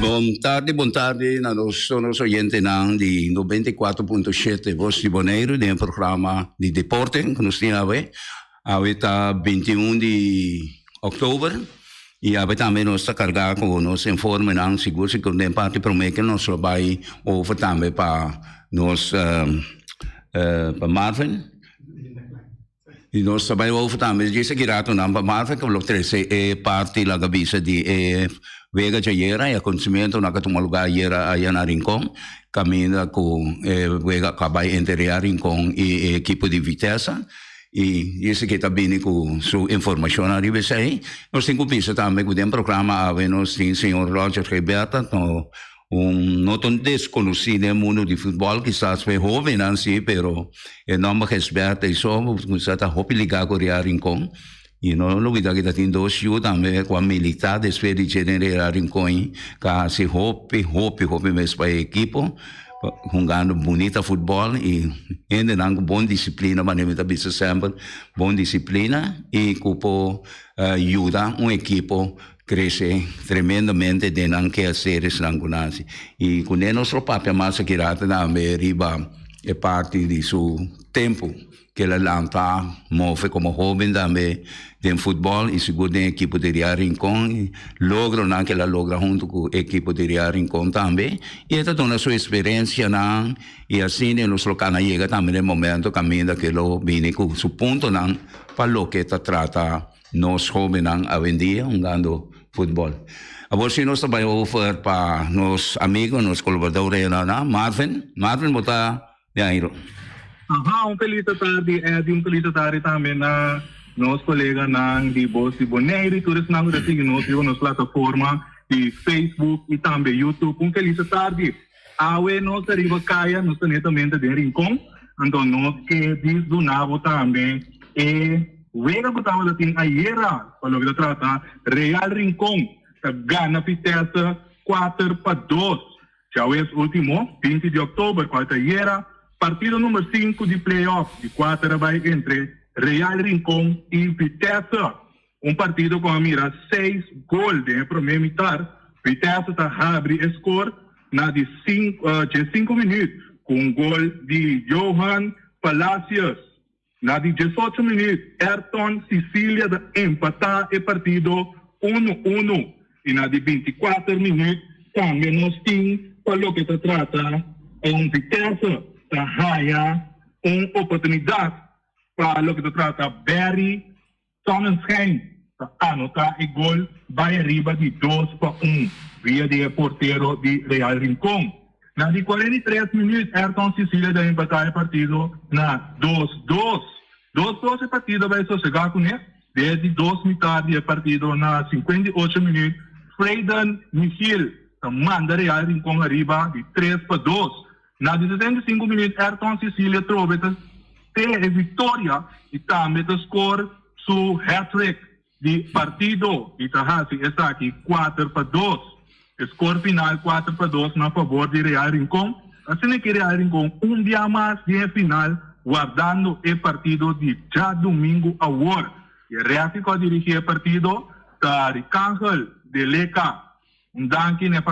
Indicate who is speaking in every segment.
Speaker 1: Bon tardi, bon tardi na nos tur nos oyentenan di 94.7 Voz di Boneiru den e programa di deporte ku nos tin awe. Awe ta 21 di òktober i awe tambe nos ta kargá ku nos informenan sigur sigur den parti promé ke nos lo bai over tambe pa nos pa Marvin. I nos ta bai over tambe djis aki ratonan pa Marvin ku lo trese e parti laga bisa di e wega djayera e akontesimentonan ku a tuma lugá ayera aya na Rincon kaminda ku e wega ku a bai entre Real Rincon i e ekipo di Vitesse i djis aki ta bini ku su informashonnan riba esei. Nos tin ku bisa tambe ku den programa awe nos tin señor Roger Gilberta. Un no ta un deskonosí den e mundu di futbòl, kisas pa e hóbennan sí, pero e nòmber Gisbert Eison bo kuminsá ta hopi ligá ku Real Rincon. I no lubidá ku ta tin dos yu tambe ku a militá despues di dje den Real Rincon i ku a hasi hopi, hopi, hopi mes pa e ekipo, hungando bunita futbòl i hendenan ku bon disiplina, manera mi ta bisa semper, bon disiplina i ku por yuda un ekipo Crece tremendamente den nan kehaceresnan cu nan haci. Y cu ne nos lo papia mas aki rato tambe riba e parti di su tempo cu el a lanta move como hoben tambe den futbol y sigur den ekipo di Real Rincon y logronan cu el a logra hunto cu ekipo di Real Rincon tambe. Y e ta duna su experiencianan y asina nos lo cana yega tambe den momento caminda cu e lo bini cu su puntonan pa loke ta trata Nos hobennan awendia hungando futbol. Awor si nos ta bai over pa nos amigo, nos colaborador regional, Marvin. Marvin, bo ta den airo.
Speaker 2: Aha, un felis atardi Eddy, un felis atardi tambe na nos coleganan di Bos di Boneiru y tur esnan cu ta sigui nos riba nos plataforma di Facebook y tambe YouTube. Un felis atardi. Awe nos ta riba kaya, nos ta netamente den Rincon, anto nos ke dis duna bo tambe e wega ku tabata tin ayera pa loke ta trata Real Rincon ta gana Vitesse 4-2. Djawees ultimo, 20 di òktober, kual ta ayera, partido number sinku di play-off di kuater a bai entre Real Rincon i Vitesse. Un partido ku a mira seis gol den e promé mitar, Vitesse ta habri e skor na di diesinku minüt ku un gol di Johan Palacios. Na di diesocho minüt Ayrton Cicilia ta empatá e partido unu unu i na di bintikuater minüt tambe nos tin pa loke ta trata un Vitesse ta haña un oportunidat pa loke ta trata Barry Sonnenschein ta anotá e gol bai ariba di 2-1 via di e portero di Real Rincon. Na di 43 minüt Ayrton Cicilia ta empatá e partido na 2-2. 2-2 e partido bai sosegá kuné. Den e di dos mitar di e partido na 58 minüt Freyden Michiel ta manda Real Rincon ariba di 3-2. Na di 65 minüt Ayrton Cicilia trobe ta te e viktoria i tambe ta skor su hat-trick di partido i ta hasi esaki 4-2. E skor final 4-2 na fabor di Real Rincon. Asina ki Real Rincon un bia mas den e final wardando e partido di djadumingu awor. E rèfi ku a dirigí e partido ta Ricangel de Leca. Un danki na e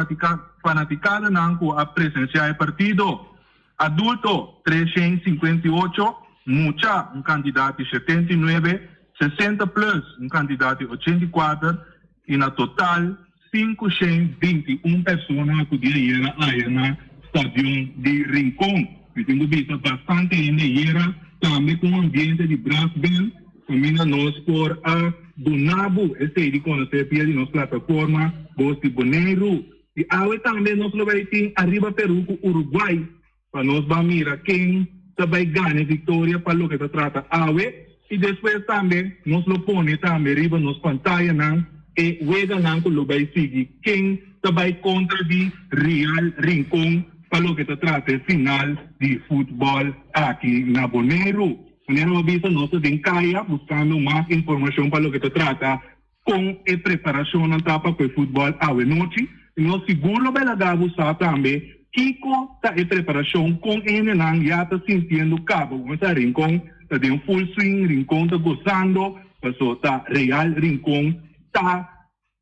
Speaker 2: fanaticadanan cu a presencia e partido. Adulto, 358, mucha, un cantidad di 79, 60 plus, un cantidad di 84 y na total 521 persona a cudi ayera aya na stadion di Rincon. Mi tin cu bisa bastante hende ayera, tambe cu un ambiente di brass band. Kaminda nos por a duna bo esei di konosé via di nos plataforma Bos di Boneiru. I awe tambe nos lo bai tin Ariba Peru ku Uruguay pa nos ban mira ken ta bai gana e viktoria pa loke ta trata awe. I despues tambe nos lo pone tambe riba nos pantayanan e weganan ku lo bai sigui ken ta bai kontra di Real Rincon pa loke ta trata e final di futbòl aki na Boneiru. Manera bo a bisa nos ta den kaya buskando mas informashon pa loke ta trata kon e preparashonnan ta pa ku e futbòl awe nochi. I nos sigur lo bai laga bo sa tambe kiko ta e preparashon, kon e hendenan ya ta sintiendo kaba. Bo sa Rincon ta den full swing, Rincon ta gosando paso ta Real Rincon ta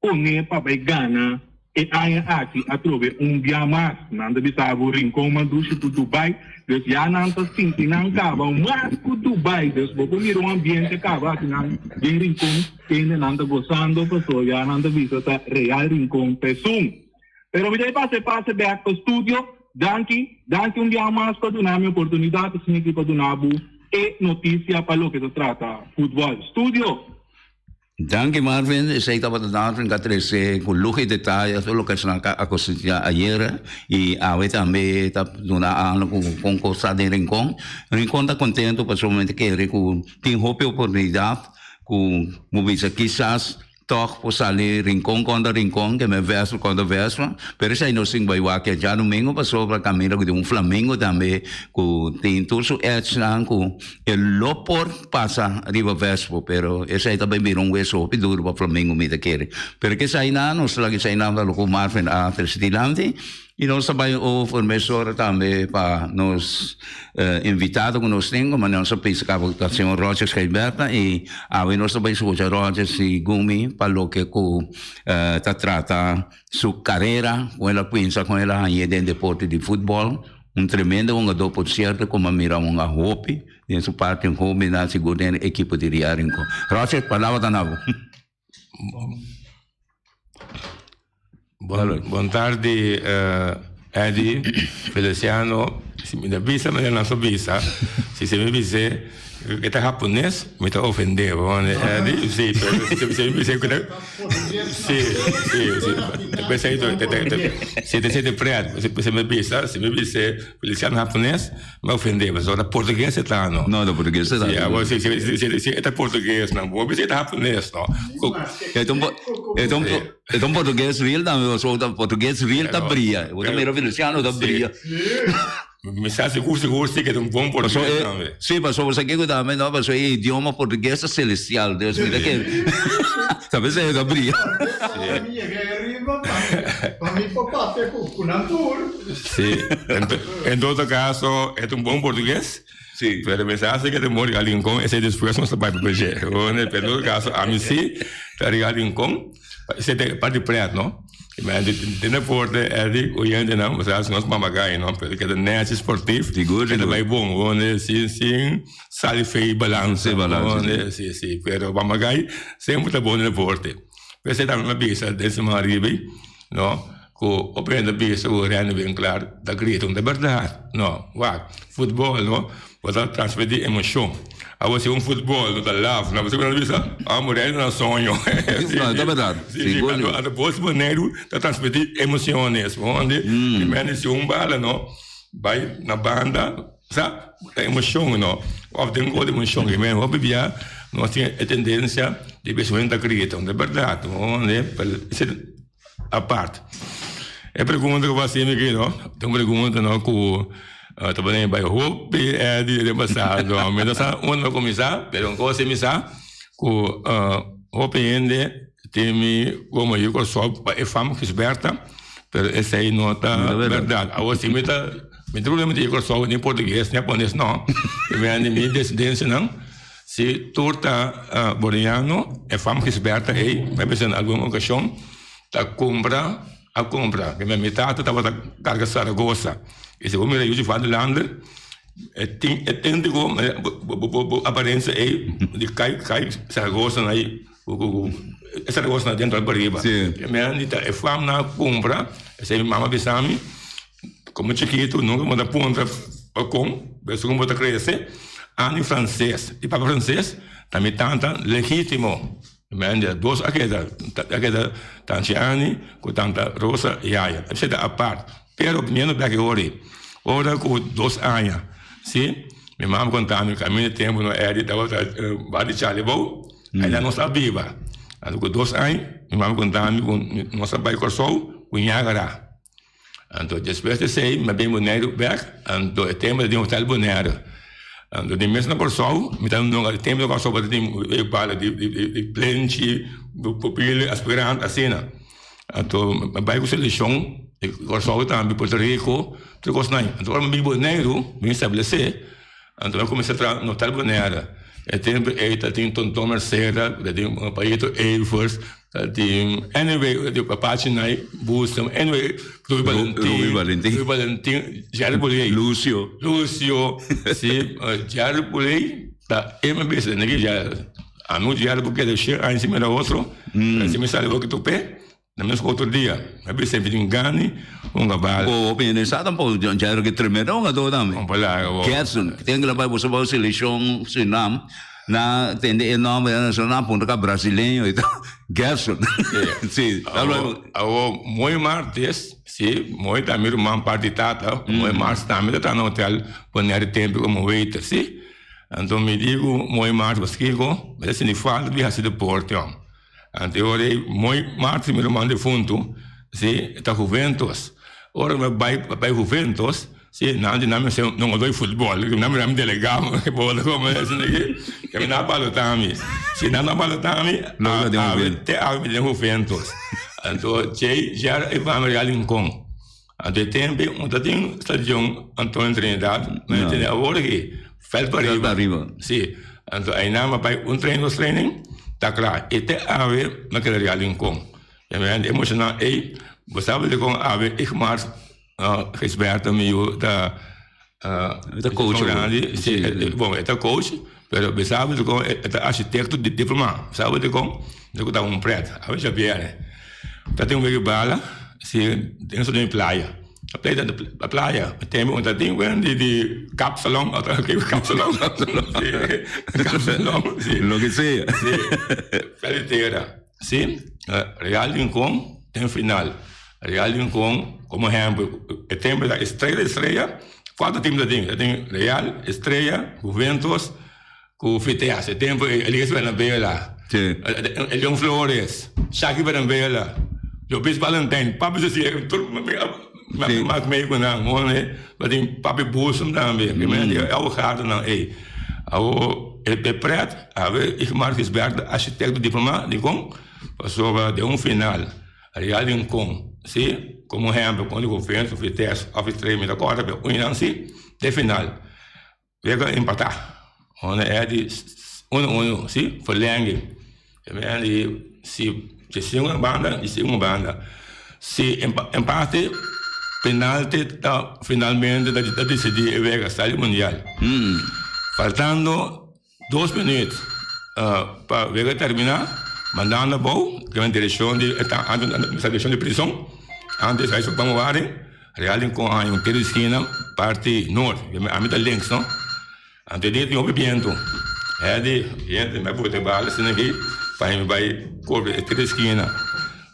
Speaker 2: pone pa bai gana. E aña aki atrobe un bia mas nan ta bisa bo Rincon mas dushi ku Dubai, dus ya nan ta sinti nan kaba mas ku Dubai, dus bo por mira un ambiente kaba aki nan den Rincon kende nan ta gosando paso ya nan ta bisa ta Real Rincon ta esun. Pero mi ta pasa e pase bek pa studio, danki, danki un bia mas pa duna mi oportunidat asina aki pa duna bo e notisia pa loke ta trata futbol. Studio!
Speaker 1: Danki Marvin, esei tabata Darwin ka trese ku luho i detaye tur loke esnan ka akosecha ayera i awe tambe ta duna ano ku kon kos ta den Rincon. Rincon ta kontento pasobra mi ta kere ku tin hopi oportunidat ku bo bisa kisas tòg por sali Rincon kontra Rincon ke men Vèspa kontra Vèspa pero esei nos tin bai wak djadumingu pasobra kaminda ku tin un Flamingo tambe ku tin tur su edgenan ku E lo por pasa riba Vespo, pero esei ta bay bira un weso hopi duro pa Flamengo mi ta kere. Pero kesai nan, nos ta laga esei nan ta loke Marvin a trese dilanti y nos ta bay over mesora tambe pa nos invitado cu nos tin, como nos a bisa caba ta señor Roger Gijberta y awe nos ta bay scucha Roger si Gumi pa loke cu ta trata su carera, con el a cuinsa, con el a hañe den deporte di futbol. Un tremendo hungadó por cierto como a mira hunga hopi den su parti un hobennan sigur den e ekipo di Real Rincon. Roger, palabra ta na bo.
Speaker 3: Bon, bon tardi Eddy, Feliciano, si mi ta bisa manera nan sa bisa, si se mi bis'é e ta hapones mi ta ofendé bo, Eddy, si, pero si mi bis'é ku ta. Sí, sí, sí. Pensei to, te, te, te, si te siente pret, si, si me bisa, si me bise Feliciano japonés, me ofende, pasobra ta portugués e ta, no?
Speaker 1: No, ta portugués e ta.
Speaker 3: Sí, abo, si, si, si, si, si e ta portugués, no, bo bisa e ta japonés, no?
Speaker 1: E ta un, e ta un, e ta un portugués real tambe, pasobra ta portugués real ta bria. Bo ta mira Feliciano ta bria.
Speaker 3: Mi sa sigur sigur si ke ta un bon portugues tambe.
Speaker 1: Si, pasobra sa kiko tambe no, pasobra e idioma portugues ta celestial, dus mi ta kere ta p'esei e ta bria.
Speaker 4: Mi yega ei ariba pa mi por papia ku nan tur.
Speaker 3: Si, en todo caso e ta un bon portugues, pero mi sa si ke ta un bon riga Rincon, esei despues nos ta bai pa dje, pero en todo caso ami si ta riga Rincon, esei ta e parti pret no. Den deporte Eddy oyentenan bo sa si nos mama gay no pero keda nechi sportief
Speaker 1: Sigur
Speaker 3: keda
Speaker 1: sigur.
Speaker 3: bay bon wonde sin sin sali fey balansa
Speaker 1: Sin balansa, si.
Speaker 3: wonde si si pero mama gay semper ta bon den deporte p'esei tambe mi a bisa den siman ariba no ku hopi hende a bisa ku Randy Winklaar ta grita no ta berdad no wak futbol no Bo ta transmití emoshon. Abo si un futbol no ta laf, no bo ta bisa, ah Boneiru ta na soño.
Speaker 1: No, ta berdad.
Speaker 3: Si, si, anto, anto bos Boneiru ta transmití emociones, bo hende? I men si un bala no bai na banda, sa, ta emoshon no, of den gol emoshon. I men hopi bia nos tin e tendensia di bisa un hende ta grita, no ta berdad, bo hende? Pero esei Apart. E pregunta ku bo hasi mi aki no, ta un pregunta no ku ta pone mi bai hopi Eddy den pasado. Mi no sa unda mi kuminsá, pero un kos si mi sa ku hopi hende tin mi komo yu Kòrsou pa e fam Gisberta, pero esei no ta bèrdat. Awor si mi ta, mi ta problema di yu Kòrsou ni portugues ni hapones no, mi desendensianan. Si tur ta Boriano, e fam Gisberta ei, mi a bisa na algun okashon, ta kumpra, a kumpra. Mi mi tata tabata karga Saragosa. I si bo mira Yuchi Vaderlander, e tin e tentiko bo bo aparensia ei di kai kai Saragosa na ei ku ku e Saragosa na dentro pariba. Mi a nita e fam nan a kumpra, esei mi mama a bisa mi, Como chikitu nunca bo ta puntra pakon, pero segun bo ta crece, ami frances y papa frances ta mi tanta legitimo. Mende dos a keda, a keda tanchi Annie cu tanta Rosa yaya. Esey ta apart, pero poniendo bek e ora ey, ora cu dos aña, si, mi mama conta mi caminda tempo no Eddie tabata bar di Charlie Bou, ayna nos a biba. Anto cu dos aña mi mama conta mi cu nos a bay Corsou cu Niagara. Anto despues di esei mi a bin Boneiru bek, anto e tempu ta tin hotel Bonaire. Anto di mes na Kòrsou mi ta nunka e tempu na Kòrsou bo ta tin e bala di di plenchi, pupil, aspirant asina. Anto mi a bai ku selekshon di Kòrsou tambe, Puerto Rico, tur kosnan. Anto ora mi bin Boneiru mi establesé, anto mi a kuminsá traha na hotel Bonaire. E tempo ei ta tin Tonton Mercera, ta tin Paito Evers, ta tin anyway di Papachi Nai Busem, anyway Ruby Valentin,
Speaker 1: Ruby Valentin.
Speaker 3: Ruby Valentin, Jerry Puley.
Speaker 1: Lucio.
Speaker 3: Lucio, si, Jerry Puley ta e mi bisa niki ya ami ku Jerry por keda shen aña sin mira otro, si mi sali hopi top'é. Na mes otro dia, mi a bisa mi tin gana hunga bal.
Speaker 1: Bo hopi hende sa tampoco, Jairo ke tremendo hungador tambe.
Speaker 3: Un palabra bo.
Speaker 1: Gerson, ten ku bai boso bou selekshon Surinam, nan tende e nomber nan so nan puntra ka brasileño y tal. Gerson. Si.
Speaker 3: Awo, awo mooi martes, si, mooi ta mi ruman parti tata, mooi martes tambe ta traha na hotel poner tempo komo waiter, si. Anto mi di ku mooi martes paskiko, mi ta sinti falta di hasi deporte. Anto e ora ei moi Martin mi ruman defuntu, si, ta Juventus. Ora mi bai bai Juventus, si, nan di nan mi se no gooi futbol, nan mira mi delega bo ta como esaki ke mi nan a balota mi. Si nan a balota mi, awe te awe mi den Juventus. Anto djei dja e fami Real Rincon. Anto e tempo ei no ta tin stadion Antonio Trinidad, ma e tene awor aki, veld pariba. Si, anto einan a bai un train dos training, ta kla. I te awe mi a keda Real Rincon. E mi hende emoshoná ei, bo sabi dikon awe Igmar Gisberto mi yu ta
Speaker 1: coach
Speaker 3: grandi, si, bon e ta coach, pero bo sabi dikon e ta architekto di diploma, bo sabi dikon? Dikon ta un pret, awe Xavier ta tin un wega bala. Si den su den playa. A playa a playa tempo un ta tin wen di di kapsalon kapsalon kapsalon si.
Speaker 1: Lo ke sea.
Speaker 3: Si Felicidad si Real Rincon den final Real Rincon como ehempel e tempo ta Estrella Estrella cuatro team ta tin ta tin Real Estrella Juventus cu Vitesse e tempo Elias Bernabela Elion Flores Shaki Bernabela Jobis Valentijn papi su sier tur mi a mak mee cu nan bo tin papi Boezem tambe abogadonan ey awo e pret awe Igmar Gisberto architecto diploma dicon pasobra den un final Real Rincon si como ehempel con di Juventus Vitesse of Estrella mi ta corda pe unan si den final. Wega empatá. Unda e di uno uno, si, verlenging. E men di si si si un banda i si un banda. Si empate, penalti ta finalmente ta disidí e wega sali mundial. Faltando dos minuut pa wega terminá, mandando abou, ke men direkshon di direkshon di prison, antes a Bangwari. Real den kon haña un tera di skina parti noord, ami ta links no, anto e dia tin hopi bientu, e di bientu mi a bota e bala asina aki pa mi bai kobre e tera di skina,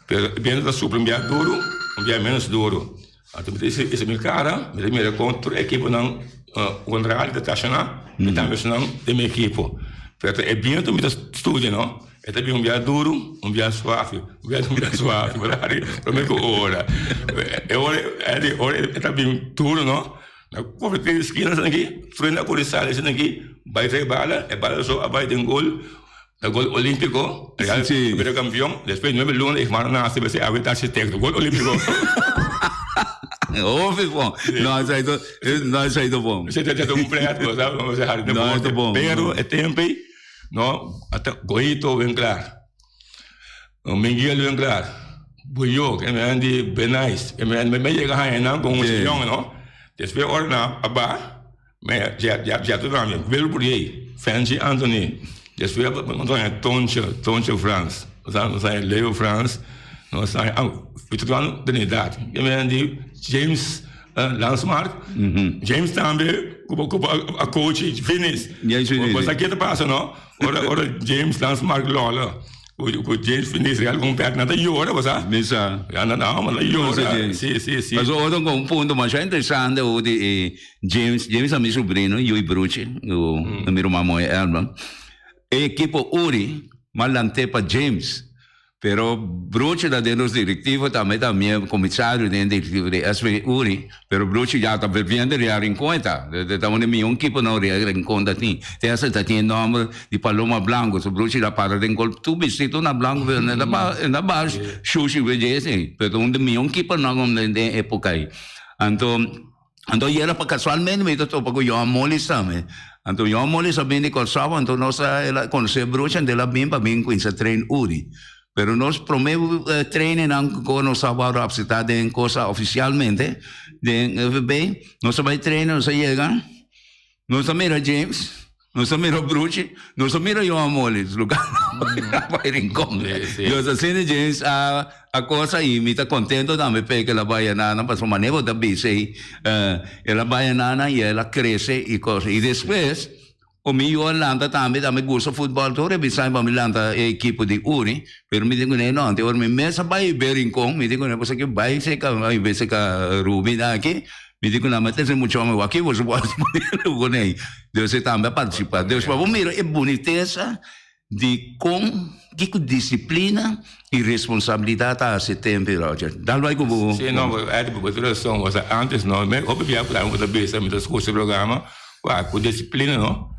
Speaker 3: pero e bientu ta supla un bia duru un bia menos duru, anto mi ta hisa mi kara mi ta mira kon tur e ekiponan kontrario ta tashoná, mi tambe esnan den mi ekipo, pero e bientu mi ta studia no. E ta bin un bia duru, un bia suave, un bia duru, un bia suave, bo ta hari prome ku ora. E ora e ora e ta bin duru no, na kohe den eskina esaki aki, frena ku sali esaki aki, bai trae bala, e bala so a bai den gol, e gol olimpiko, Real a bira kampion, despues nuebe luna e hermano nase bese awe ta architekto, gol olimpiko.
Speaker 1: Hopi bon. No, esei ta, no esei ta bon.
Speaker 3: Esei ta un pret, bo sa, bo sa hari
Speaker 1: No, ta bon.
Speaker 3: Pero e tempo ei. No, ata Goito wen klaar. Miguel wen klaar. Buyo, ke men di Benais. Ke men me yega haña nan con un señor, no. Despues ora nan a ba, me ya ya ya tu nan Wil Bourdieu, Fancy Anthony. Despues nos haña Tonche, Tonche Frans. Nos haña nos haña Leo Frans. Nos haña ah, Victoriano Trinidad. Ke men di James Lansmark, James tambe ku ku a coach Finis.
Speaker 1: James Finis.
Speaker 3: Bo sa ke ta pasa no? Ora ora James Lansmark lola ku ku James Finis real kon pèt nan ta yora bo sa?
Speaker 1: Mi sa.
Speaker 3: Ya nan ta nan ta yora. Si si si.
Speaker 1: Pasobra otro kon un punto masha interesante oer di e James, James ta mi sobrino, yu i bruchi, ku mi ruman moe Elma. E ekipo Uri m'a lant'é pa James. Pero Brochi ta den nos directivo tambe ta mi comisario den directivo di SV Uri, pero Brochi ya ta bebiendo Real Rincon e ta, e ta un di mion kipo no Real Rincon ta tin, te hasta ta tin e nomber di Paloma Blanco, so Brochi ta para den gol tur bisti tur na blanco pero e ta ba e ta ba shushi cu dje esey, pero ta un di mion kipo nan den epoca ey. Anto. Anto yera pa casualmente mi ta topa cu Johan Molis tambe. Anto Jon Molis a bin di Kòrsou, anto nos a el a konosé Bruchi, anto el a bin pa bin kuminsá train Uri. Pero nos promé traininnan ku nos a wòrdu apseptá den kosa ofisialmente den FB, nos a bai train, nos a yega, nos a mira James, nos a mira Bruchi, nos a mira Johan Molis, lugá a bai Rincon. Nos asina James a a kosa i mi ta kontento tambe p'e ku el a bai anana, pasobra manera bo ta bisa ei, el a bai anana i el a krese i kosa. I despues Ku mi yu a lanta tambe, ta mi gusta futbòl tur e bisa pa mi lanta e ekipo di Uri, pero mi di kuné no, anto ora mi mes a bai be Rincon, mi di kuné boso ke bai seka, bai be seka Ruby nan aki, mi di kuné mi a trese mucha hòmber wak aki boso por hasi kuné, dus e tambe a partisipá. Dus pa bo mira e bunitesa di kon kiko disiplina i responsabilidat ta hasi tempu, Roger. Dal bai ku bo.
Speaker 3: Sí, no, Eddie, bo tin rason. Osea, antes no, mi hopi bia ku bo ta bisa, mi ta skucha e programa, wak, ku disiplina no,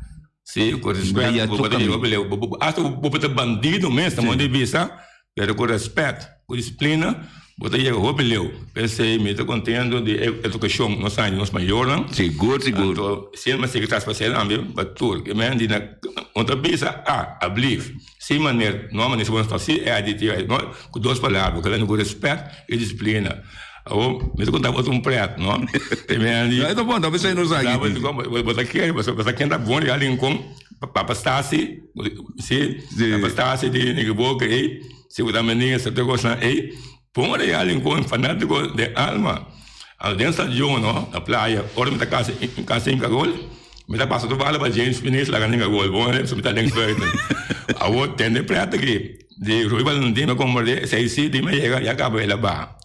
Speaker 3: sí, ku respet, bo por ta yega hopi leu. Asta bo por ta bandido mes, ta modo di bisa, pero ku respet, ku disiplina, bo ta yega hopi leu. P'esei mi ta kontento di e edukashon nos haña di nos mayornan.
Speaker 1: Sigur, sigur.
Speaker 3: Anto, siempre mi a sigui traspas'é tambe pa tur. Ke men di na, no ta bisa, ah, ablief. Si maner, no maner si bo no ta si, e aditivo, no, ku dos palabra, ku ku respet i disiplina. Awor, mi ta konta bo otro un pret, no? Ke men di.
Speaker 1: No, e ta bon, ta p'esei nos aki.
Speaker 3: Bo ta kere, bo ta kende a bon riba Rincon, Papa Stasi, si, Papa Stasi di Nikiboko ei. Si bo ta meniga cierto cosnan ey, pon real en con fanatico den alma. Anto den stadion no, na playa, ora mi ta casi casi hinca gol, mi ta pasa tur bala pa James Finish laga hinca gol, bon so mi ta links buiten. Awor tende pret aki di Rui Valentin mi a comprende esey si di mi a yega ya caba el a baha.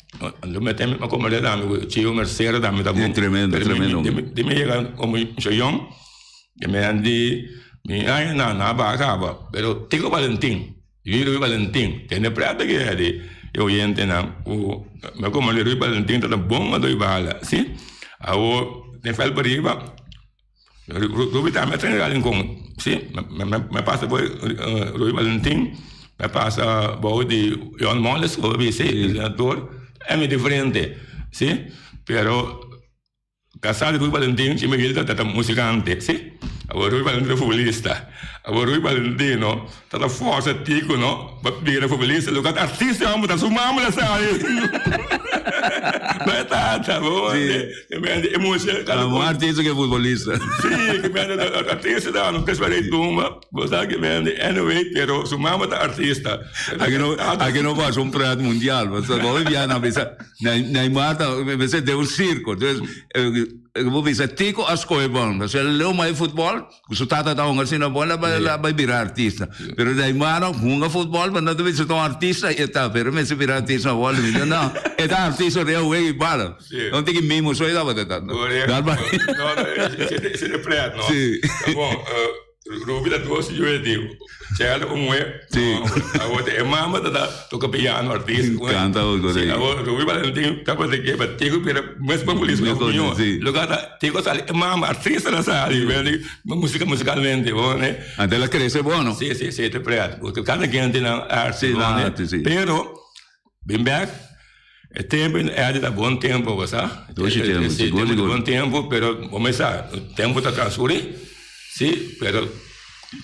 Speaker 3: Anto mi a comprende tambe cu Chio Mercera tambe ta bon.
Speaker 1: Tremendo, tremendo.
Speaker 3: Di mi yega como young. Mi a di mi aña nan a baha caba, pero Tico Valentin. Di Rui Valentin, tende prèt aki e di e oyentenan ku mi a komprendé Rui Valentin ta ta bon a doi bala, si. Awor den vèlt pariba Rui tambe a trena Rincon, si. Mi a pasa por Rui Valentin, mi a pasa bou di John Molles ku a bisa e entrenador, e mi diferente, si. Pero. Casá di Rui Valentin, Chima Gil ta ta musicante, si. Awor Rui Valentin ta futbolista. Awor Rui Valentin no ta ta forsa Tico no pa bira futbolista. Lo ta artista homber ta su mama la sabi. No e tata bo ande. Ke mende e mucha.
Speaker 1: Ta un artista ke futbolista.
Speaker 3: Si, ke mende artista ta no kes parei tumba. Bo sa ke mende anyway pero su mama ta artista.
Speaker 1: Aki no aki no pasa un pret mundial. Bo bia na bisa. Neymar ta mester den un circo. Entonces, bo bisa Tico a scoge bon. Pasobra el leu mai futbol, cu su tata ta hunga asina bon, el a bai bira artista. Pero Neymar no hunga futbol, pero no ta bisa ta un artista y e ta. Pero mester bira artista awor, mi di no, e ta artista den wega y bala. No tin ki mimo so e tabata ta.
Speaker 3: No, no, ese ta pret, no. Ta bon. Ruby ta dos yu e di Chel un muhe.
Speaker 1: Sí.
Speaker 3: Awor e mama ta ta toca piano artista.
Speaker 1: Canta algo
Speaker 3: Sí, awor Ruby Valentin ta pa ke pa Tico bira mes populista of miho.
Speaker 1: Sí.
Speaker 3: Lugar ta Tico sali e mama artista na sali beni musica musicalmente bo ne.
Speaker 1: Anto el a crece bo no?
Speaker 3: Sí sí sí te pret. Porque cada quien tin nan arte
Speaker 1: Sí,
Speaker 3: bo
Speaker 1: nan
Speaker 3: ne.
Speaker 1: arte sí.
Speaker 3: Pero bin bek e tempo Eddie ta bon tempo bo sa.
Speaker 1: Dushi tempo,
Speaker 3: Sí,
Speaker 1: sigur
Speaker 3: tempo
Speaker 1: sigur.
Speaker 3: bon tempo pero bo mes sa tempo ta transcuri. Sí, pero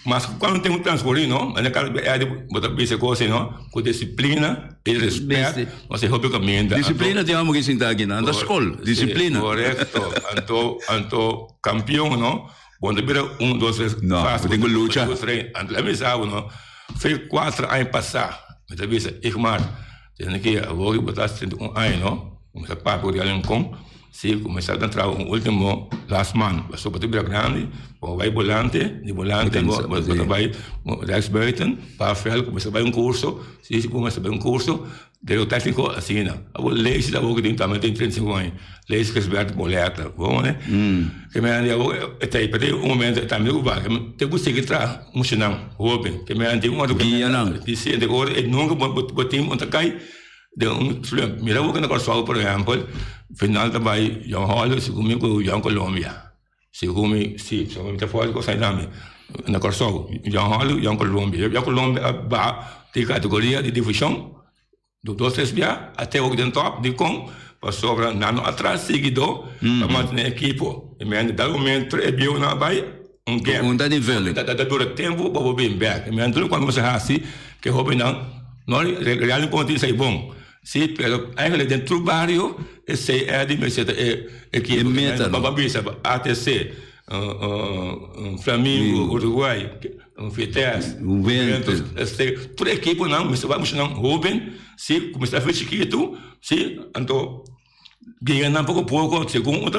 Speaker 3: mas ku kuantu tempu transkurí no, manera kada bes Eddie bo ta bisa kos así no, ku disiplina i respèt nos e hopi kaminda.
Speaker 1: Disiplina tin amo ki sinta aki nan, ta skol, disiplina.
Speaker 3: Korekto, anto anto kampion no, bo no ta bira un dos tres
Speaker 1: No,
Speaker 3: fásil,
Speaker 1: bo tin ku lucha.
Speaker 3: bo tin ku train. Anto mi bisa bo no, fe kuater aña pasá mi ta bisa Igmar, tene ki awor bo ta 31 aña no, bo ta papia ku Real Rincon. Si kuminsá ta traha un ultimo last man, pasobra bo ta bira grandi, bo bai bolante, di bolante bo ta bai rechts buiten, pa vèld kuminsá bai un kurso, si si kuminsá bai un kurso de tékniko asina. Abo Leisi ta awor tin tambe tin 35 aña, Leisi Gisbert Boleta, bo wak ke men di awor e ta p'e un momento e tambe ku bai, te ku sigui traha muchanan hoben, ke men tin un otro
Speaker 1: Guia nan.
Speaker 3: Si, e nunka bo tin bo ta kai. Den un slump. Mira bo na Kòrsou por ehèmpel, final ta bai Jong Holland segun mi ku Jong Colombia. Segun mi, si, segun mi ta fòrti kos ei tambe. Na Kòrsou, Jong Holland, Jong Colombia. Jong Colombia a baha di kategoria di divishon dos tres bia a te ook den tòp. Dikon? Pasobra nan no a traha siguidó pa mantené ekipo. I men dal momento e bieunan a bai. Un gap.
Speaker 1: Un ta invulling.
Speaker 3: Ta dura tempu pa bo bin bek. Mi anto cuando bo sa haci ke hobennan no realmente por tin esey bon. Si, pero eigenlijk den tur bario esey Eddy mester ta e ekipo.
Speaker 1: E meta no.
Speaker 3: Bo a bisa ATC, Flamingo, Uruguay, Vitesse,
Speaker 1: Juventus.
Speaker 3: Tur ekiponan mester wak muchanan hoben si cuminsa for chikitu si anto. Gea nan poko poko segun un ta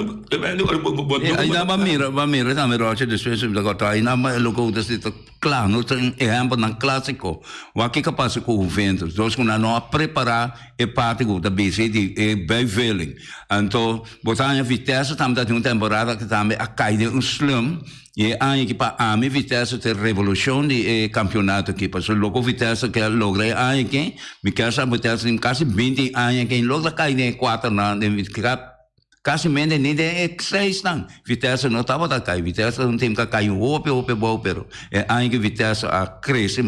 Speaker 1: Ai nan mira ba mira tambe Roger despues mi ta kòrta ai nan loke ku ta si ta kla no ta un ehèmpelnan klásiko wak kiko a pasa ku Juventus dos ku nan no a prepará e parti ku ta bisa di e bijvulling anto bo ta haña Vitesse tambe ta tin un temporada ku tambe a kai den un slum. I e aña aki pa ami Vitesse ta e revolucion di e campeonato aki pasobra loke Vitesse ke a logra e aña aki mi kier sa Vitesse tin casi binti aña ke logra cay den e cuaternan den casi mente ni den e seisnan Vitesse no tabata cay Vitesse ta un team cu a cay hopi hopi abao pero e aña aki Vitesse a crece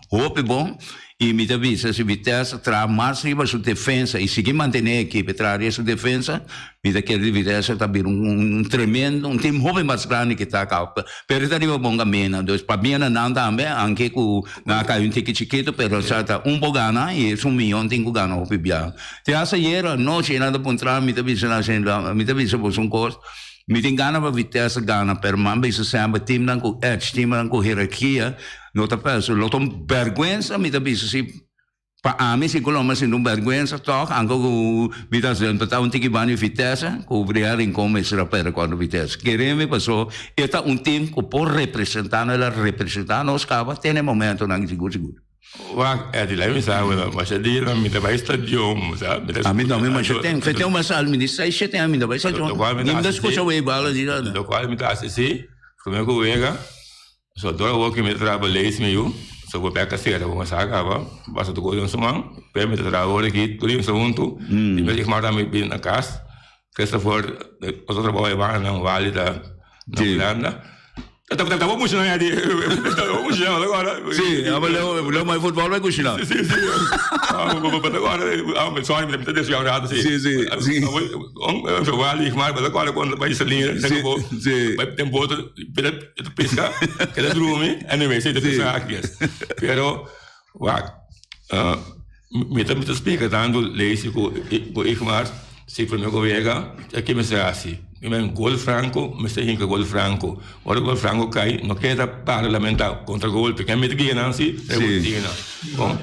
Speaker 1: hopi bon. I mi ta bisa si Vitesse traha mas riba su defensa i sigui mantené e ekipo e traha riba su defensa, mi ta kere di Vitesse ta bira un tremendo, un team hopi mas grandi ke ta kaba. Pero e ta riba bon kaminda. Dus pabia na nan tambe, anke ku nan a kai un tiki chikitu, pero sa ta un por gana i es un miyon tin ku gana hopi bia. Te hasta ayer anochi nan ta puntra mi ta bisa nan asina, mi ta bisa boso un kos, mi tin gana pa Vitesse gana, pero mi a bisa semper teamnan ku edge, teamnan ku herarkia, No ta pensa, lo ta un bèrgwensa, mi ta bisa si pa ami si Colombia sinti un bèrgwensa tòg, anke ku mi ta ta un tiki banda di Vitesse, ku Real Rincon mester a pèrdè kontra Vitesse. Kere mi paso e ta un team ku por representá nos, el a representá nos kaba te na e momentonan sigur sigur.
Speaker 3: Wak, Eddy, laga mi sa bo, masha dia mi ta bai stadion, sa, mi ta
Speaker 1: Ami tambe masha ten, fe ten mas al, mi di seis, shete aña mi ta bai stadion, ni mi ta skucha weibal, ni nada.
Speaker 3: Lokual mi ta hasi si, prome ku wega, So dor awor ki mi ta traha pa lees mi yu, so bo bek a sera bo masa kaba, basta tur kos den su man, pero mi ta traha awor aki tur himsa huntu, i mi a manda mi bin na kas, Christopher otro trabou e banda nan Wally ta na Hulanda. Ta bo muchanan ya di, ta bo muchanan agora.
Speaker 1: Si, abo leu leu mai futbol bai kushina.
Speaker 3: Si, si, si. Bo ta sorry mi ta desvia un rato si.
Speaker 1: Si, si, si.
Speaker 3: Wally, maar bo ta kòrda kon bai Salina, bai den boto. E ta pesca, e ta drumi, anyway, si e ta pesca aki es. Pero, wak, mi ta mi ta splika tantu Leisi ku ku Igmar, si prome ku wega, ke mester hasi? Mi men gol franko, mester hinka gol franko. Ora gol franko kai, no keda para lamenta kontra golpe, ken mester guia nan si, e rutina. Bon.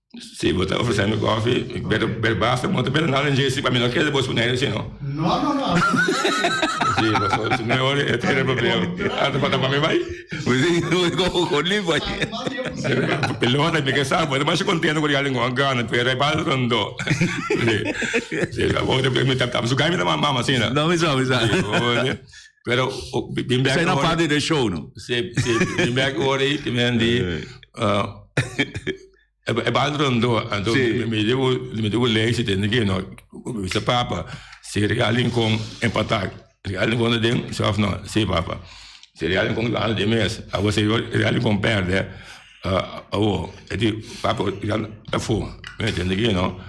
Speaker 3: Si bo ta ofresé mi kòfi, pero pero basta bo no ta bebe nada dje si pa mi no keda bo su nere si no.
Speaker 4: No no no.
Speaker 3: Si pasobra si no e ora e ta hera problema. Ata pa ta pa mi bai. Pelota mi ke sa bo ta masha kontento ku Real a gana pero e bal rondó. Si si mi ta su gai mi ta mama asina.
Speaker 1: No mi sa mi sa.
Speaker 3: Pero bin bek
Speaker 1: Esei na parti di show no.
Speaker 3: Si si bin bek ora ei ki men di E bal rondó, anto mi di ku mi di ku Leisi tende ke no, mi bisa papa, si Real Rincon empatá, Real Rincon ta den si òf no? Si papa, si Real Rincon gana den mes, awor si Real Rincon pèrdè, awor e di papa Real ta afó, mi tende ke no,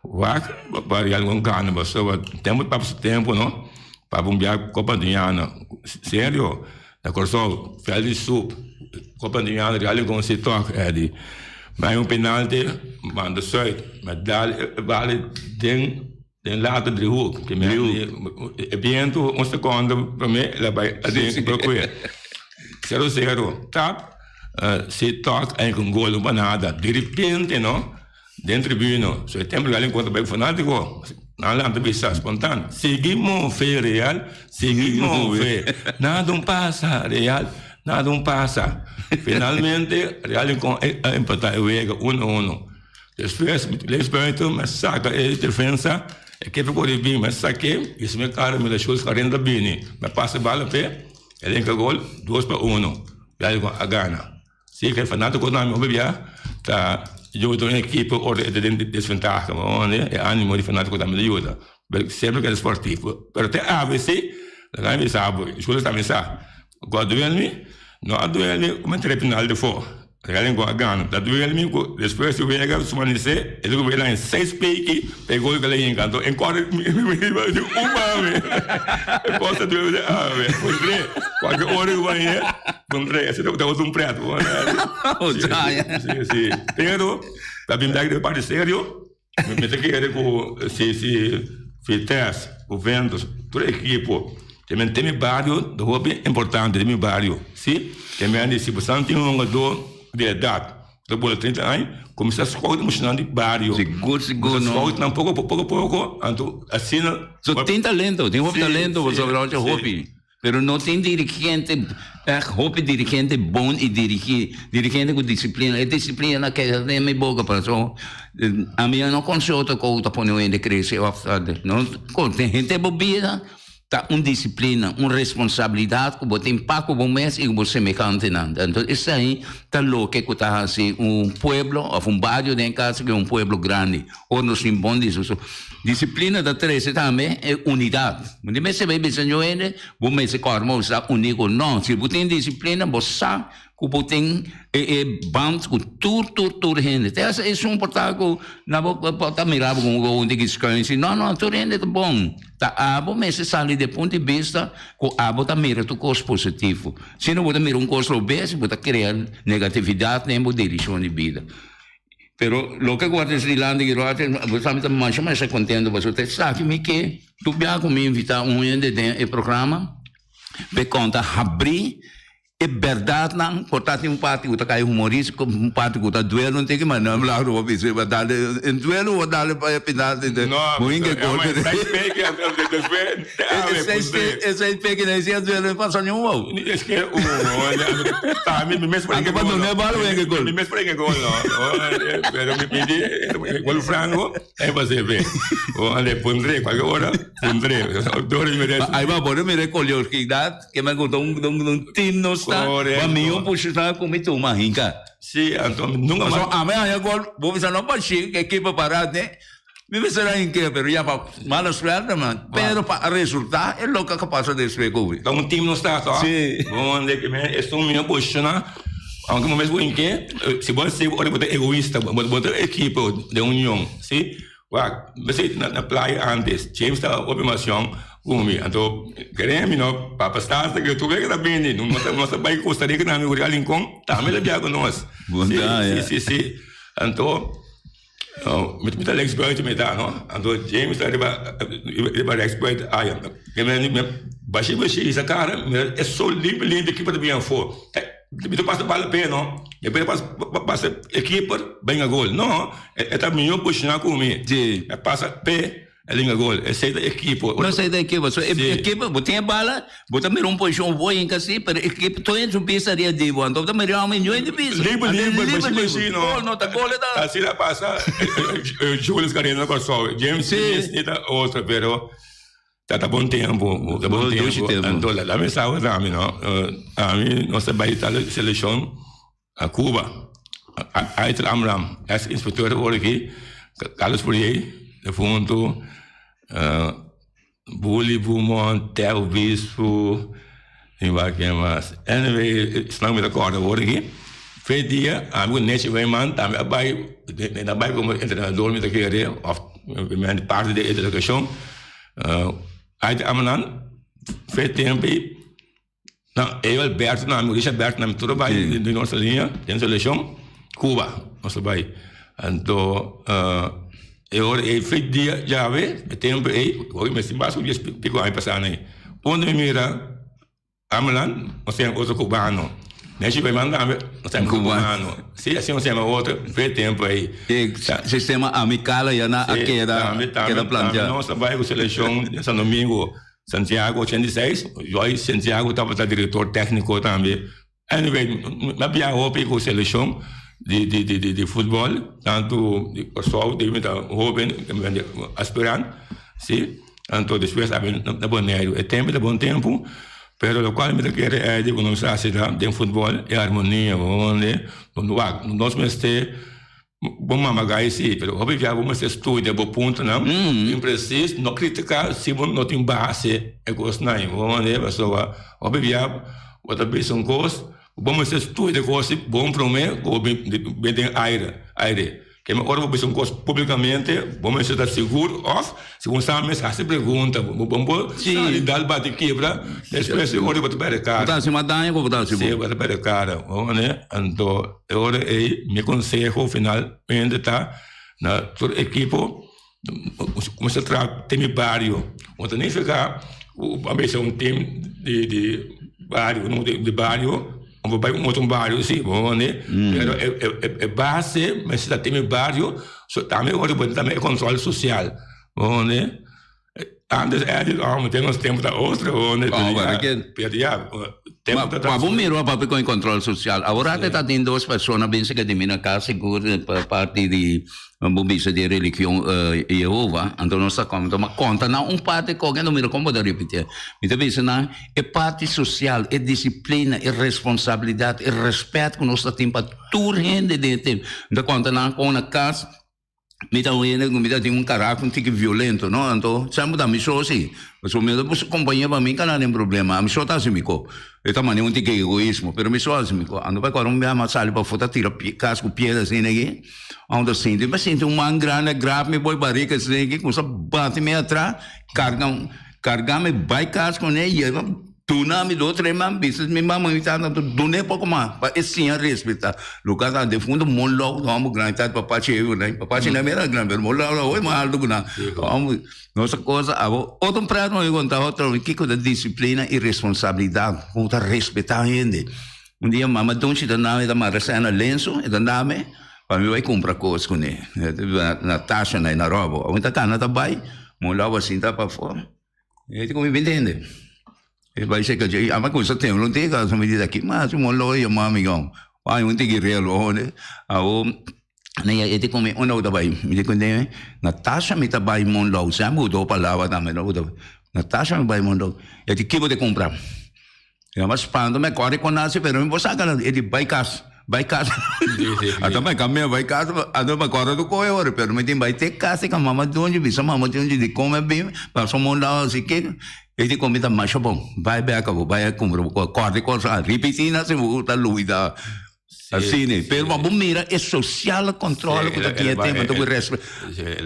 Speaker 3: wak pa Real Rincon gana pasobra tempu papa su tempu no, papa un bia Copa Antiñana, serio. Na Kòrsou, vèlt di sup, Kopa di Yano, Real Rincon si tòk, Eddy. Bai un penalti, banda sùit, ma dal e bal den den lata driehoek. Ke men e bientu un sekondo promé el a bai aden i kue. Sero sero, tap, si tòk ei ku un gol un pa nada. Diripente no. Den tribuna, so e tempu Real enkontra bai ku fanátiko, nan lanta bisa spontan, Sigui move Real, sigui move, nada un pasa Real, nada un pasa. Finalmente Real a empatá e wega uno uno. Despues linksbuiten mi a saka e defensa, e keeper kore bin, mi a sak'é, i su mi kara mira Schultz karenta bini, mi a pasa e bala p'e, el hinka gol, dos pa uno, Real a gana. Si ke fanátiko nan hopi bia ta yuda un ekipo ora e ta den desventaha, e animo di fanátiko tambe ta yuda. Pero semper keda sportivo. Pero te awe si, laga mi bisa bo, Julio tambe sa, ku a duel mi, no a duel mi ku mi a trae penal defo. Real Rincon a gana. Ta duel mi ku despues di wega su manisé e loke wega en seis peki pa e gol ku el a hinka. Anto en kòrda mi riba di un mami. E kos ta duel mi awe. Puntr'é kualke ora ku bai hé puntr'é. Esei tabata un prèt. Si si. Pero ta bin bèk den parti serio. Mi ta kere ku si si Vitesse, Juventus, tur ekipo te men den mi bario ta hopi importante den mi bario si te men di si bo san tin un hungadó di edat ku ta bula 30 aña kuminsá scout muchanan di bario
Speaker 1: Sigur sigur no.
Speaker 3: Scout nan poko poko poko anto asina.
Speaker 1: So tin talento tin hopi talento pasobra oca hopi. Pero no tin dirigente, echt hopi dirigente bon y dirigi, dirigente cu disciplina. E disciplina na keda den mi boca paso ami no conseho ta cu ta pone un hende crece of no con hende bo bida ta un disciplina, un responsabilidad cu bo tin pa cu bo mes y cu bo semehantenan. Entonces esey ta loke cu ta haci un pueblo of un bario den caso cu un pueblo grandi. Ora nos tin bon disciplina ta trece tambe e unidad. Bo no mester bay bisa ñu hende, bo mester corda bo sta uni cu no. Si bo tin disciplina bo sa cu bo tin e e band cu tur tur tur hende. Te hasta esun por ta cu na bo por ta mira bo como un tiki schuin si. No no tur hende ta bon. Ta abo mester sali di e punto di bista cu abo ta mira tur cos positivo. Si no bo ta mira un cos robes bo ta crea negatividad den bo direccion di bida. Pero loke ku a trese dilanti ki Roger, bo sa mi ta masha masha kontento pasobra ta esaki mi ke tur bia ku mi invitá un hende den e programa p'e konta habrí e bèrdatnan por ta tin un parti ku ta kai humorístiko un parti ku ta duelo un tiki ma no laga bo bisa bo dal e duelo bo dal pa e final bo hinka e golpe e seis peki na e sia duelo e pasa niun wou.
Speaker 3: Es que mi mes por
Speaker 1: Anto pa duna e bal o enke gol?
Speaker 3: Mi mes por enke gol no. Pero mi pidi gol franco e pa sirve. O ande pondré cualquier hora pondré. Dor mi merece.
Speaker 1: Ahí va por mira curiosidad que me gustó un un team no está. Pa mi un push cu mi tuma hinca.
Speaker 3: Sí, anto nunca
Speaker 1: mas. Paso ami haña gol, bo bisa no pa shi equipo para ne. Mi mester a hinke pero ya pa mala suerte man. Pero pa a resulta e loke a pasa despues ku mi.
Speaker 3: Ta un team nos ta to.
Speaker 1: Si.
Speaker 3: Bon de ke men esun mi a posiciona aunke bo mes bo hinke si bo hasi ora bo ta egoista bo bo ta ekipo den union si. Wak mi ta na na playa antes James ta hopi emocion ku mi anto kere mi no papa Stasa ke tur wega ta bini nos ta nos ta bai Costa Rica tambe ku Real Rincon tambe ta bia ku nos.
Speaker 1: Bon ta
Speaker 3: si si si anto. Mi ta links buiten mi ta no anto James ta riba riba rechts buiten aya bashi bashi hisa kara mira e sol limpi limpi keeper ta bin afo mi ta pasa bal p'e no despues e pasa e keeper bin a gol no e ta miho posiciona ku mi e pasa p'e. E linga gol, esei ta ekipo.
Speaker 1: No, esei ta ekipo. So, e ekipo, bo tin e bala, bo ta mira un posishon bo hinka si, pero ekipo tur hende su bista riba di bo. Anto bo ta mira homber niun hende bisa.
Speaker 3: Liber, liber, bashi, bashi, no.
Speaker 1: Gol no, ta gol e ta.
Speaker 3: Asina a pasa Julius Carrera na Kòrsou. James Smith ta otro, pero ta ta bon tempu, ta bon tempu. Anto la mi sa ami no, ami nos ta bai tal selekshon a Cuba. Aitel Amram, ex inspecteur ora aki, Carlos Pourier, defunto, Bully Beaumont, Theo Obispo, mi wak ken mas. Anyway, esnan mi ta kòrda ora aki. Fe dia ami ku Nechi Wijman tambe a bai, nan a bai komo entrenador mi ta kere, òf parti di e delegashon. Aitel Amram, fe tempu ei. No, eu Alberto na mi, Richard Alberto na mi, tur a bai den nos liña, den selekshon, Cuba nos a bai. Anto e ora ei fe dia djawe, e tempu ei, hopi mes tin bas ku dies piko aña pasá nei. Unda mi mira Ameland, nos tin otro cubano. Neshi bai manda tambe, nos tin cubano. Si, asina nos yama otro, fe tempu ei.
Speaker 1: E sistema amical ya na a keda, keda plantea.
Speaker 3: Nos a bai ku selekshon den San Domingo. Santiago 86, Joy Santiago tabata director tecnico tambe. Anyway, mi a biaha hopi cu seleccion di di di di futbol, tanto di Corsou, di mi ta hoben, mi ta aspirant, si. Anto despues a bin na Boneiru. E tempo ta bon tempo, pero locual mi ta kere edi cu nos haci ta den futbol e harmonia, bo wak, nos mester. Bo mama gai si, pero hopi bia bo mester studia bo puntonan bien precies, no critica si bo no tin base e cosnan ei, bo manda pasobra hopi bia bo ta bisa un cos. Bo mester studia e kos bon promé ku bo bin den aire aire. Ke men ora bo bisa un kos públikamente bo mester ta sigur òf si bo sa mes hasi pregunta. Bo por sali dal bati kibra despues e ora bo ta pèrdè kara.
Speaker 1: Bo ta hasi mas daño ku bo ta hasi bon.
Speaker 3: Si bo ta pèrdè kara. Anto e ora ei mi konseho finalmente ta na tur ekipo Kuminsá traha den mi bario. Bo ta nifiká ku bo a bisa un tim di di bario no di bario bo bai un otro bario si bo mane pero e base mester ta den mi bario so tambe ora bo tin e control social bo mane antes Eddie ò den nos tempo ta otro bo mane pero ya
Speaker 1: tempo ta. Bo mira papia con e control social awor ta tin dos persona binse ke tin mi na cas sigur pa parti di Bo bisa di e religion Yehova, anto nos ta kòm ma konta nan un parti kòke anto mira kon bo ta ripitié. Mi ta bisa nan e parti sosial, e disiplina, e responsabilidat, e rèspèt ku nos ta tin pa tur hende den e tempu. Mi ta konta nan kon na kas mi ta un hende ku mi ta tin un karakter un tiki violento no, anto semper ta mi so si, pasobra mi no ta busca kompañia pa mi ka nan den problema, ami so ta hasi mi ko. E ta mane un tiki egoismo, pero mi so hasi mi ko. Anto pa kòrda un biaha mi a sali pafó ta tira kas ku piedra asina aki. Unda sinti mi sinti un man grandi a grab mi boy barriga asina ki kumsa bati mi atra karga karga mi bai kas kune yega duna mi dos tres man bisa mi mama mi tata anto dun'e poko mas pa e siña respeta luka ta defunto mon lou ta homber grandi tata papa chei ku nan papa chei nan era grandi pero mon lou ta hopi mas alto ku nan homber nos a cosa abo otro pret mi konta otro kiko ta disiplina i responsabilidat kon ta respeta hende. Un dia mama Donchi ta name ta mara sena na lenso, e ta name pa mi bai kumpra kos kuné. Na Tasha na na Robo. Awor mi ta kana ta bai, mi un lobo sinta pafó. E di ku mi bini hende. E bai seka dje, ama kuminsa tembla un tiki, mi di ta ki mas un lobo yama mi gou. Bai un tiki relo honde. Awor e di ku mi unda bo ta bai? Mi di kuné na Tasha mi ta bai Monlou. Semper ku do palabra tambe. Natasha mi bai Monlou. E di ki bo ta kumpra? Mi a spanta, mi a kore kon nasi, pero mi por saka nan. E di, bai kas, bai kas. Ata mi a kambia bai kas, ata mi a kore tur koe ora, pero mi tin bai te kas i ka mama Donji, bisa mama Donji di kon mi a bin, pasobra un lado asi ke. E di kon mi ta masha bon, bai bek abo, bai a kumpra bo kos, kòrda e kos, ripití nan si bo ta luida. Asina, pero pa bo mira e sociale controle ku ta tin e tema ta ku respe.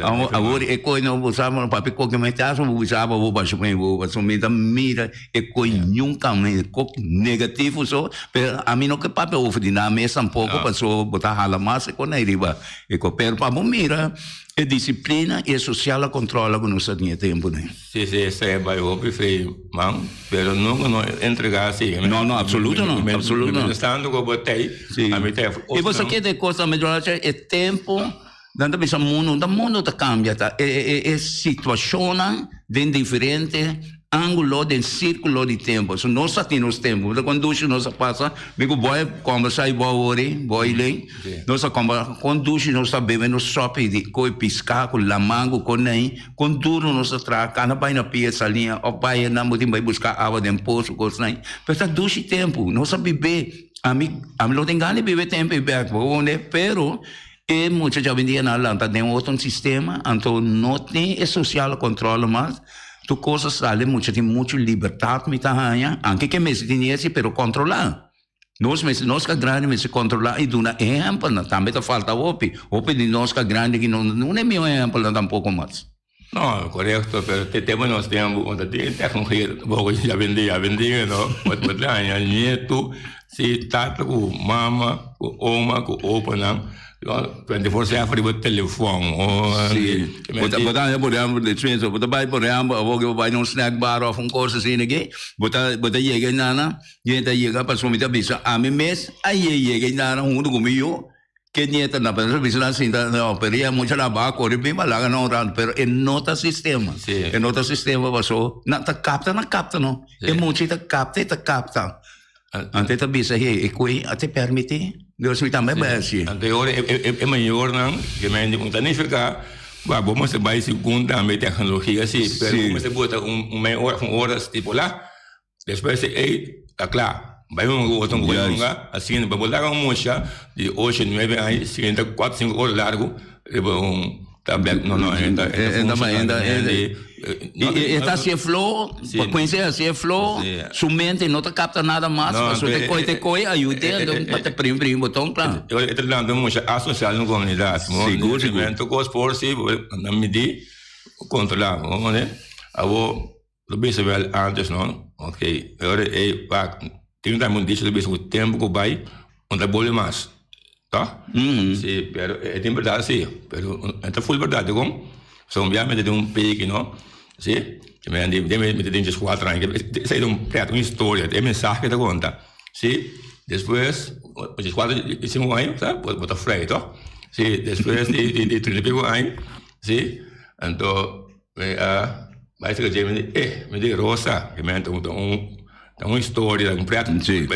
Speaker 1: Awor e koi no bo sa papia koke me ta bo bisa bo basha me bo paso mi ta mira e koi nunca me kok negativo so pero ami no ke papia over di nan mes tampoco paso bo ta hala mas e kon ariba e kos pero pa bo mira e disciplina y e sociale controle ku nos ta tin e tempo nei.
Speaker 3: Si si esei bai hopi frei man, pero nunca no entrega si.
Speaker 1: No, no, absoluto no, absoluto no.
Speaker 3: Mientras ku bo tei,
Speaker 1: Si.
Speaker 3: ami tei.
Speaker 1: I bo sa ke te kos tambe Jonacha, e tempo, nan ta bisa mundu, ta mundu ta kambia ta, e e e situashonnan den diferente angulo, den sirkulo di tempo. So nos ta tin nos tempo, bo ta kondushi nos a pasa, mi ku bo a kombersa i bo awor ei, bo Eileen, nos a kombersa kon dushi nos ta bebe nos sopi di koi piska ku laman ku konei. Kon duro nos ta traha, kana bai na pia saliña òf bai nan bo tin bai buska awa den poso kosnan. Pero ta dushi tempu, nos a bib'é. Ami, ami lo tin gana di biba e tempu ei bèk, bo wonde, pero e mucha djawendia nan a lanta den otro sistema, anto no tin e sosial kòntròl mas. Tur kos a sali, mucha tin muchu libertat mi ta haña, anke ke mester tin esi, pero kòntrolá. Nos mester, nos ka grandi mester kontrolá i duna ehèmpelnan. Tambe ta falta hopi. Hopi di nos ka grandi aki no duna e mihó ehèmpelnan tampoko mas.
Speaker 3: No, korekto, pero te tempu nos tempu bo ta tin teknologia tampoko ya bendia, ya bendia no. Bo bo ta haña nietu si tata ku mama ku oma ku opanan 24/7 riba telefòn.
Speaker 1: Sí. Bo ta bo ta haña por ehèmpel, dispensa, bo ta bai por ehèmpel awor ke bo bai na un snack bar òf un kos asina aki, bo ta bo ta yega einana. Ñe ta yega pasobra mi ta bisa ami mes a ye yega i nana huntu ku mi yu ke ñe ta na pero bisa nan sinta no pero ya mucha na baha kore bin pa laga nan un rato pero e no ta sistema e no ta sistema paso nan ta kapta nan kapta no e mucha ta kapta e ta kapta anto e ta bisa hey e koe a te permiti Dios mi tambe bai hasi.
Speaker 3: Anto e ora e mayornan ke men di un ta nifiká bo mester bai segun tambe teknologia si pero bo mester bota un mei ora un ora stipulá. Despues di ei ta kla. Bai un otro un hunga asina pa bo laga un mucha di ocho nuebe aña sinta kuater sinku ora largu riba un. Ta bek no no e ta
Speaker 1: E ta funciona e e ta hacié flow pa cuense hacié flow su mente no ta capta nada mas pasobra te coy te coy ayude anto pa ta primi primi boton kla.
Speaker 3: E ta dando mucha asocial na comunidad.
Speaker 1: Sigur sigur.
Speaker 3: Tur cos por si nan midi controla abo Lo bisa wel antes no, ok, e ora ei wak, tin tambe un dicho ta bisa ku tempu ku bai no ta bolbe mas, toh? Si, pero e tin berdad si, pero e ta ful berdad dikon? Pasobra un bia mi ta den un peki no, si, mi ta den dieskuater aña, esei ta un pret, un historia, e mensahe ta konta, si, despues dieskuater diesinku aña sa bo ta frei toh? Si, despues di trinta i pico aña, si, anto. Mi a bai cerca dje, mi di, eh, mi di Rosa, mi mente un, un, ta un historia, un pret,
Speaker 1: Sí.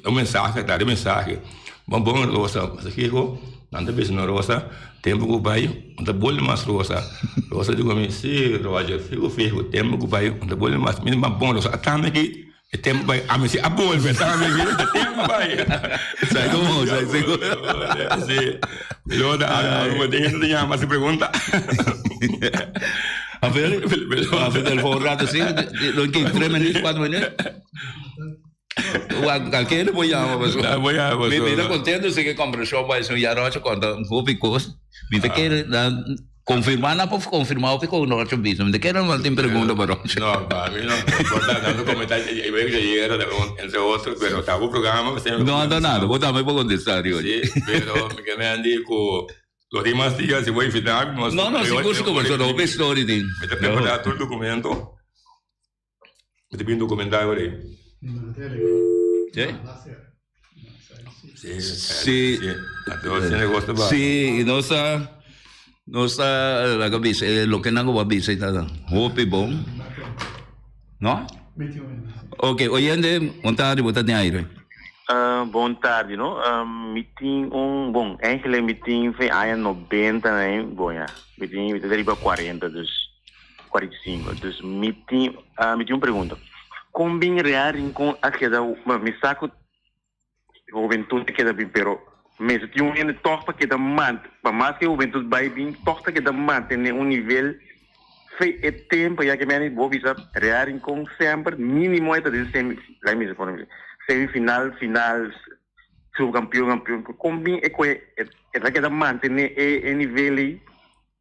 Speaker 3: un mensahe, ta un mensahe. Bon, bon, Rosa, sa kiko? Nan ta bisa no Rosa, tempo ku bai, un ta bolbe mas Rosa. Rosa di ku mi, sí, Roger, fijo, fijo, tempo ku bai, un ta bolbe mas. Mi di, ma bon, Rosa, atame aki, e tempo bai, ami si a bolbe, atame aki, e tempo bai.
Speaker 1: Sai como, sai seguro.
Speaker 3: Sí. Lo da algo de eso te llama si pregunta.
Speaker 1: A ver, a ver, telefoon rato sí, lo que 3 minutos, 4 minutos. Cualquier voy a llamar, pues.
Speaker 3: Voy a,
Speaker 1: pues. Mi ta contento si que conversación va a ser ya rocho conta un hopi cos. Mi ta quiere Confirma nan por confirma hopi con Rocho bisa. Mi ta kere nan tin pregunta pa Rocho.
Speaker 3: No, pa mi no importa tanto comentario y veo que ayer, entre otros, pero ta bo programa.
Speaker 1: No, no nada, bo tambe por contesta riba.
Speaker 3: Sí, pero mi ke me han di cu los demás días si bo invita mi.
Speaker 1: No, no, sigur, sigur, pasobra hopi story tin.
Speaker 3: Mi ta prepara tur documento. Mi ta bin documentá ahora ei.
Speaker 1: Sí. Sí. Sí, nos ta nos ta laga bisa e loke nan ku a bisa ta hopi bon. No? Ok, oyente, bon tardi, bo ta den aire.
Speaker 5: Bon tardi no. Mi tin un bon eigenlijk mi tin fe aña 90 na bon ya. Mi tin mi ta riba 40 dus. 45. Dus mi tin, ah, mi tin un pregunta. Kon bin Real Rincon a keda, bueno, mi sa ku Juventud a keda bin, pero mester tin un hende tòg pa keda mant, pa mas ke Juventud bai bin, tòg ta keda mantené un nivel fe e tempo, ya ke mi a bo bisa Real Rincon semper mínimo e ta den semi, laga mi bisa por ejemplo, semifinal, final, subkampion, kampion. Kon bin e koe e ta keda mantené e e nivel ei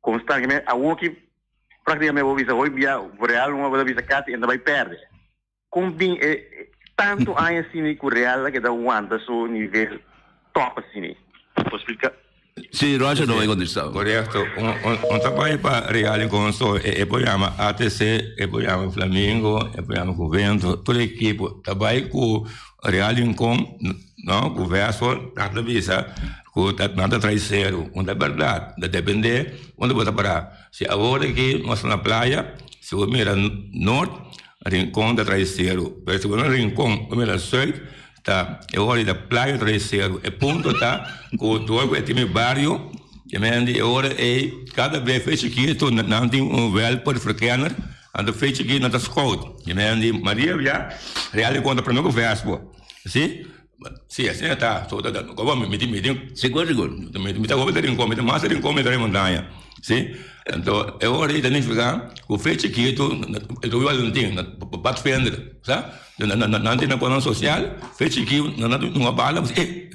Speaker 5: konstante? Awoki Prácticamente bo bisa hoy bia Real un bo ta bisa casi en ta bay perde. Con bin e tanto aña asina cu Real a keda wanta su nivel top asina? Bo splica?
Speaker 1: Sí, Roger lo bay contesta.
Speaker 3: Correcto. Un ta bay pa Real y Conso e por yama ATC, e por yama Flamingo, e por yama Juventus, tur ekipo ta bay cu Real Rincon, no, cu Vessel, nan ta bisa cu nan ta trae cero. Un ta berdad, ta depende unda bo ta para. Si awor aki nos ta na playa, si bo mira nort, Rincon ta trae seru. Pero si bo na Rincon bo mira zuid, ta e ora di ta playa trae seru. E punto ta ku dor ku e tin e bario, ke men di e ora ei kada bes fe chikitu nan tin un welperverkenner, anto fe chikitu nan ta scout. Ke men di Maria bia Real Rincon ta prome ku Vespo, si. Si, asina ta. So ta komo mi tin mi tin.
Speaker 1: Sigur sigur.
Speaker 3: Mi ta hopi ta rincon, mi ta mas ta rincon mi ta den montaña. Si, anto e ora ei ta nifiká ku fe chikitu e ta Valentin, padvinder, sa? Nan tin nan konan sosial, fe chikitu nan ta duna bala, e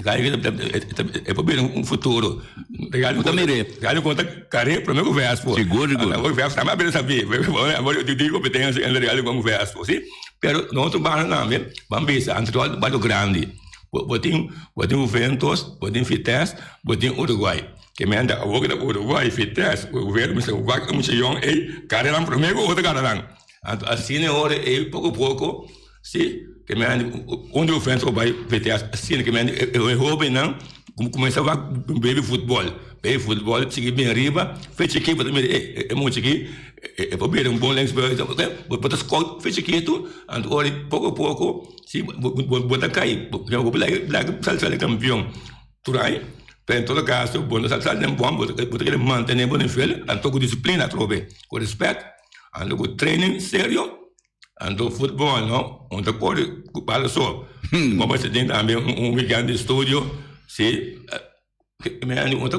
Speaker 3: e por bira un futuro.
Speaker 1: Bo ta mir'é.
Speaker 3: Real rincon ta kar'é promé ku Vespo.
Speaker 1: Sigur sigur.
Speaker 3: Awor Vespo tambe a bira sabí. Awor tin kompetensia entre Real Rincon ku Vespo, si. Pero no otro banda tambe, ban bisa anterior barrio grandi. Bo tin bo tin Juventus, bo tin Vitesse, bo tin Uruguay. Ke men ta awor ta Uruguay, Vitesse, Juventus mester wak e mucha yòn ei karanan prome ku otro karanan. Anto asina e ora ei poko poko si ke men un di Juventus ku bai Vitesse asina ke men e hobennan kuminsa wak baby futbol, baby futbol sigui bin riba fecha aki bo ta mira e mucha aki. E por bira un bon linksbuiten, bo ta scout fe chikitu, anto ora poko poko si bo ta kai, bo por laga sali kampion tur aña, pero en todo kaso bo no sali den bon, bo ta kere mantene bo nivel, anto ku disiplina atrobe, ku respet, anto ku training serio, anto futbol no, bo no ta kore ku bala so, bo mester tin tambe un weekend di studio, si. Mi a ta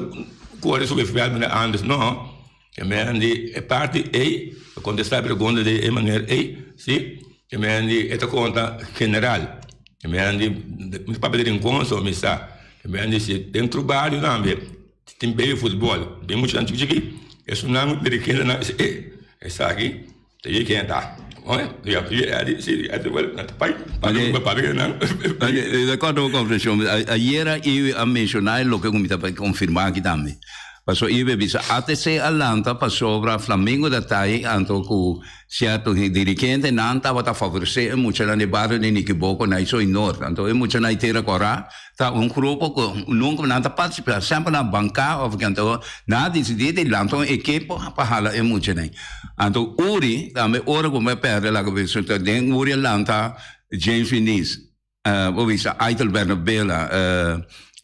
Speaker 3: kore su veld manera antes, no. Ke men di e parti ei, pa kontestá e pregunta di e manera ei, si, ke men di e ta konta general. Ke men di, mi ta papia di Rincon so mi sa. Ke men di si den tur bario tambe tin baby futbòl, den muchanan chiki chiki, esunnan dirigentenan a bisa e, esaki ta yei ken ta.
Speaker 1: Di acuerdo cu confesión, ayera Iwe a menciona e loke cu mi ta bay confirma aki tambe. Pasobra Iwe a bisa ATC a lanta pasobra Flamengo ta tai anto cu cierto dirigentenan tabata favorece e muchanan di bario di Nikiboko na Isoy Noord. Anto e muchanan di Tera Cora Ta un grupo ku nunka nan ta partisipá, semper nan banká òf ke anto nan a disidí di lanta un ekipo pa hala e muchanan. Anto Uri tambe ora ku mi a pèrdè laga bisa ta den Uri a lanta James Viniz, bo bisa Aitel Bernabela,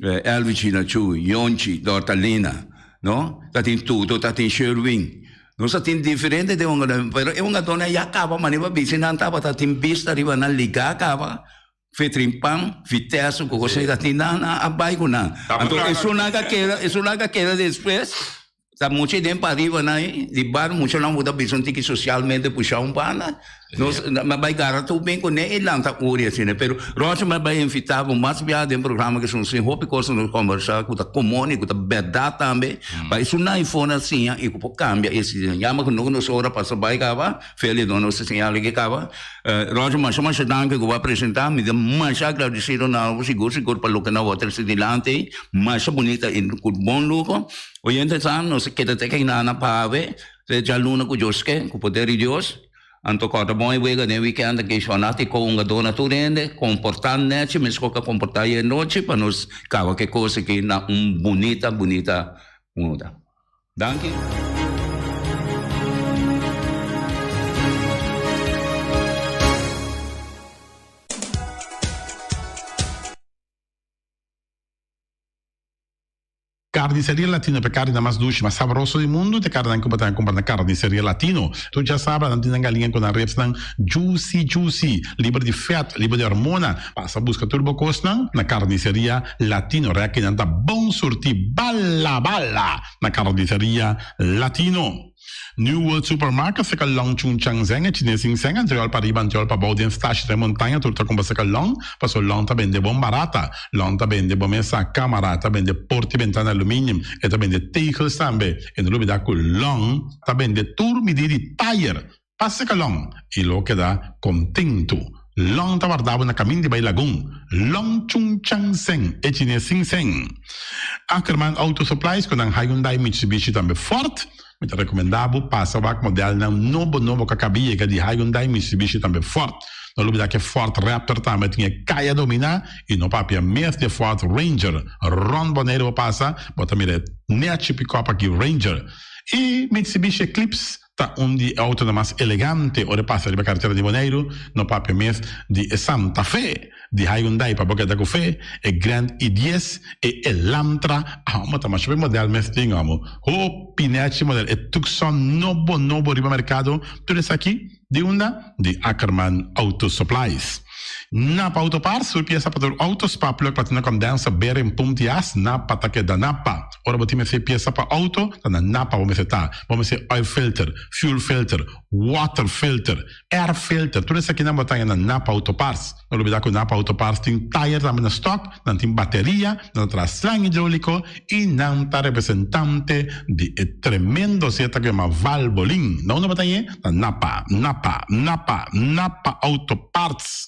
Speaker 1: Elvi Chinachu, Yonchi Dortalina, no? Ta tin Tuto, ta tin Sherwin. Nos a tin diferente den hungadó, pero e hungadónan ya kaba manera bo bisa nan tabata tin bista riba nan ligá kaba. Vetrinpan, Vitesse ku kos ta tin nan a bai ku nan. Anto esunnan ka keda, esunnan ka keda despues ta mucha den pariba nan ei, di bar muchanan ku ta bisa un tiki sosialmente pusha un banda, nos a bai gara tur bin kuné i lanta uri asina. Pero Roger mi a bai invita bo mas bia den programa ke son sin hopi kos nos kombersá ku ta komon i ku ta bèrdat tambe pa esunnan ei for a siña i ku por kambia e siña. Yama ku nos ora pasa bai kaba. Feli no nos ta señala ke kaba. Roger masha masha danki ku bo a presenta. Mi ta masha agradesido na bo sigur sigur pa loke nan bo a trese dilanti. Masha bunita i ku bon luho. Oyente sa nos a keda te keinan na pawe te djaluna ku Dios ke, ku poder di Dios. Anto kòrda bon e wega den wikènt aki fanátiko hungadó na tur hende komportá nèchi meskos ku a komportá ayer nochi pa nos kaba ku e kos aki na un bunita bunita nota. Danki.
Speaker 6: Carniceria Latino p'e carninan mas dushi, mas sabroso di mundu, t'e carninan cu bo ta cumpra na Carniceria Latino. Tur djasabra nan tin nan galiña cu nan ribsnan juicy juicy, liber di vet, liber di hormona. Pasa busca tur bo cosnan na Carniceria Latino. Rekinan ta bon surti bala bala na Carniceria Latino. New World Supermarket seka long Chung Chang Zeng e chines sin seng antriol pa riba antriol pa bou den stashi den montaña tur ta cumpra seka long paso long ta bende bon barata. Long ta bende bo mesa, camara, ta bende porta y bentana aluminium, e ta bende tegels tambe. E no lubida cu long ta bende tur midi di tayer. Pasa ka Long i lo keda kontentu. Long ta warda bo na kamin di bai Lagun. Long Chung Chang Seng, e chines sin seng. Ackerman Auto Supplies ku nan Hyundai, Mitsubishi tambe Ford. Mi ta rekomendá bo pasa wak modelnan nobo nobo ku a kaba yega di Hyundai, Mitsubishi tambe Ford. No lubidá ku e Ford Raptor tambe tin e kaya dominá i no papia mes di e Ford Ranger. Rònt Boneiru bo pasa, bo ta mira e nechi pikòp aki Ranger. I Mitsubishi Eclipse Ta un di e autonan mas elegante ora e pasa riba karetera di Boneiru, no papia mes di e Santa Fe, di Hyundai pa bo keda ku fe, e Grand i dies, e Elantra, amo ta masha hopi model mes tin amo, hopi nechi model, e Tucson nobo nobo riba merkado, tur esaki di unda? Di Ackerman Auto Supplies. Napa Auto Parts, tur piesa pa tur auto, spark plug, platina condenser, bearing, pump di as, Napa ta keda Napa. Ora bo tin mester piesa pa auto, ta na Napa bo mester ta. Bo mester oil filter, fuel filter, water filter, air filter, tur esakinan bo ta haña na Napa Auto Parts. No lubida ku Napa Auto Parts tin tayer tambe na stock, nan tin bateria, nan ta traha slang hidrolico y nan ta representante di e tremendo zeta ku yama Valvoline. Na unda bo ta hañ'e? Na Napa, Napa, Napa, Napa Auto Parts.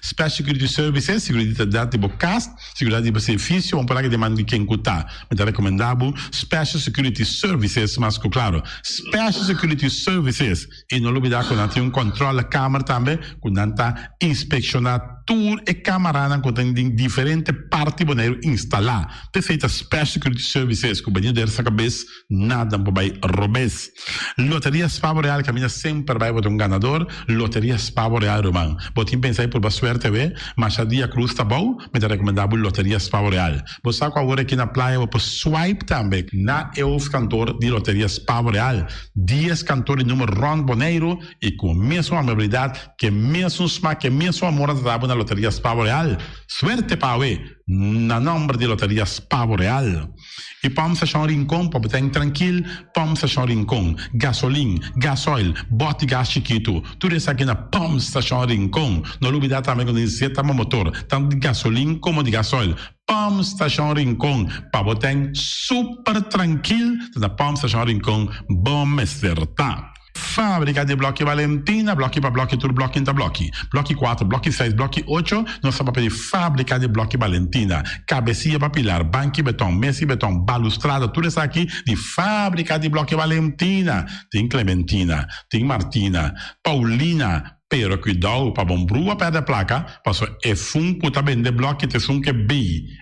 Speaker 6: Special Security Services, Seguridat di bo kas, seguridat di bo servicio, un por aki den man di ken ku ta. Mi ta rekomendá bo Special Security Services mas ku klaro. Special Security Services. I no lubidá ku nan tin un kòntròlekamer tambe ku nan ta inspekshoná tur e kamaranan ku tin den diferente parti Boneiru instalá. P'esei ta Special Security Services ku benido der sa kabes nada por bai robes. Loteria Spa Boreal kaminda semper bai bo ta un ganador. Loteria Spa Boreal ruman. Bo tin pensa di purba suerte awe? Masha dia krus ta bou, mi ta rekomendá bo Loteria Spa Boreal. Bo sa ku awor aki na playa bo por swipe tambe na e hoofdkantoor di Loteria Spa Boreal. Dies kantoor di numer rònt Boneiru i ku mesun amabilidat, ku e mesun smak, ku e mesun amor nan ta dabo na. na Loterias Pavo Real. Suerte pa awe na nomber di Loterias Pavo Real. Y Pump Station Rincon pa bo ta trankil, Pump Station Rincon, gasolin, gasoil, bòt di gas chikitu, tur esaki na Pump Station Rincon. No lubida tambe ku tin zeta pa motor, tantu di gasolin komo di gasoil. Pump Station Rincon pa bo ta super trankil, ta na Pump Station Rincon bo mester ta. Fábrika di Blòki Valentina, blòki pa blòki, tur blòki ta blòki. Blòki 4, blòki 6, blòki 8, nos ta papia di Fábrika di Blòki Valentina. Kabesia pa pilar, banki beton, mesa beton, balustrada, tur esaki di Fábrika di Blòki Valentina. Tin Clementina, tin Martina, Paulina, pero kuidou pa bo no brua pèrdè plaka, paso esun ku ta bende blòki ta esun ku e B,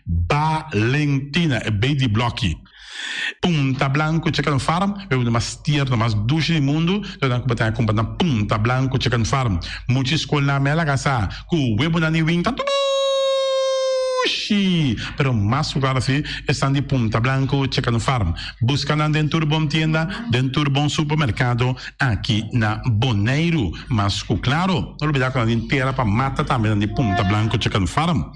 Speaker 6: Valentina, e B di blòki. Punta Blanco Chicken Farm, e un mas tierno, mas dushi di mundu, donde ku bo ta kumpra na Punta Blanco Chicken Farm. Mucha skol na mela kasa, ku webunan di winta dushi! Pero mas lugar asina, esnan di Punta Blanco Chicken Farm. Buska nan den tur bon tienda, den tur bon supermerkado aki na Boneiru. Mas ku klaro, no lubidá ku nan tin tera pa mata tambe nan di Punta Blanco Chicken Farm.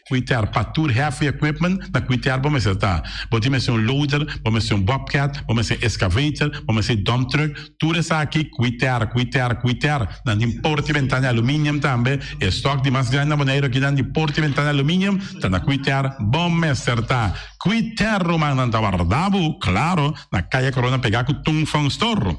Speaker 6: Quiter pa tur heavy equipment na Quiter bo mester ta. Bo tin mester un loader, bo mester un bobcat, bo mester excavator, bo mester dump truck, tur esaki Quiter, Quiter, Quiter. Nan tin porta y ventana aluminium tambe. E stock di mas grandi na Boneiru aki nan di porta y ventana aluminium ta na Quiter, bo mester ta. Quiter ruman nan ta warda bo, claro, na Kaya Corona pega ku Tung Fong Store.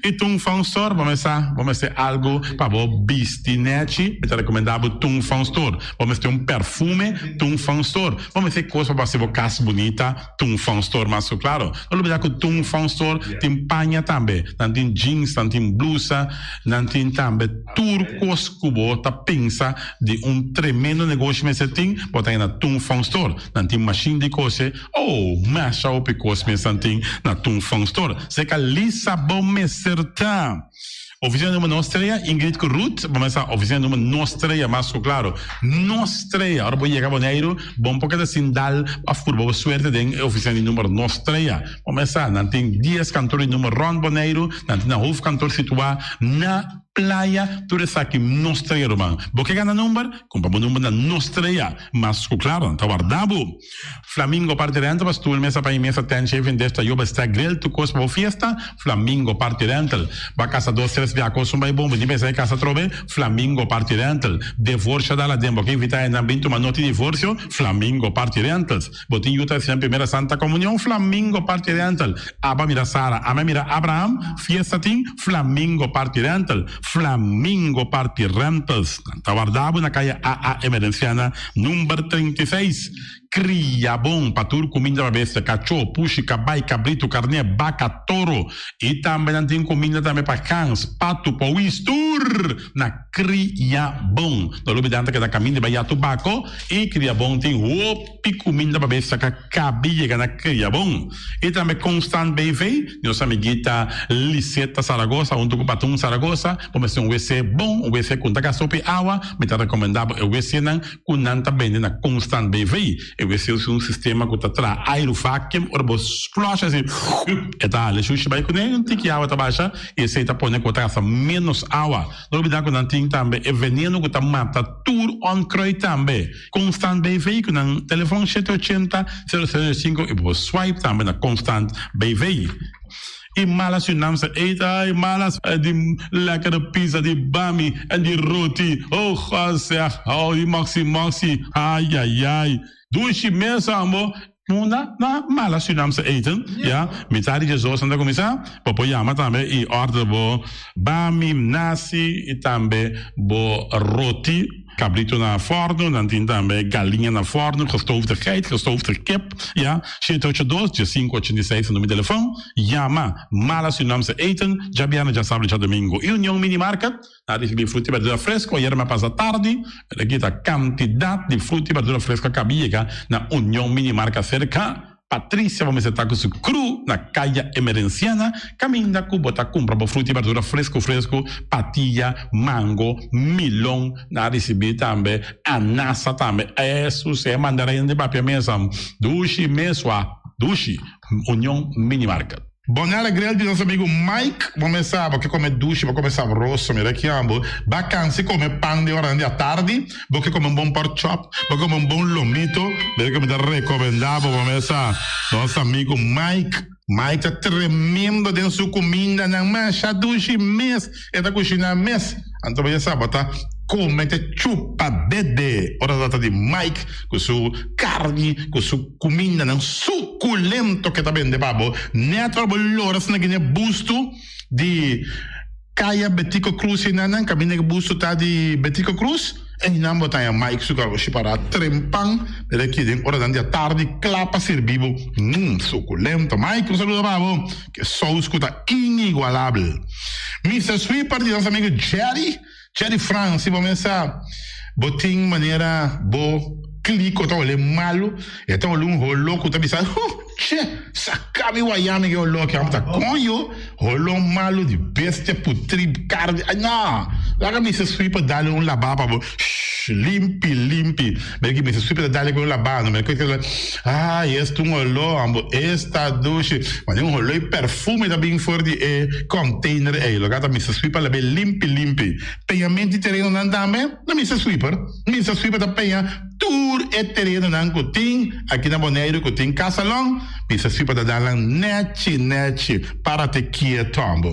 Speaker 6: Y Tung Fong Store, bo mester, bo mester algo pa bo bisti nechi, mi ta rekomendá bo Tung Fong Store. Bo mester un perfume, Tung Fong Store. Bo mester kos pa hasi bo kas bunita, Tung Fong Store mas ku klaro. No lubidá ku Tung Fong Store tin paña tambe. Nan tin jeans, nan tin blusa, nan tin tambe tur kos ku bo ta pensa di un tremendo negoshi mester tin, bo ta haña na Tung Fong Store. Nan tin machine di kose. Oh, masha hopi kos mes nan tin na Tung Fong Store. Seka Lisa bo mester ta. Ofisina number nos trea, Ingrid ku Ruth, bo mester ofisina number nos trea, mas ku klaro. Nos trea. Ora bo yega Boneiru, bo no por keda sin dal òf purba bo suerte den e ofisina di number nos trea. Bo mester, nan tin dies kantor di number rònt Boneiru, nan tin nan hoofdkantoor situá na Playa, tur esaki nos trea, ruman. Bo ke gana number? Kumpra bo number na nos trea. Mas ku klaro, nan ta warda bo. Flamingo Party Rental pa stoel, mesa pa mesa, tent, chafing dish, tayoba, stack, grill, tur kos pa bo fiesta. Flamingo Party Rental. Bo a kasa dos, tres bia kos un bai bon, bo tin pensa di kasa atrobe? Flamingo Party Rental. Devorsio dal aden, bo ke invita hendenan bin tuma noti di divorsio? Flamingo Party Rentals. Bo tin yu ta hasi nan primera Santa Komunion? Flamingo Party Rental. Aba mira Sara, ami a mira Abraham, fiesta tin? Flamingo Party Rental. Flamingo Party Rentals. Nan ta warda bo na kaya AA Emerenciana number 36. Kria bon pa tur kuminda pa bestia, kachó, pushi, kabai, kabritu, karné, baka, toro. I tambe nan tin kuminda tambe pa gans, patu, powis, tur na Kria Bon. No lubida nan ta keda kaminda bai ya tubako i Kria Bon tin hopi kuminda pa bestia ka kabi yega na Kria Bon. I tambe Constant BV, nos amiguita Liseta Zaragoza huntu ku Patun Zaragoza, bo mester un wc bon, un wc ku no ta gasta hopi awa, mi ta rekomendá bo e wcnan ku nan ta bende na Constant BV. E wc usa un sistema ku ta traha airu vacuum, ora bo flush asi, e ta hala e shushi bai kuné, un tiki awa ta basha i esei ta pone ku bo ta gasta ménos awa. No olbida ku nan tin tambe e veneno ku ta mata tur onkruid tambe. Constant BV ku nan telefon shete ochenta, sero sero sinku i bo por swipe tambe na Constant BV. I Malas Surinaamse eten, ai Malas, die lekkere pizza, die bami en die roti. Oh God zeg, oh die maxi maxi, ai ai ai. Dushi mes ambo. Munda na Malas Surinaamse eten, ja. Mitad di diesdos nan ta kuminsá. Bo por yama tambe i order bo bami, nasi i tambe bo roti. Cabrito na forno, nan tin tambe galiña na forno, gestoofde geit, gestoofde kip, ja. 782 1586 ta numero di telefon. Yama Malas Surinaamse Eten, djabièrnè, djasabra i djadomingo. I Union Mini Market, nan risibi fruta i berdura fresco. Ayera mi a pasa tardi, pero aki ta kantidat di fruta i berdura fresco a kabi yega na Union Mini Market serka Patricia bo mester ta ku su kru na Kaya Emerenciana, kaminda ku bo ta kumpra bo fruta i berdura fresku fresku, patia, mango, milon, nan a risibí tambe anasa tambe, esus e mandarin di papia mesa, dushi mesua, dushi, Union Mini Market. Bonella Grill di nos amigo Mike. Bo mes sa, bo ke kome dushi, bo kome sabroso. Mira ki ambo. Ba kansi kome pan den oranan di atardi. Bo ke kome un bon pork chop, bo ke kome un bon lomito. Mira ki mi ta rekomendá bo, bo mes sa. Nos amigo Mike. Mike ta tremendo den su kumindanan. Masha dushi mes. E ta kushiná mes. Anto bo ya sa, bo ta kome te chupa dede. Ora ta trata di Mike ku su karni, ku su kumindanan sukulento ke ta bende pa bo. Nèt ora bo lora asina gine bustu di Kaya Betico Cruz einanan, kaminda ku bustu ta di Betico Cruz, einan bo ta haña Mike su karoshi pará trempan. Mira aki den oranan di atardi kla pa sirbi bo. Mmm, sukulento. Mike, un saludo pa bo. Ke sous ku ta inigualabel. Mister Sweeper di nos amigo Jerry, Jerry Frans, si bo mes sa bo tin manera bo kliko ta hole malu, e ta hole un holo ku ta bisa, huh, che, saka mi waya mi ke holo aki, amo ta koño, holo malu di bestia putri karni, ay no, laga Mister Sweeper dale un laba pa bo, shh, limpi, limpi. Mira ki mester sweep ta dale ku un labano. Mira ku ay esta un oló ambo esta dushi. Mane un oló i perfume ta bin for di e container ei. Loke ta mester sweep a labe limpi limpi. Peñamento di terenonan tambe na mester sweeper. Mester sweeper ta peña tur e terenonan ku tin aki na Boneiru ku tin kasalon. Mester sweeper ta dal nan nechi nechi. Para te kieto ambo.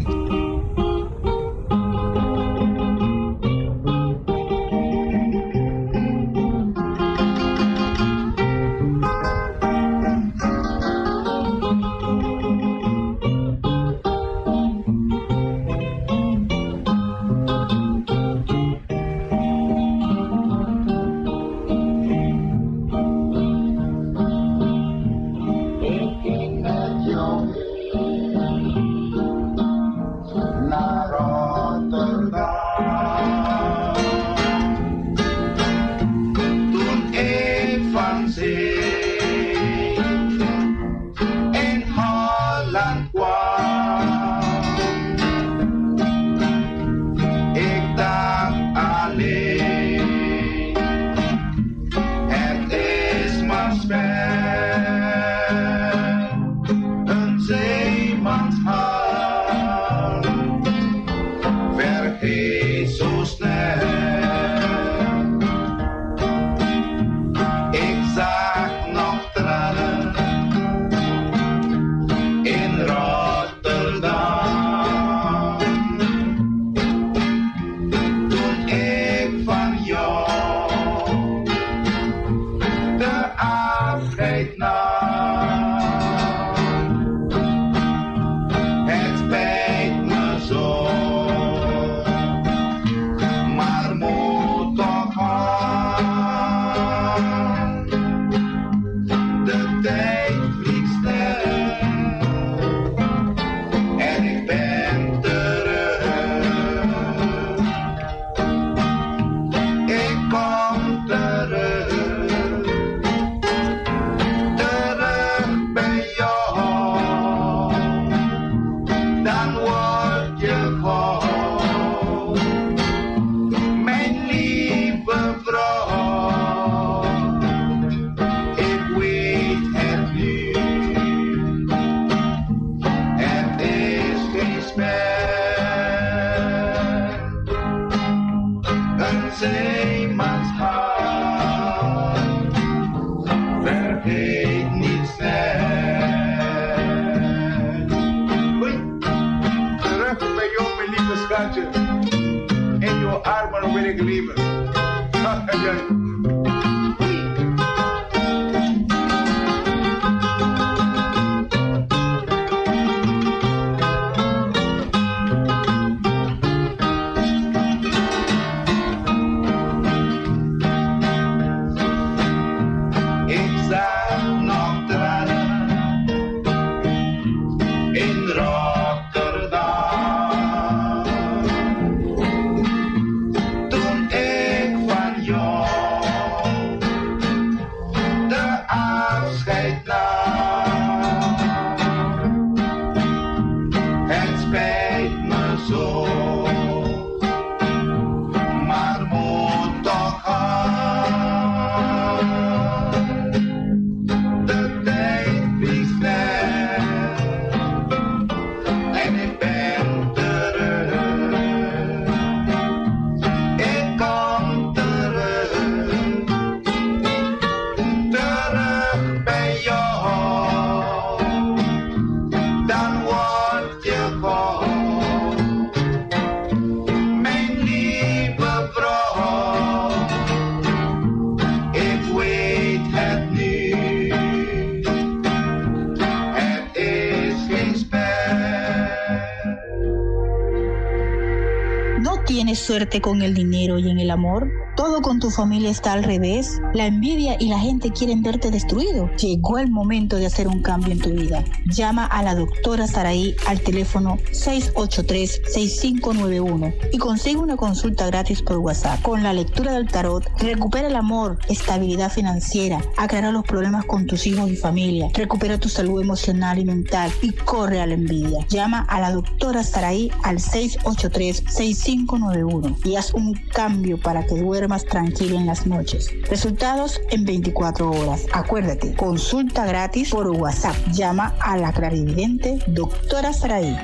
Speaker 7: tienes suerte con el dinero y en el amor? ¿Todo con tu familia está al revés? ¿La envidia y la gente quieren verte destruido? Llegó el momento de hacer un cambio en tu vida. Llama a la doctora Saraí al teléfono 683-6591 y consigue una consulta gratis por WhatsApp. Con la lectura del tarot, recupera el amor, estabilidad financiera, aclara los problemas con tus hijos y familia, recupera tu salud emocional y mental y corre a la envidia. Llama a la doctora Saraí al 683-6591 y haz un cambio para que duermas tranquilo en las noches. Resultados en 24 horas. Acuérdate, consulta gratis por WhatsApp. Llama a la clarividente doctora Saraí.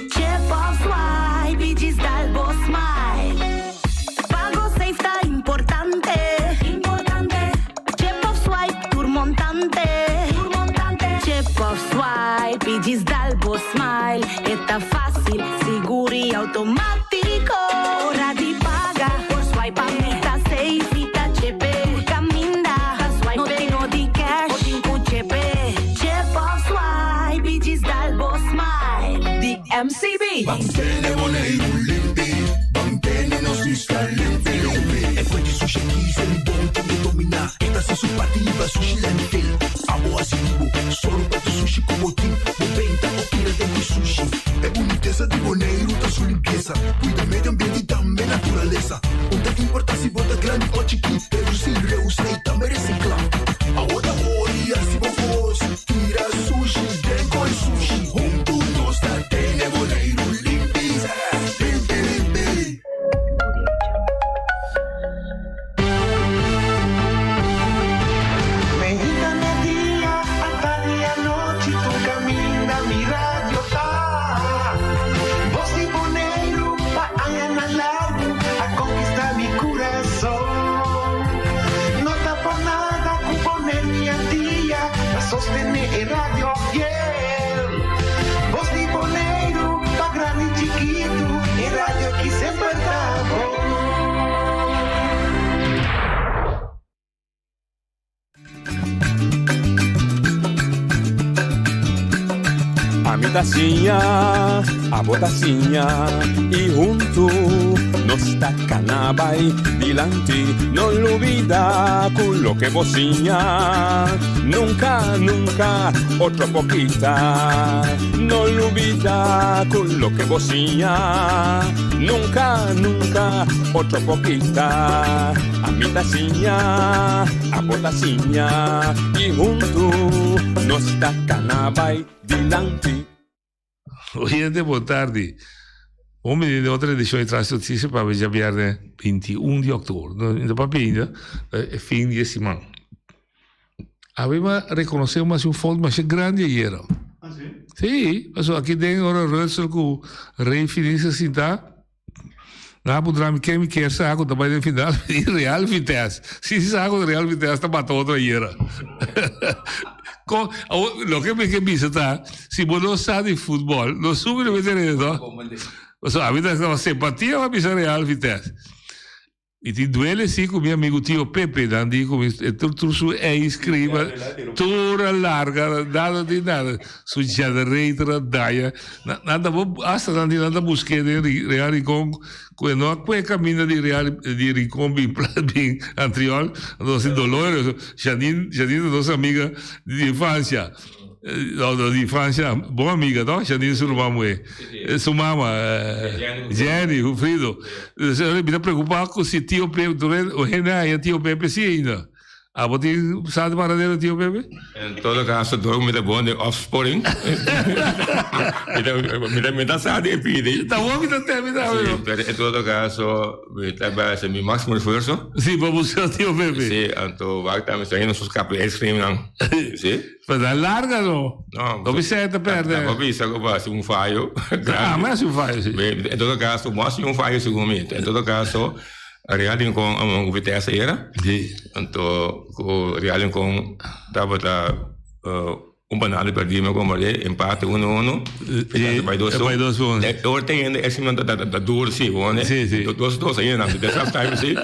Speaker 8: Chip of swipe y djis dal bo smile. Pago safe ta importante. Importante. Chip of swipe tur montante. Tur montante. Chip of swipe y djis dal bo smile. E ta facil, sigur y automatico. Ora di paga por swipe pa mi ta safe. Mi ta chepe. Tur caminda ta swipe. No tin no di cash. Bo tin cu chepe. Chip of swipe y djis dal bo smile.
Speaker 9: Di MCB.
Speaker 10: Ban tene Boneiru limpi, ban tene nos isla limpi limpi. E fuente sushi aki ser bon tin e dominá. E ta hasi su parti hiba sushi landfill. Abo hasi di bo, sòru pa tur sushi ku bo tin. Bo benta o tira den di sushi. E bunitesa di Boneiru ta su limpiesa. Kuida medio ambiente i tambe naturalesa. Un ta importá si bo ta grandi o chikí, redusí, reusá i tambe resiklá. Awor ta ora di hasi bo kos, tira sushi den koi sushi. Huntu nos ta tene Boneiru limpi, limpi, limpi.
Speaker 11: Meinta media, atardi anochi, tur caminda mi radio ta. Voz di Boneiru pa añanan largu a conquista mi curason. No ta por nada cu Bonaire mi Antia ta sostene e radio fiel. Voz di Boneiru pa grandi y chikitu, e radio ki semper ta bon.
Speaker 12: Ami ta siña, abo ta siña y huntu nos ta cana bay dilanti. No lubida cu loke bo siña nunca, nunca otro por kita. No lubida cu loke bo siña nunca, nunca otro por kita. Ami ta siña, abo ta siña y huntu nos ta cana bay dilanti.
Speaker 13: Oyente bon tardi. Bon bini den otro edicion di Tras Noticia pa djabierne 21 di october. No ta papia ainda, e fin di e siman. Awe mi a reconoce un un fout masha grandi ayera.
Speaker 4: Ah, si?
Speaker 13: Si, pasobra aki den ora Russell cu Ray Finis a sinta, Nan a puntra mi ken mi kier sa ku ta bai den final di Real Vitesse. Si si sa ku Real Vitesse ta bata otro ayera. Kon, awor loke mi ke bisa ta, si bo no sa di futbol, no subi riba e tereno no. Pasobra ami ta simpatia pa bisa Real Vitesse. Mi tin duele si cu mi amigo tio Pepe, nan di cu mi e tur tur su ijs crema tur a larga, nada di nada, su generator a daña, nan ta bo hasta nan di nan ta busque den Real Rincon cu e no a cue caminda di Real di Rincon bin bin Antriol, nos tin dolor, Janine Janine ta nos amiga di infancia. No, no, di infancia, bon amiga, no? Janine su ruman muhé. Su mama, Jenny, Wilfrido. Mi ta preocupa cu si Tio Pepe, tur hende a haña Tio Pepe si ainda. Abo tin sa di paradero Tio Pepe?
Speaker 3: En todo caso, door mi ta bon den opsporing. Mi ta, mi ta sa di e pidi.
Speaker 13: Ta bon mi ta te, mi ta.
Speaker 3: Sí, pero en todo caso, mi ta bai haci mi maximo esfuerzo.
Speaker 13: Sí, pa busca Tio Pepe.
Speaker 3: Sí, anto wak tambe si ainda nos scapa e ijscream nan. Sí.
Speaker 13: Pero na larga no.
Speaker 3: No.
Speaker 13: No bisa ta perde.
Speaker 3: No bisa ku hasi un fallo.
Speaker 13: Ah, mi hasi un fallo, si.
Speaker 3: En todo caso, bo hasi un fallo segun mi. En todo caso, Real Rincon a un Vitesse era.
Speaker 13: Si.
Speaker 3: Anto ku Real Rincon tabata un penal perdi mi komprende, empate uno uno. Vitesse bai dos
Speaker 13: un. Dos un.
Speaker 3: E ora tin hende esei nan ta duro si, bo ne?
Speaker 13: Si, si.
Speaker 3: Dos dos ainda nan. Despues half time si.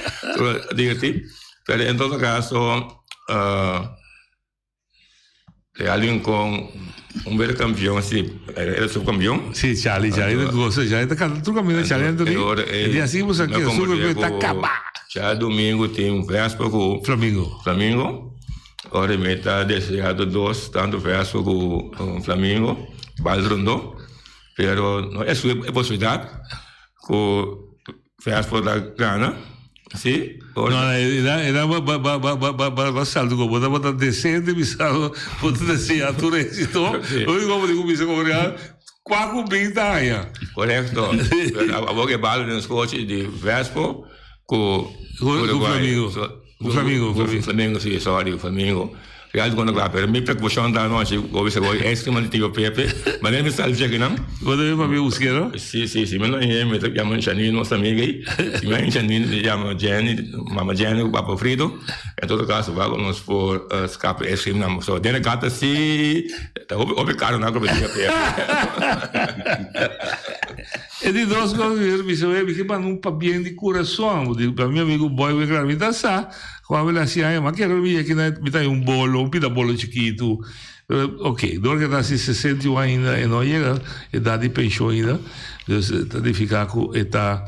Speaker 3: Diverti. Pero en todo caso. Real Rincon un bere campeon si era subcampeon.
Speaker 13: Si Charlie, Charlie ta goza, Charlie ta canta tur caminda Charlie Anthony. E dia si boso ke subcampeon ta caba.
Speaker 3: Djadomingo tin Vespa cu
Speaker 13: Flamingo.
Speaker 3: Flamingo. Ora mi ta desea tur dos tanto Vespa cu Flamingo bal rondo pero no exclui e posibilidad cu Vespa ta gana. Si.
Speaker 13: No, no, era, era ba, ba, ba, ba, ba, ba, ba, ba salto como bo tabata decente bisado, bo ta desea tur éxito.
Speaker 3: Si.
Speaker 13: Lo único bo tin cu bisa como real, cua cu bin ta haña.
Speaker 3: Correcto. Pero abo ke balo den scochi di Vespo cu
Speaker 13: Cu, cu
Speaker 3: Uruguay.
Speaker 13: Flamengo.
Speaker 3: So,
Speaker 13: Cu Flamengo,
Speaker 3: cu
Speaker 13: Flamengo.
Speaker 3: Flamengo, si, sorry, Flamengo. Real cuando klaar, pero mi preocupacion ta anochi, bo bisa bo ice cream di Tio Pepe, manera mi sali cheque nan.
Speaker 13: Bo ta bin papia buske no?
Speaker 3: Si, si, si mi no heye mi ta yama Janine nos amiga ey, si mi no Janine mi yama Jenny, mama Jenny cu papa Frido, en todo caso wak nos por scapa ice cream nan, so den e gata si ta hopi hopi caro nan cu Tio Pepe.
Speaker 13: E di dos cos mi bisa mi ke manda un pabien di curason, pa mi amigo Boy Winkelaar, mi ta sa. Juan Valenciano, ma kere mi yeki na mi ta un bolo, un pida bolo chikitu. Pero ok, dor ke ta hasi 61 ainda e no a yega edad di penshon ainda, dus ta nifiká ku e ta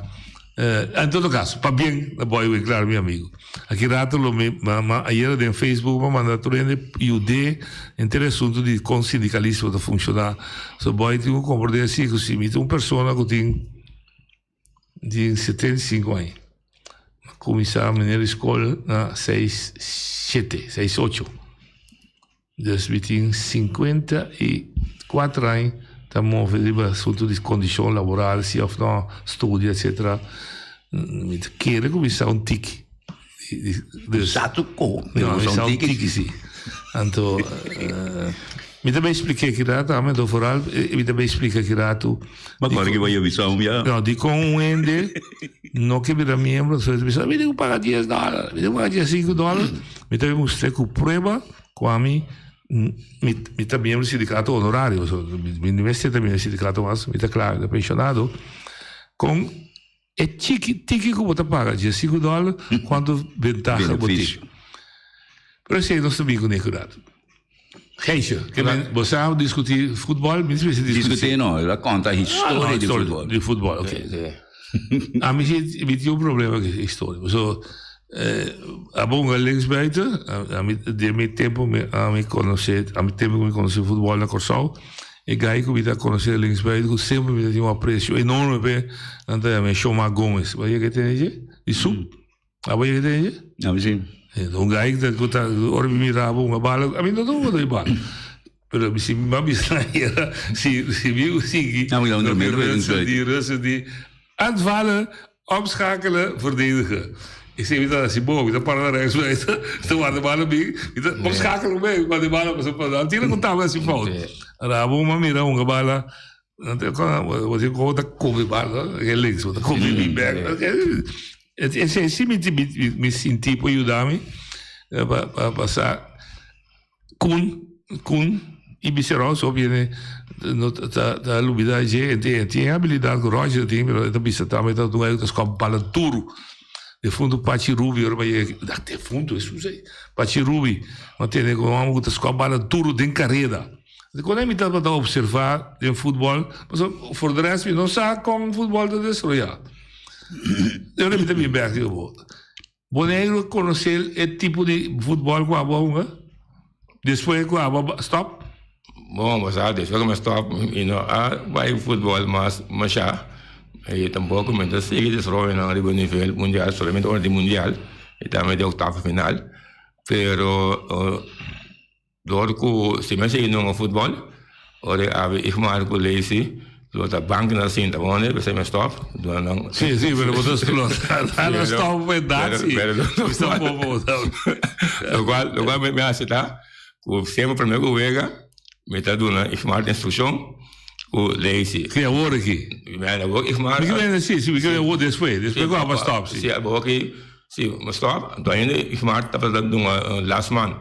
Speaker 13: en todo kaso pabien na Boy Winklaar mi amigo. Aki rato lo mi ma ayera den Facebook mi a manda tur hende yud'é henter e asuntu di kon sindikalismo ta funshoná. So Boy tin ku komprondé si ku si mi ta un persona ku tin Di 75 aña. Mi a kuminsá manera di skol na seis shete, seis ocho. Dus mi tin 54 aña ta move riba asuntu di kondishon laboral, si òf no, studia, etsetera. Mi ta kere kuminsá un tiki.
Speaker 1: Dus, Sa tu ko,
Speaker 13: no, mi sa un tiki si. Anto, mi ta bay splika aki rato, ame do vooral, mi ta bay splika aki rato.
Speaker 1: Ma kor ki bo yobisa un bia?
Speaker 13: No, di kon un hende no ke bira miembro, so e ta bisa, mi tin ku paga dies dòler, mi tin ku paga dies sinku dòler. Mi ta bay mustra ku prueba ku ami, mi, mi ta miembro di sindikato honorario, so mi no mester ta miembro di sindikato mas, mi ta kla, mi ta penshonado. Kon E chiki tiki ku bo ta paga dje sinku dòler, kuantu bentaha bo tin. Pero esei nos ta bin kuné ku rato. Geisje, ke men, bo sa diskutí futbòl? Mi mester diskutí.
Speaker 1: Diskutí no, el a konta historia di futbòl.
Speaker 13: Di futbòl, ok. Ami si mi tin un problema ku historia. Pasobra abo hunga linksbuiten, ami den mi tempu mi ami konosé, ami tempu ku mi konosé futbòl na Kòrsou, E guy ku mi ta konosé linksbuiten ku semper mi ta tin un apresio enorme p'e, nan ta yam'é Shomar Gomez. Bo a yega tene dje? Di Sup. Abo a yega tene dje?
Speaker 1: Ami si.
Speaker 13: Un guy ku ta ku ta ora mi mira bo hunga bala, ami no ta hunga di bala. Pero mi si mi a bisa nan ayera si si mi sigui loke Russell di Russell di aanvallen Opschakelen, verdedigen. Ik zeg, mi ta hasi bo, mi ta para na rechts buiten, mi ta warda bala bin, mi ta opschakelen mee, mi warda bala paso pa nan tira ku tabla hasi fout. Rabo mi a mira hunga bala, bo tin komo ta kobe bala, e links, bo ta kobe mi bek. Esei si mi sinti por yuda mi pa pa sa. Kun, Kun y Biceron so viene no ta ta lubida dje e tin e tin e habilidad cu Roger tin pero e ta bisa tambe ta un ta scob bala duro defunto Pachi Rubi ora bay yega defunto Jesus ey Pachi Rubi a tene cu un homber cu ta scob bala duro den careda cuando mi tabata observa den futbol pasobra for de rest mi no sa con futbol ta desaroya ora mi ta bin bek digo Boneiru a konosé e tipo di futbòl ku abo a hunga despues ku abo a stòp?
Speaker 3: Bon, bo sa despues ku mi a stòp mi no a bai futbòl mas mashá i tampoko mi ta sigui desaroyonan riba nivel mundial, solamente ora di mundial i tambe di oktavo final, pero. Dor ku si mi a sigui nunga futbòl, ora e abi Igmar ku Leisi lo ta bank na sinta wonde, p'esei mi a stòp, duna nan.
Speaker 13: Sí, sí, pero bo ta splota. Nan stòp pa edat, sí. Mi sta poco bo ta.
Speaker 3: Lokual, lokual mi hasi ta ku semper promé ku wega mi ta duna Igmar instrukshon ku Leisi.
Speaker 13: Ki awor aki?
Speaker 3: Mi a awor Igmar.
Speaker 13: Mi ke bini sí, sí, mi ke bini awor despues, despues ku abo a stòp, sí.
Speaker 3: Sí, awor aki, sí, mi a stòp, anto ainda Igmar tabata duna last man.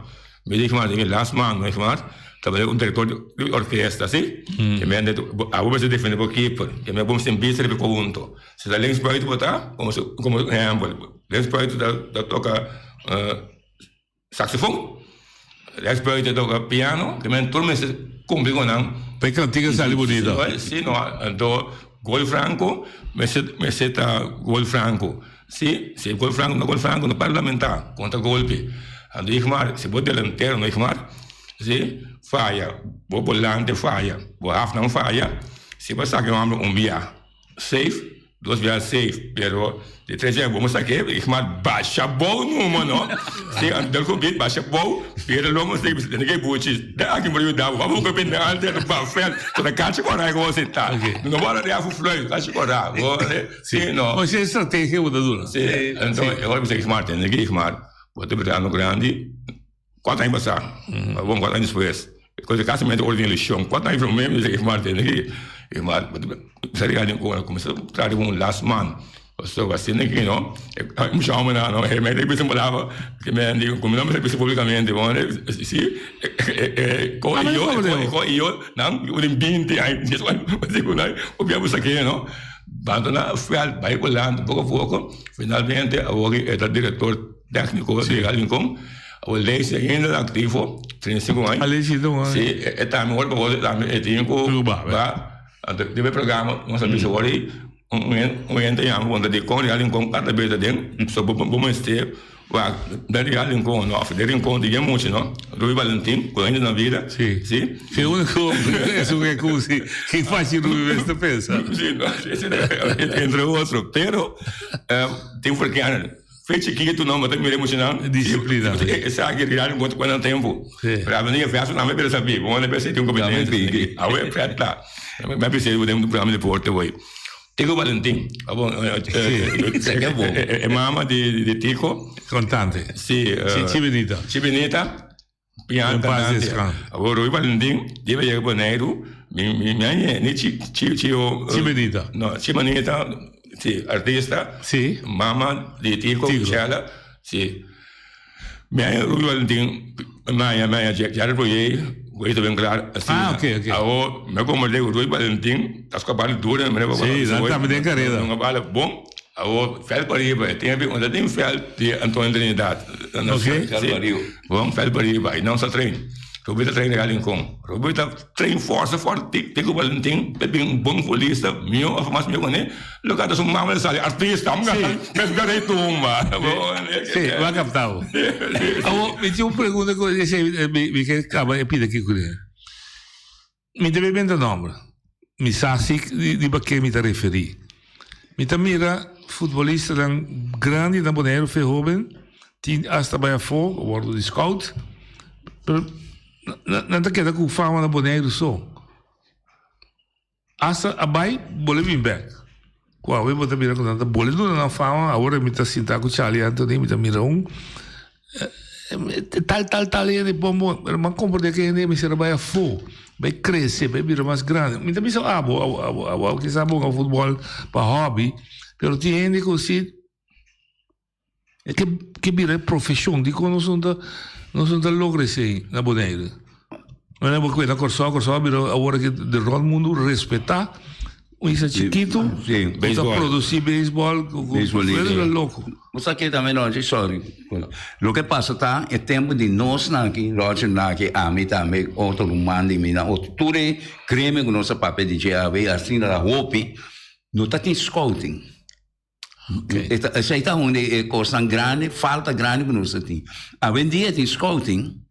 Speaker 3: Mi di Igmar, mi last man, mi Igmar tabata un director di orkesta, si. Ke mi anda, abo mester defende bo keeper, ke mi a bo sin bista riba e conhunto. Si ta links buiten bo ta, como como ehempel, links buiten ta ta toca saxofon. Rechtsbuiten toka piano, ke men tur mester kumpli ku nan.
Speaker 13: Pa e kantika sali bunita.
Speaker 3: Si, no, anto gol franko mester mester ta gol franko. Si, si e gol franko no gol franko no para lamentá kontra golpe. Anto Igmar, si bo delantero no Igmar, si, faya, bo bolante faya, bo hafnan faya, si bo saka e homber un bia. Safe, dos bia safe, pero di tres bia bo sa ke ik maar basha bou numa no. Si anto del gebied basha bou, pero lo mo safe tene ke buchi. Da aki por yuda bo. Bo ko penalti anu ba veld. So da kachi kora ko sita. No bora ria fu fluit, kachi kora. Bo si no.
Speaker 13: O sea strategia bo ta duna.
Speaker 3: Si, anto e ora mi sa ik maar tene ke ik maar bo ta birando grandi. Kuantu aña pasá? Bon, kuantu aña despues? Kosa kasi mente ora tin elekshon. Kuantu aña promé mi bisa Martin aki, e mar sa riga den kona kuminsá traha riba un last man. Pasobra asina aki no, e mucha hòmbernan no, e mester bisa un palabra ke mi di ku mi no mester bisa públikamente bon si e ko i yo e ko i yo nan den binti aña ku nan ke no. Banda na vèlt bai Holanda poko a poko finalmente awor e ta direktor. Técnico di Real Rincón. Awor Leisi ainda ta activo, 35 aña.
Speaker 13: Ah, Leisi ta
Speaker 3: Si, e tambe ora pa wòrdu tambe e tin ku ba. Anto riba e programa nos a bisa awor ei un hende ta yama konta dikon Real Rincón kada bes ta den so bo bo mester wak den Real Rincón no òf den Rincón tin yen mucha no Ruby Valentin ku ainda na vida.
Speaker 13: Si.
Speaker 3: Si.
Speaker 13: E úniko esun ke ku si ki fashi Ruby mester pensa.
Speaker 3: Si no entre otro pero tin for kende. Fe chikitu no, bo ta mira emocional.
Speaker 13: Disciplina.
Speaker 3: Esaki real encuentro cu nan tempo. Pero a venir verso nan me bira sabi, bo nan pensa tin competencia. Awe preta. Me pensa bo den programa de deporte hoy. Tico Valentin. Abo e mama di di Tico.
Speaker 13: Cantante.
Speaker 3: Si.
Speaker 13: Si Chibenita.
Speaker 3: Chibenita. Pian cantante. Abo Rui Valentin debe yega Boneiru. Mi mi mi añe ni chi chi chi o.
Speaker 13: Chibenita.
Speaker 3: No, Chibenita. Si, artista.
Speaker 13: Si.
Speaker 3: Mama di Tico, Michela. Si. Mi aña Rui Valentin, mi aña, mi aña Gerard Poyey, cu ta ben klaar.
Speaker 13: Ah, ok, ok.
Speaker 3: Awo, mi a comprende cu Rui Valentin ta scapa di duro.
Speaker 13: Si, nan tambe den carera.
Speaker 3: Nan bala bon. Awo, veld pariba, e tempo unda tin veld di Antonio Trinidad.
Speaker 13: Ok.
Speaker 3: Si, bon, veld pariba, y nan sa train. Rui ta train Real Rincon. Rui ta train forsa forte, Tico Valentin ta bin un bon futbolista, mihó of mas mihó kuné, lo ke ta su mama ta sali artista, mi gana e tumba.
Speaker 13: Sí, bo a kapta bo. Awor, mi tin un pregunta ku esei mi ke kaba e pida aki kuné. Mi ta bebenta nòmber, mi sa si riba ke mi ta referí. Mi ta mira futbolistanan grandi na Boneiru fe hóben, tin asta bai afó, a wòrdu di scout, pero nan ta keda ku fama na Boneiru so. Asta a bai, bole bin bèk. Ku awe bo ta mira ku nan ta bole duna nan fama, awor mi ta sinta ku Charlie Anthony, mi ta mira un tal tal tal hende bon bon, pero mi a komprende ku e hende mester a bai afó, bai krese, bai bira mas grandi. Mi ta bisa abo, abo, abo, abo kisa bo hunga futbòl pa hòbi, pero tin hende ku si E ke ke bira e profeshon. Dikon nos no ta nos no ta logra esei na Boneiru? Manera bo kue na Kòrsou, Kòrsou a bira awor aki de rònt mundu respetá un isla chikitu
Speaker 1: Sí,
Speaker 13: ku ta
Speaker 1: beisbòl.
Speaker 13: produsí beisbòl ku ku
Speaker 1: Beisbòl
Speaker 13: ku
Speaker 1: liga.
Speaker 13: ta loko.
Speaker 1: Bo sa ke tambe Roger, sorry. Loke pasa ta e tempu di nos nan aki, Roger nan aki, ami tambe, otro ruman di mi nan, otro tur e gremio ku nos a papia di JAW asina ta hopi, no ta tin scouting. Esei ta un di e kosnan grandi, falta grandi ku nos ta tin. Awendia tin scouting,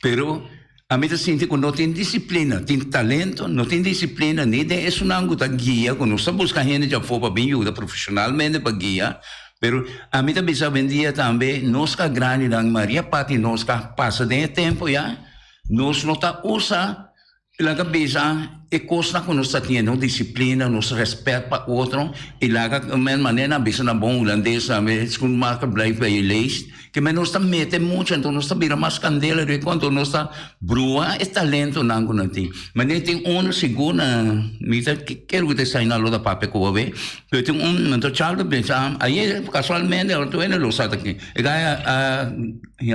Speaker 1: pero ami ta sinti ku no tin disiplina. Tin talento, no tin disiplina ni den esunnan ku ta guia, ku nos ta buska hende djafó pa bin yuda profeshonalmente pa guia. Pero ami ta bisa awendia tambe nos ka grandinan, maria parti nos ka pasa den e tempu ya, nos no ta usa Laga bisa e kosnan ku nos ta tin, nos disiplina, nos rèspèt pa otro i laga men manera nan bisa na bon hulandes tambe, schoenmaker blijft bij je leest, ke men nos ta mete muchu anto nos ta bira mas kandela riba e konto nos ta brua e talentonan ku nan tin. Manera tin unu sigur na mi ta kere ku ta esei nan lo ta papia ku bo awe, pero tin un anto Charles ta pensa ayer kasualmente ora tur hende lo sa ta ken e gaya a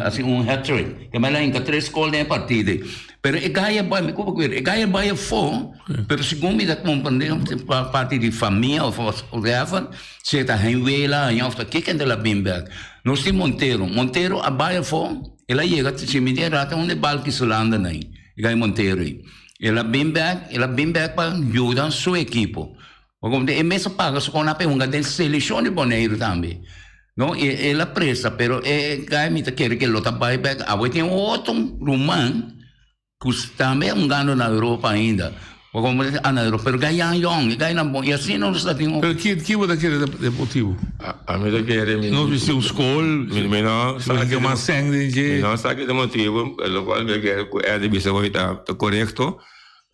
Speaker 1: hasi un hat trick, ke men a hinka tres gol den e partido. Pero e gaya bai, mi koba kuer, e gaya bai afó, pero segun mi ta komprendé pa parti di famia of whatever, si e ta heimwee la haña of ta kiko hende la bin bèk. Nos tin Montero, Montero a bai afó. El a yega, si mi tin rata un de Balki Solanda nai, Guy Montero ei. El a bin bek, el a bin bek pa yuda su ekipo. Pasobra e mes a paga su kona pa e hunga den selekshon di Boneiru tambe. No, e el a presta, pero e guy mi ta kere ke lo ta bai bek. Awe tin otro ruman ku tambe a hungando na Europa ainda. Pasobra na Europa, pero guy yan yòn, e guy nan bon. I asina nos ta tin.
Speaker 13: Pero ki ki bo ta kere ta e motibu?
Speaker 3: Ami ta kere mi.
Speaker 13: Nos bisti un skol,
Speaker 3: Mi no sa
Speaker 13: ki mas sèn den dje.
Speaker 3: Mi no sa ki ta motibu, lokual mi ta kere ku Eddy bisa hoy ta korekto.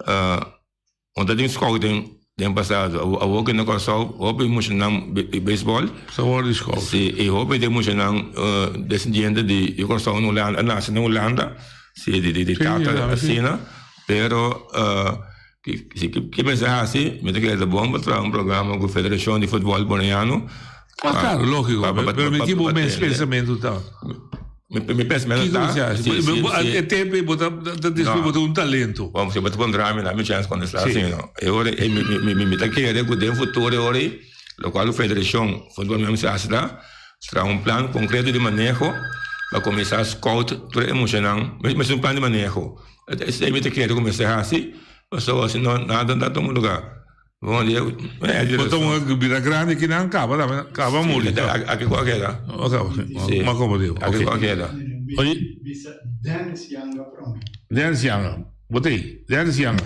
Speaker 3: No ta tin scouting den pasado. Awor ki na Kòrsou hopi muchanan di beisbòl.
Speaker 13: Sa wòrdu di scout.
Speaker 3: Si, i hopi di muchanan desendiente di Kòrsou na Hulanda a nase na Hulanda. Si, di tata asina. Pero si ki mester hasi mi ta kere ta bon pa traha un programa ku Federashon di Futbòl Boneiano.
Speaker 13: Ah, klaro, lógiko. Pero mi ki bo mes pensamentu ta?
Speaker 3: Mi pensamentu ta.
Speaker 13: Kiko si, si. E tempu ei bo ta descubri bo ta un talento.
Speaker 3: Bon, si bo ta puntra mi, dami chèns kontestá si no. E ora ei mi ta kere ku den futuro e ora ei, lokual ku Federashon Futbòl Boneiano mester hasi ta, traha un plan konkreto di maneho pa kuminsá scout tur e muchanan. Mester un plan di maneho. Esei mi ta kere ku mester hasi, pasobra si no nada no ta tuma lugá. Bon dia.
Speaker 13: Bo ta un bira grandi ki nan kaba tambe kaba muri.
Speaker 3: Aki ku a keda.
Speaker 13: Ok, ma como digo.
Speaker 3: Aki ku a keda.
Speaker 13: Oye.
Speaker 4: Bisa Dennis Yanga prome.
Speaker 13: Dennis Yanga. Bo ta ei. Dennis Yanga.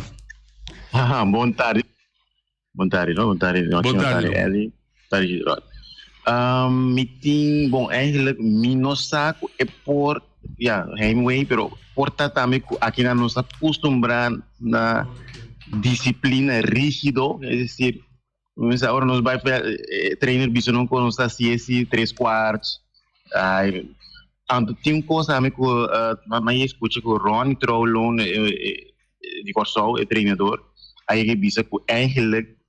Speaker 5: Haha, bon tardi. Bon tardi, no? Bon tardi,
Speaker 13: Bon
Speaker 5: bon
Speaker 13: tardi,
Speaker 5: tardi, Ellie. Tardi, Rod. Um, mi tin, bon, eigenlijk mi no sa ku e por, ja, heimwee, pero por ta tambe ku aki nan nos ta kustumbrá na disiplina rígido, es decir, mester ora nos bai eh, trainer bisa nos ku nos ta hasi esi tres kwarts, ai, anto tin un kos tambe ku uh, mi a skucha ku Ronnie Trouwloon eh, eh, di Kòrsou, e trainador, a yega bisa ku eigenlijk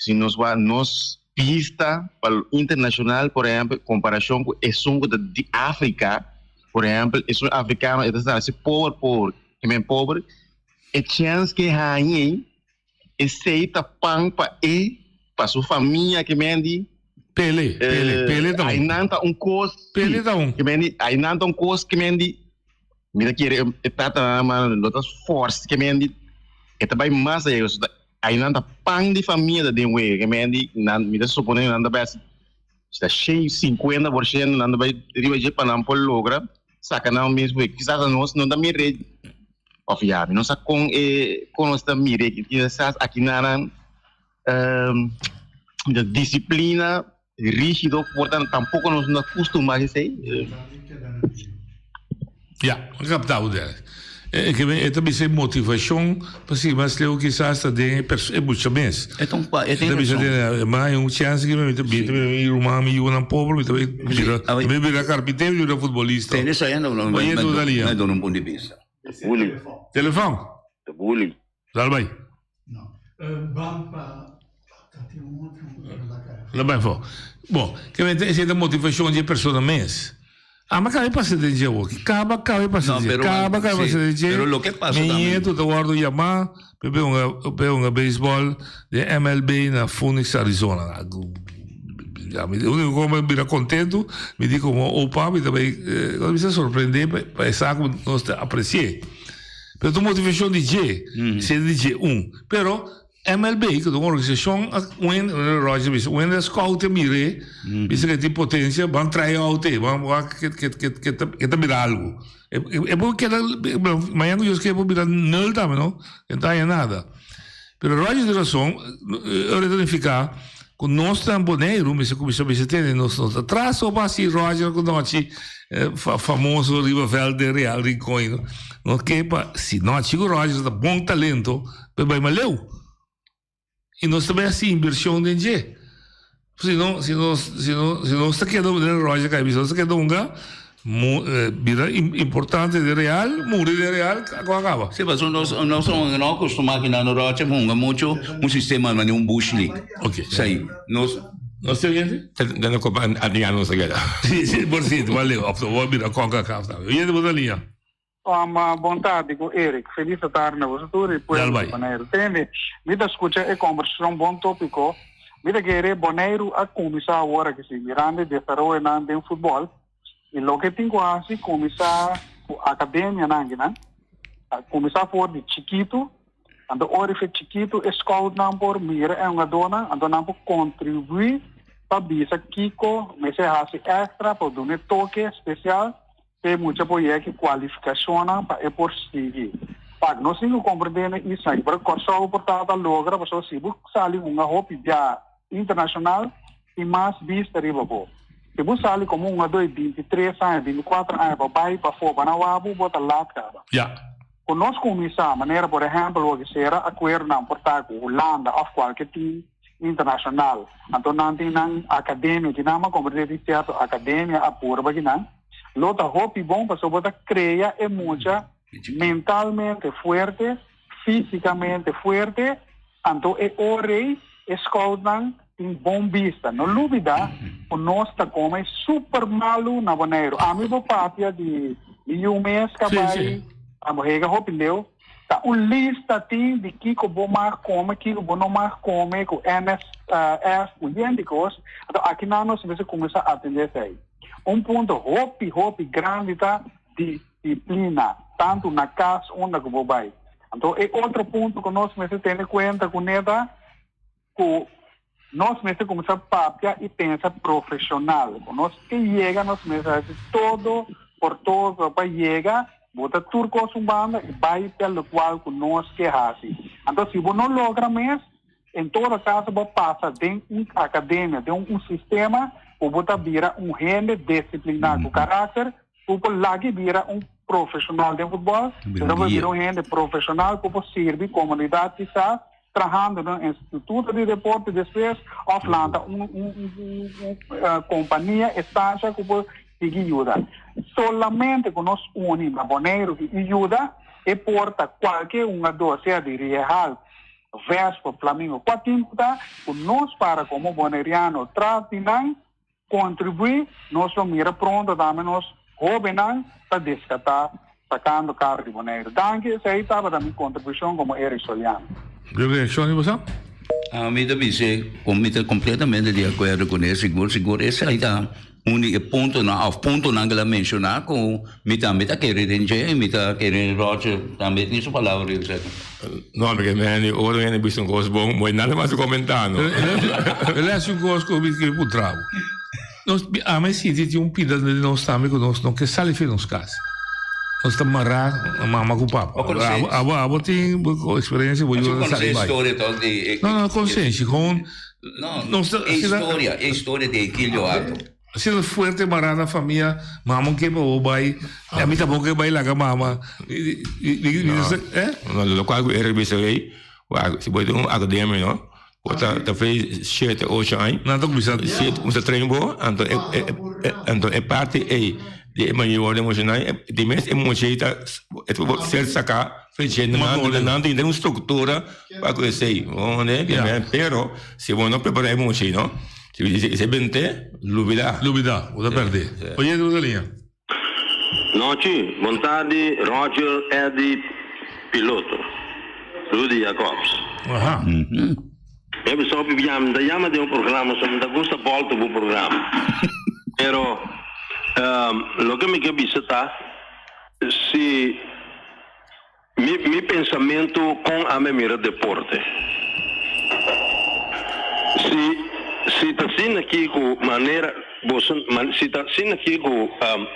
Speaker 5: Si nos wak nos bista pa lo internacional, por ehempel, comparacion cu esun cu ta di Africa, por ehempel, esun africano e ta sa si pober pober, e men pober, e chance ke haña esey ta pan pa e, pa su famia ke men di.
Speaker 13: Pele, pele, pele ta un.
Speaker 5: Aynan ta un cos.
Speaker 13: Pele ta un.
Speaker 5: Ke men di, aynan ta un cos ke men di. Mi ta kere e tatanan ma lo ta force ke men di, e ta bay mas allá. Ai nan ta pan di famia ta den wega ke men di nan mi ta supone nan ta bai hasi si ta shen sinkuenta por shento nan ta bai riba dje pa nan por logra saka nan mes wega kisas anos no ta mira of ya mi no sa kon e kon nos ta mira kisas aki nan nan disiplina rigido por ta tampoco nos no acostuma esey.
Speaker 13: Ya, mi capta bo Derek. E ke e ta bisa e motivacion pa sigui mas leu kisas ta den e perso e mucha mes.
Speaker 1: E ta un pa e
Speaker 13: tin
Speaker 1: razon.
Speaker 13: E ta bisa den ma hay un chance ki mi ta mi mi ruman mi yunan pober mi ta bira mi bira carpintero mi bira futbolista.
Speaker 1: Tene esei no no
Speaker 13: Oye tu Dalia.
Speaker 1: mi duna un punto di bista.
Speaker 5: Bully.
Speaker 13: Telefon.
Speaker 5: Bully.
Speaker 13: Dal bai. Lo bai afó. Bon, ke men esei ta motivashon di e persona mes. Ama kabe pasa den dje awoki. Kaba kabe pasa den dje. Kaba kabe pasa den dje.
Speaker 1: Pero loke pasa
Speaker 13: Mi
Speaker 1: tambe.
Speaker 13: nieto ta wòrdu yamá pa e hunga pa e hunga beisbòl den MLB na Phoenix, Arizona. Ya mi úniko kos mi bira kontentu mi di komo opa mi ta bai mi ta sorprendé pa e sa ku nos ta apresi'é. Pero ta un motivacion di dje, sede di dje un. Pero MLB, ku ta un organisashon, un Roger bisa, un hende scout a mir'é, bisa ku e tin potensia, ban try out e, ban wak ke ke ke ke ta ke ta bira algu. E por keda, mañana ku Dios ke e por bira nul tambe no, e no ta haña nada. Pero Roger tin rason, ora e ta nifiká ku nos na Boneiru mester kuminsá bisa tene nos no ta tras so pa hasi Roger ku nochi famoso riba vèlt den Real Rincon. Nos ke pa si nochi ku Roger ta bon talento pa e bai maleu i nos ta bai hasi invershon den dje. Si no si nos si no si nos ta keda den Roger kai bisa nos ta keda hunga bira importante den Real muri den Real ako a kaba.
Speaker 1: Si pasobra nos nos no acostuma aki na Rocha hunga mucho un sistema manera un bush league.
Speaker 13: Ok.
Speaker 1: Esei nos.
Speaker 13: Nos te oyente?
Speaker 3: Den e copa Adriano nos a keda.
Speaker 13: Si si por cierto bo a leu of bo a bira Concacaf tambe. Oyente bo ta liña.
Speaker 9: Bon tardi ku Eric. Felis tardi na boso tur i pueblo di Boneiru. Tende, mi ta skucha e kombersashon bon topiko. Mi ta kere Boneiru a kuminsá awor aki si, mirando e desaroyonan den futbòl i loke tin ku hasi kuminsá. akademianan akinan, kuminsá for di chikitu, anto ora e chikitu e scoutnan por mira e hungadónan, anto nan por kontribuí pa bisa kiko mester hasi èkstra pa duna e toke spesial p'e mucha por yega ki kualifikashonnan pa e por sigui. Pak nos tin ku komprendé na isla aki, pero Kòrsou por tabata logra pasobra si bo sali hunga hopi bia internashonal tin mas bista riba bo. Si bo sali komo hungadó di bintitres aña, bintikuater aña pa bai pafó pa nan wak bo, bo ta lat kaba. Ku nos kuminsá, manera por ehèmpel wak sera akuerdonan por ta ku Hulanda òf kualke tim internashonal, anto nan tin nan akademia, ki nan a komprendé di sierto akademia a purba kinan. Lo ta hopi bon pasobra bo ta krea e mucha mentalmente fuerte, físikamente fuerte, anto e ora ei e scoutnan tin bon bista. No lubida ku nos ta kome super malu na Boneiru. Ami bo papia di mi yu mes ka bai a hega hopi leu. Ta un lista tin di kiko bo mag kome, kiko bo no mag kome ku NSF, ku yen di kos. Anto akinan nos mester kuminsá atendé esei. Un punto hopi hopi grandi ta disiplina, tantu na kas unda ku bo bai. Anto e otro punto ku nos mester tene kuenta kuné ta ku nos mester kuminsá papia i pensa profeshonal. Ku nos ke yega nos mester hasi todo por todo pa yega, bota tur kos un banda i bai pa lokual ku nos ke hasi. Anto si bo no logra mes, En todo caso bo pasa den un academia, den un sistema cu bo ta bira un hende disciplina cu caracter, cu por lagi bira un profesional den futbol, pero bo bira un hende profesional cu por sirbi comunidad kisas trahando den un instituto di deporte despues of lanta un un compania, estancia cu por sigui yuda. Solamente cu nos uni na Boneiru y yuda e por ta cualke hungador sea di Riehal, Vespa, Flamingo, kua tin ku ta ku nos para komo boneriano tras di nan kontribuí, nos lo mira pronto tambe nos hóbennan ta deskatá sakando kara di Boneiru. Danki, esei tabata mi kontribushon komo Eric Soliano.
Speaker 13: Reakshon di boso?
Speaker 1: Mi ta bisa ku mi ta kompletamente di akuerdo kuné, sigur sigur esei ta Un di e puntonan òf puntonan ku el a menshoná ku mi tambe ta kere den dje i mi ta kere Roger tambe tin su palabra riba esaki.
Speaker 3: No, porque mi ora hende bisa un kos bon, bo nada mas komentá no.
Speaker 13: El a hasi un kos ku mi ke puntra bo. Nos, ami sinti tin un pida den nos tambe ku nos no ke sali for nos kas. Nos ta mará na mama ku papa. Abo, abo tin eksperensia bo yuda sali bai. No, no, konsenshi, gewoon.
Speaker 1: No, e historia, e historia di Equilio Ardo.
Speaker 13: Asina fuerte mará na famia, mama ke pa bo bai, a mi tampoco ke bai laga mama.
Speaker 3: No, lokual ku Eric bisa ei, wak, si bo ta un akademia no, bo ta ta fei shete, ocho aña.
Speaker 13: Nan ta kuminsá.
Speaker 3: Si kuminsá train bo, anto e e anto e parti ei di e mayor den emoshonal, di mes e mucha ei ta e ta ser saká. Nan tin un struktura pa ku esei, pero si bo no prepará e mucha no, si e bent'é, lubidá.
Speaker 13: Lubidá, bo ta pèrdè. Oye Rosalía.
Speaker 14: Nochi, bon tardi Roger, Eddy, Piloto, Rudy Jacobs.
Speaker 13: Aha.
Speaker 14: Mi a bisa hopi bia mi ta yama den un programa so mi ta gusta bolta bo programa. Pero loke mi ke bisa ta Si mi mi pensamentu kon ami a mira deporte. Si si ta asina aki ku manera boso si ta asina aki ku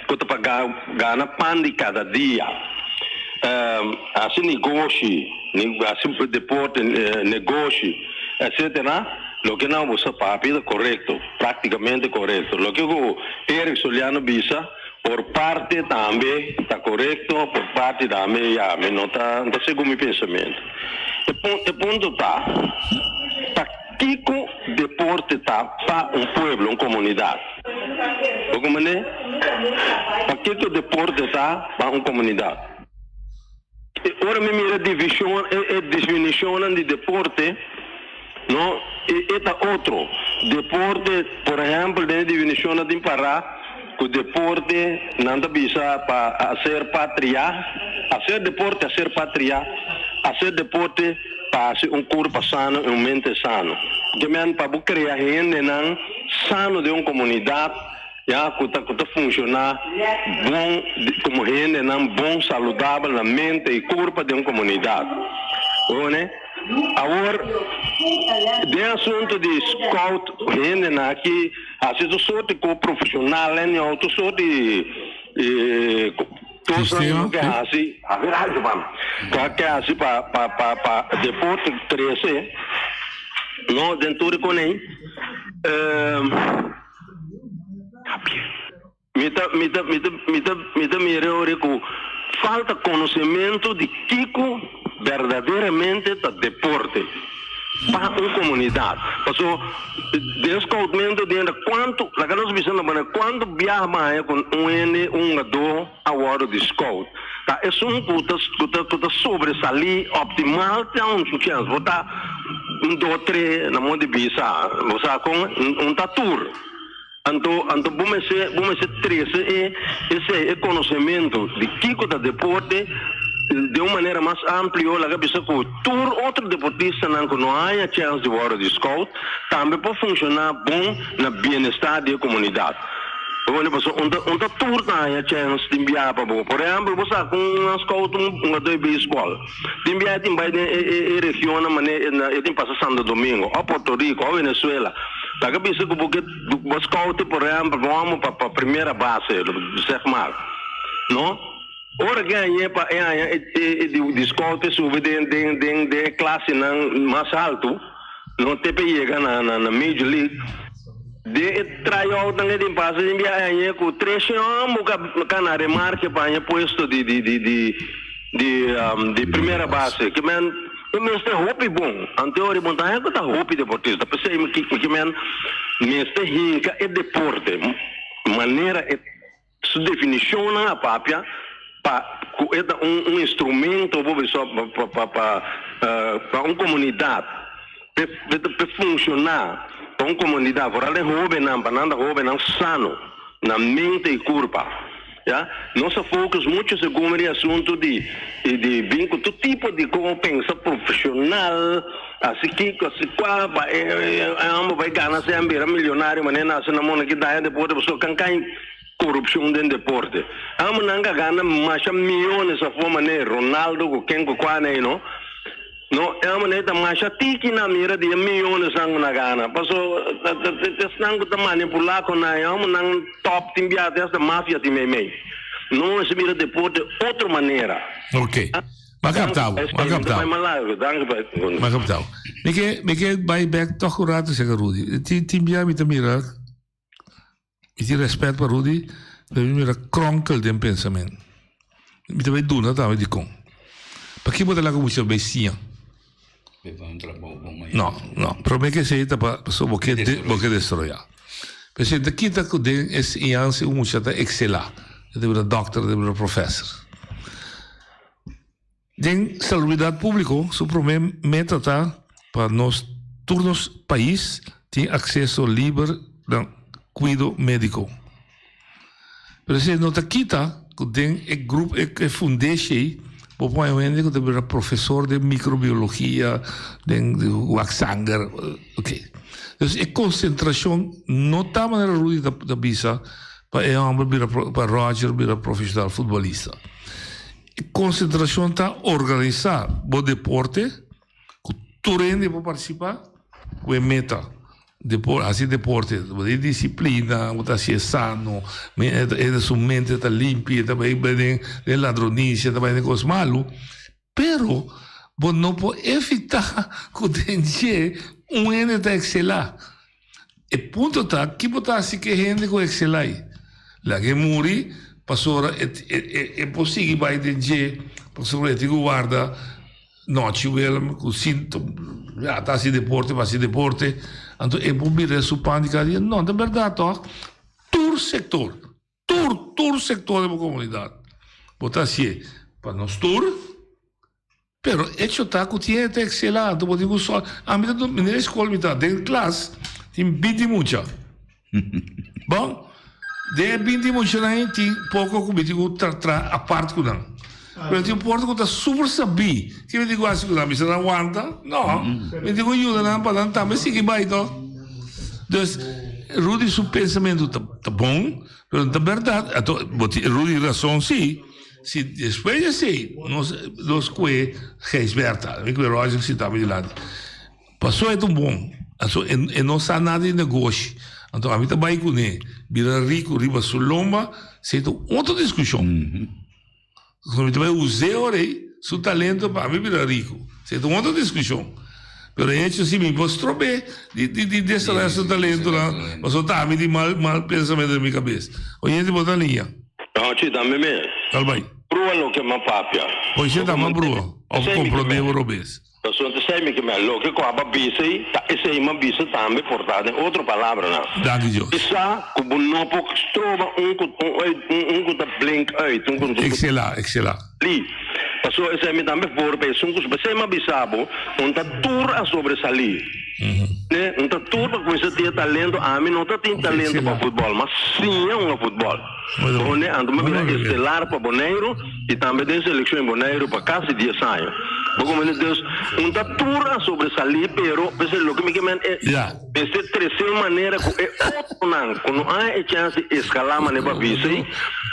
Speaker 14: ku ta pa gana pan di kada dia hasi negoshi hasi deporte negoshi etcetera loke nan boso a papia ta korekto praktikamente korekto loke ku Eric Soliano bisa. Por parte tambe ta korekto, por parte tambe ya mi no ta no ta segun mi pensamentu. E pun e punto ta, pakiko deporte ta pa un pueblo, un komunidat? Bo komprendé? Pakiko deporte ta pa un komunidat? E ora mi mira divishon e e disminushonnan di deporte no e e ta otro. Deporte por ehèmpel den e divinishonnan tin pará ku deporte nan ta bisa pa haser patria, haser deporte haser patria, haser deporte pa hasi un kurpa sano i un mente sano. Ke men pa bo krea hendenan sano den un komunidat. ya ku ta ku ta funshoná bon komo hendenan bon saludabel na mente i kurpa den un komunidat. Bo wene? Awor den asuntu di scout hendenan aki hasi tur sorti ku profeshonal en yòu tur sorti kosnan ku ke hasi ke hasi pa pa pa pa deporte krese no den tur e konei. Mi ta, mi ta, mi ta, mi ta, mi ta mira ora ku falta konosementu di kiko berdaderamente ta deporte pa un komunidat. Paso den skoutmentu den ta kuantu, laga nos bisa na manera kuantu biaha bo haña ku un hende, un hungadó a wòrdu di skout. Ta esun ku ta, ku ta, ku ta sobresalí optimal ta un chèns. Bo ta un do tre na modo di bisa, bo sa kon, un ta tur. Anto, anto bo mester, bo mester trese e, esei, e konosementu di kiko ta deporte den un manera mas amplio, laga bisa ku tur otro deportistanan ku no haña chèns di wòrdu di scout tambe por funshoná bon na bienestar di e komunidat. Bo pasobra un ta, un ta tur ta haña chèns di biaha pa bo. Por ehèmpel, bo sa ku un scout un hungadó di beisbòl tin biaha tin bai den e, e, e regionnan manera e tin pasa Santo Domingo òf Puerto Rico òf Venezuela. Laga bisa ku bo ke bo scoute por ehempel bo amo pa pa primera base zeg maar no ora ke hañ'é pa e haña e e di di scoute subi den den den den e klasenan mas haltu no te pa e yega na na na major league den e tryoutnan e tin pasa tin bia e hañ'é ku tres shen bo ka kana remarke pa haña puesto di di di di di di primera base ke men E mester hopi bon. Anto ora e montaña ku ta hopi deportista. P'esei mi ki men mester hinka e deporte manera e su definishonnan a papia pa ku e ta un un instrumento bo bisa pa pa pa pa un komunidat p'e p'e funshoná pa un komunidat foral den hóbennan pa nan ta hóbennan sano na mente i kurpa. Ya, nos a focus mucho segun e asunto di di bin cu tur tipo di como pensa profesional, haci kico, haci cua, pa e e homber bay gana sea bira milionario manera nan haci na mona ki daña deporte pasobra kan cay corupcion den deporte. Amo nan ka gana masha miyones afo manera Ronaldo cu ken cu cua ney no. No, e homber ta masha tiki na mira di e miyonesnan ku na gana. Paso, esnan ku ta manipulá ku nan, e hombernan top tin bia te hasta mafia tin meimei. No mester mira deporte otro manera.
Speaker 13: Ok. M'a kapta bo, m'a kapta bo. M'a kapta bo. Mi ke, mi ke bai bek tòg un rato serka Rudy. Tin, tin bia mi ta mira. Mi tin respet pa Rudy, pero mi mira kronkel den pensament. Mi ta bay duna tambe dikon. Paki bo ta laga mucha bay siña? No, no. Prome ke esey ta pa pasobra bo ke bo ke destroya. P'esey ta kita ku den e siñansa un mucha ta eksela. E ta bira dòkter, e ta bira profèser. Den salubridat públiko su promé meta ta pa nos tur nos pais tin akseso liber na kuido médiko. Pero esei no ta kita ku den e grup e fundeshi ei bo por haña un hende ku ta bira profesor den mikrobiologia, den wak sanger, oke. Dus e konsentrashon no ta manera Rudy ta bisa pa e hòmber bira pa Roger bira profeshonal futbolista. E konsentrashon ta organisá bo deporte ku tur hende por partisipá ku e meta depor hasi deporte bo tin disiplina bo ta hasié sano e su mente ta limpi e ta bai den den ladronisia ta bai den kos malu pero bo no por evitá ku den dje un hende ta ekselá E punto ta, ki bo ta hasi ku e hende ku ekselá ei? Laga e muri, pasobra e e por sigui bai den dje, pasobra e tin ku warda nochi Willem ku sinto, ya ta hasi deporte pa hasi deporte, anto e por bira su pan di kada dia. No ta bèrdat tòg? Tur sektor. Tur, tur sector di bo comunidad. Bo ta hacié pa nos tur, pero hecho ta cu tin hende ta excela, anto bo tin cu sol. Ami ta duna, den e scol mi ta, den klas tin binti mucha. Bon, den e binti muchanan ei tin poco cu mi tin cu traha apart cu nan. Pero tin un porta cu ta super sabí. Ke mi tin cu haci cu nan? Bisa nan wanta? No. Mi tin cu yuda nan pa nan tambe sigui bai to. Dus. Rudy su pensamentu ta ta bon, pero no ta bèrdat, anto bo tin Rudy rason si, si despues di esei nos nos kue Gijsbertha, mi kue Roger sintá mi dilanti, paso e ta un bon, anto e e no sa nada di negoshi, anto ami ta bai kuné bira riku riba su lomba, esei ta un otro diskushon. Mi ta bai us'é ora ei su talento pa mi bira riku. Esei ta un otro diskushon. Pero e hecho si mi por strob'é di di di desaroyá su talentonan pasobra ta ami di mal mal pensamentu den mi kabes. Oyente bo ta liña.
Speaker 14: No, chi tambe mes.
Speaker 13: Dal bai.
Speaker 14: Prua loke m'a papia.
Speaker 13: Oise ta m'a brua of komprondé bo robes.
Speaker 14: Pasobra ta esei mi ke m'a loke ku aba bisa ei, ta esei m'a bisa tambe por ta den otro palabranan.
Speaker 13: Danki Dios.
Speaker 14: I sa ku bo no por stroba un ku un uit un un ku ta blink uit, un ku un ku
Speaker 13: Excelá, excelá.
Speaker 14: Li. Pasobra esei mi tambe for pa esun ku esei m'a bisa bo, un ta tur a sobresalí. Ne, un ta tur pa kuminsá tin e talento, ami no ta tin talento pa futbòl, m'a siña hunga futbòl. Bone, anto m'a bira estelar pa Boneiru i tambe den selekshon di Boneiru pa kasi dies aña. Bo comprende? Dus, un ta tur a sobresalí, pero p'esei loke mi ke men e mester trese un manera ku e otronan ku no haña e chèns di eskalá manera pa bisa ei,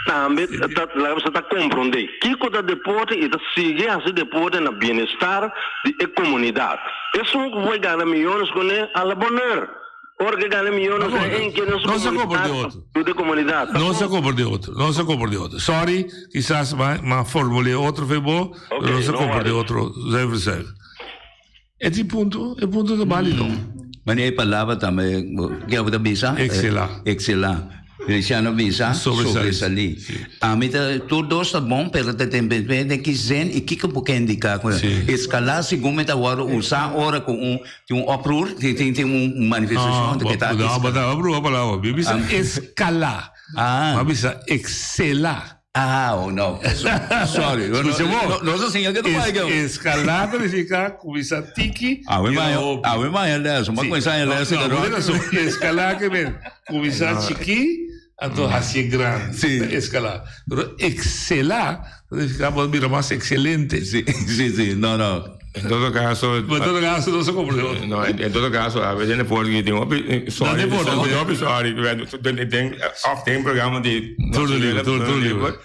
Speaker 14: tambe ta laga bisa ta komprondé kiko ta deporte i ta sigui hasi deporte na bienestar di e komunidat. Esun ku por gana miyones kuné, a la bonheur! Ora ke gana miyones e en kende su
Speaker 13: No se cobra de
Speaker 14: komunidat,
Speaker 13: otro.
Speaker 14: yuda e komunidat. Ta
Speaker 13: No se
Speaker 14: bon.
Speaker 13: cobra de otro. No se cobra de otro. Sorry, kisas ma ma formulé otro fe bo,
Speaker 14: Ok,
Speaker 13: pero no se
Speaker 14: no
Speaker 13: cobra de
Speaker 14: worries.
Speaker 13: otro. Zuiver zuiver. E tin punto, e punto ta bálido.
Speaker 1: Mane e palabra tambe ke bo ta bisa?
Speaker 13: Excelá.
Speaker 1: Excelá. Luciano bisa
Speaker 13: Sobresalí.
Speaker 1: sobresalí. Ami ta tur dos ta bon pero ta depende den ki zin i kiko bo ke indiká ku eskalá segun mi ta wòrdu usá ora ku un tin un oproer tin tin tin un manifestashon
Speaker 13: No,
Speaker 1: ke ta
Speaker 13: no, bo ta brua palabra. Mi bisa eskalá.
Speaker 1: Ah.
Speaker 13: Mi bisa excelá.
Speaker 1: Ah, oh no. Sorry.
Speaker 13: Escucha bo.
Speaker 1: No, no señor que tu
Speaker 13: Es,
Speaker 1: pai
Speaker 13: escalá significa comienza tiki.
Speaker 1: Awe maya, awe maya les, ma comienza en les.
Speaker 13: No, no, no, escalá que men, comienza chiqui, anto hacia grande.
Speaker 1: Sí.
Speaker 13: Escalá. Pero excelá significa vos mira más excelente.
Speaker 1: Sí, sí, sí, no, no.
Speaker 3: En todo caso,
Speaker 13: En todo caso, no se comprende.
Speaker 3: No, en, en todo caso, a veces porque tengo sorry,
Speaker 13: No, deporte,
Speaker 3: sorry, sorry, sorry, of tem programa de
Speaker 13: Turno libre, turno libre.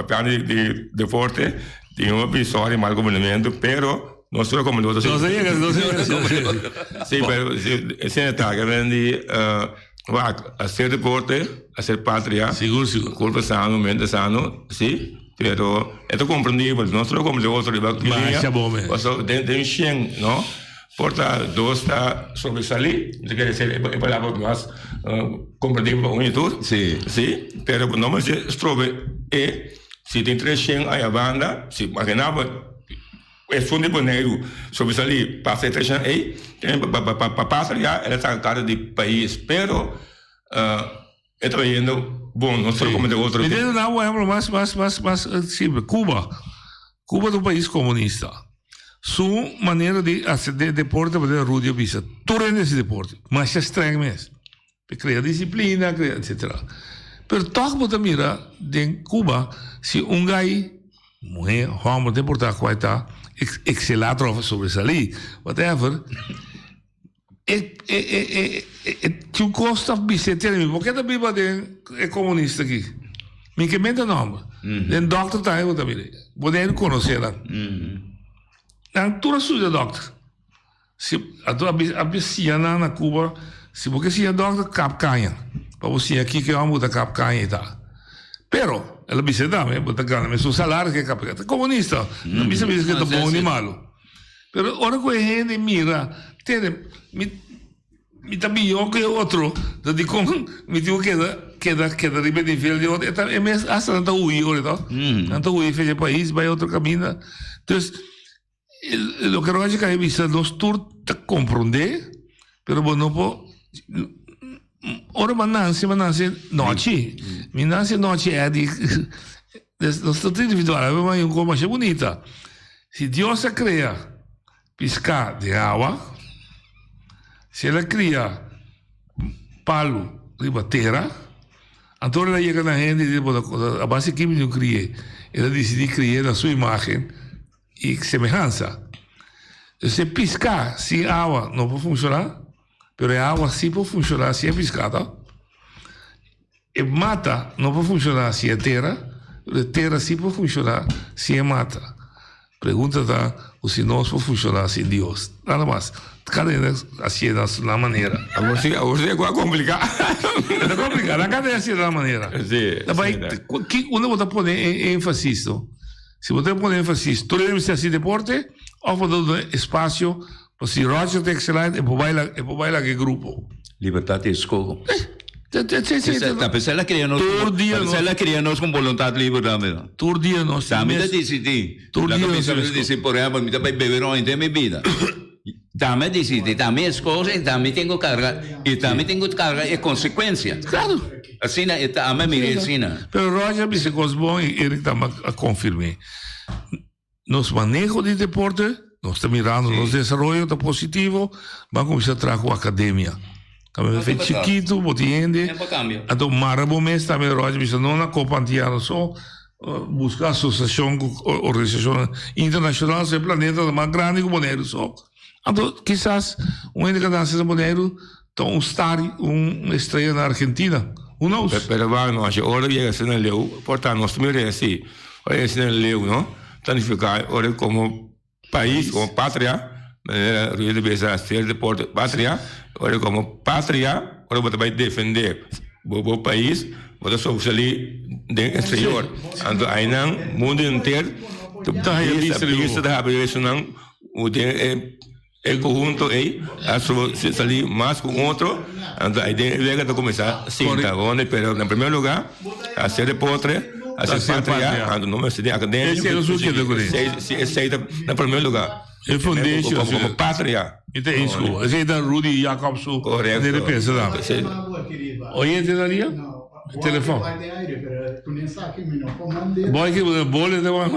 Speaker 3: Plan de, de deporte, tengo sorry, mal comportamiento, pero no solo como nosotros.
Speaker 13: No se llega, no se llega.
Speaker 3: Sí, pero sí, ese detalle, vendi, uh, wak, hacer deporte, hacer patria.
Speaker 13: Sigur, sigur.
Speaker 3: Cuerpo sano, mente sano, sí. Pero esto comprendibel, no solo como de otro, riba
Speaker 13: Masha bom, eh.
Speaker 3: Paso den den shen, no? Porta dos ta sobresalí, eso quiere decir e palabra mas comprendibel pa un y tur.
Speaker 1: Sí.
Speaker 3: Sí, pero no mester strobe e si tin tres shen aya banda, si imagina bo esun di Boneiru sobresalí pasa e tres shen ey, pa pasa ya el a saca cara di pais, pero E ta bayendo bon, no solo como de otro.
Speaker 13: Mi ta duna un ehemplo mas, mas, mas, mas simple. Cuba. Cuba ta un pais comunista. Su manera di haci de deporte manera Rudy a bisa, tur hende haci deporte. Masha streng mes. Pa crea disciplina, crea etcetera. Pero toch bo ta mira den Cuba si un guy, muhe, homber, no ta importa cual ta, excela of sobresali, whatever. E e e e e e tin un kos ta bis'é tene mi, por ke ta biba den e komunista aki? Mi ke menta nòmber. Den dòkter tambe bo ta mir'é. Bo debe konosé nan. Nan tur a studia dòkter. Si anto a a siña nan na Cuba, si bo ke siña dòkter, kap kaña. Pa bo siña kiko e hòmber ku ta kap kaña i ta. Pero, el a bis'é tambe, bo ta gana mesun salario ke kap kaña. Ta komunista. No bisa bisa ke ta bon ni malu. Pero ora ku e hende mira, tende, mi, mi ta mihó ku e otro, ta dikon mi tin ku keda, keda, keda riba e nivel di otro? E ta, e mes asta nan ta hui ora to. Nan ta hui fecha e pais, bai otro kaminda. Dus, loke Roger Calle bisa, nos tur ta komprondé, pero bo no por, ora bo a nanse, bo a nanse nochi. Mi nanse nochi, Eddie. Nos no ta individual, a mi un kos masha bunita. Si Dios a krea piská den awa, si el a kria palu riba tera, anto ora el a yega na hende i di bo a base di ki mi no kri'é? El a disidí kri'é na su imágen i semehansa. Si e piská sin awa no por funshoná, pero e awa sí por funshoná sin e piská, to. E mata no por funciona sin e tera, pero e tera si por funciona sin e mata. Pregunta ta cu si nos por funciona sin Dios. Nada mas. Cada hende hacié na su nan manera.
Speaker 3: Awor si, awor si e cua complica.
Speaker 13: E ta complica. Nan cada hende hacié na nan manera.
Speaker 3: Si,
Speaker 13: Ta bay, ki, unda bo ta pone e enfasis no? Si bo ta pone enfasis, tur hende mester haci deporte of bo ta duna espacio pa si Roger ta excela e por bay e por bay laga e grupo.
Speaker 1: Libertad di escoho. Ta pesey el a cria nos, ta pesey el a cria nos con boluntad liber tambe no.
Speaker 13: Tur dia nos
Speaker 1: tin Tambe ta dicidi.
Speaker 13: Tur dia
Speaker 1: nos tin mes. Dicidi, por ehempel, mi ta bay bebe ron henter mi bida. Tambe a dicidi, tambe escoge y tambe tin cu carga, y tambe tin cu carga e consecuencia.
Speaker 13: Claro.
Speaker 1: Asina e ta, ami a mira asina.
Speaker 13: Pero Roger a bisa cos bon y Eric tambe a confirme. Nos maneho di deporte, nos ta mirando nos desaroyo ta positivo, ban cuminsa traha cu academia. Tambe fe chikito, bo tin hende, anto mara bo mes tambe Roger bisa no na Copa Antiano so, busca asociacion cu organisacionnan internacional, so e planeta ta mas grandi cu Boneiru so. Anto kisas un hende cu a nace na Boneiru ta un star, un estrella na Argentina. Who knows?
Speaker 3: Pero wak no, si ora yega asina leu, por ta nos mira asi, ora yega asina leu no, ta nifica ora como pais, como patria, manera Rudy ta bisa hacer deporte patria, ora como patria, ora bo ta bay defende bo pais, bo ta sobresali den exterior. Anto aynan mundo henter ta bisa ta habri esunnan cu den e. E conhunto ei a sali mas cu otro, anto ai den e wega ta cuminsa sinta ronde, pero na primer lugar hacer deporte, hacer patria, anto no mester di academia, esey ta na primer lugar.
Speaker 13: E foundation
Speaker 3: como patria.
Speaker 13: Mi ta eens cu bo. Esey ta Rudy Jacobs su manera di pensa tambe. Oyente ta lia? Telefon. Boy ki bole ta wak.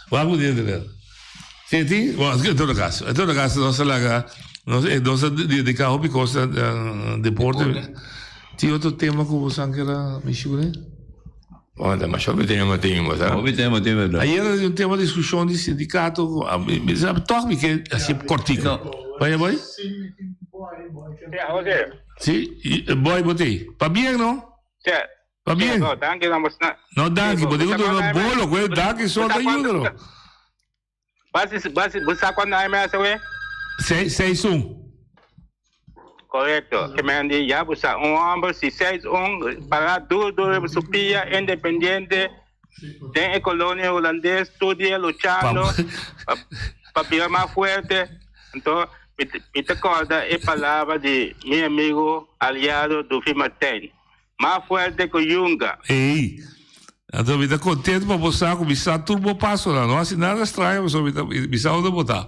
Speaker 13: Wak ku internet. Si tin, bon, en todo caso, en todo caso nos a laga, nos, eh, nos a dedica hopi cos na na deporte. Tin otro tema ku boso an kera mishi kuné?
Speaker 3: Bon, ta masha hopi tema tin, bo sa.
Speaker 1: Hopi tema tin, berdad.
Speaker 13: Ayer a tin un tema discusion di sindicato, ku a mi, mi sa, toch mi ke hasi kortico. Vaya boy?
Speaker 15: Ja, Jose.
Speaker 13: Si, i, boy bo t'ei. Pabien no?
Speaker 15: Sí.
Speaker 13: Pabien.
Speaker 15: No, danki na bos.
Speaker 13: No, danki. Bo digo duna bolo ku e danki so ta yuda no.
Speaker 15: Basi, basi, bo sa kuantu aña mi hasi awe?
Speaker 13: Seis, seis un.
Speaker 15: Korekto. Ke men di ya bo sa un hòmber si seis un pará duru duru riba su pia independiente den e kolonia hulandes tur dia luchando pa pa bira mas fuerte. Anto mi mi ta kòrda e palabra di mi amigo aliado Dufi Martijn. Mas fuerte ku yunga.
Speaker 13: Ey. Anto mi ta contento pa bo sa cu mi sa tur bo pasonan. No haci nada extraño pasobra mi ta mi sa unda bo ta.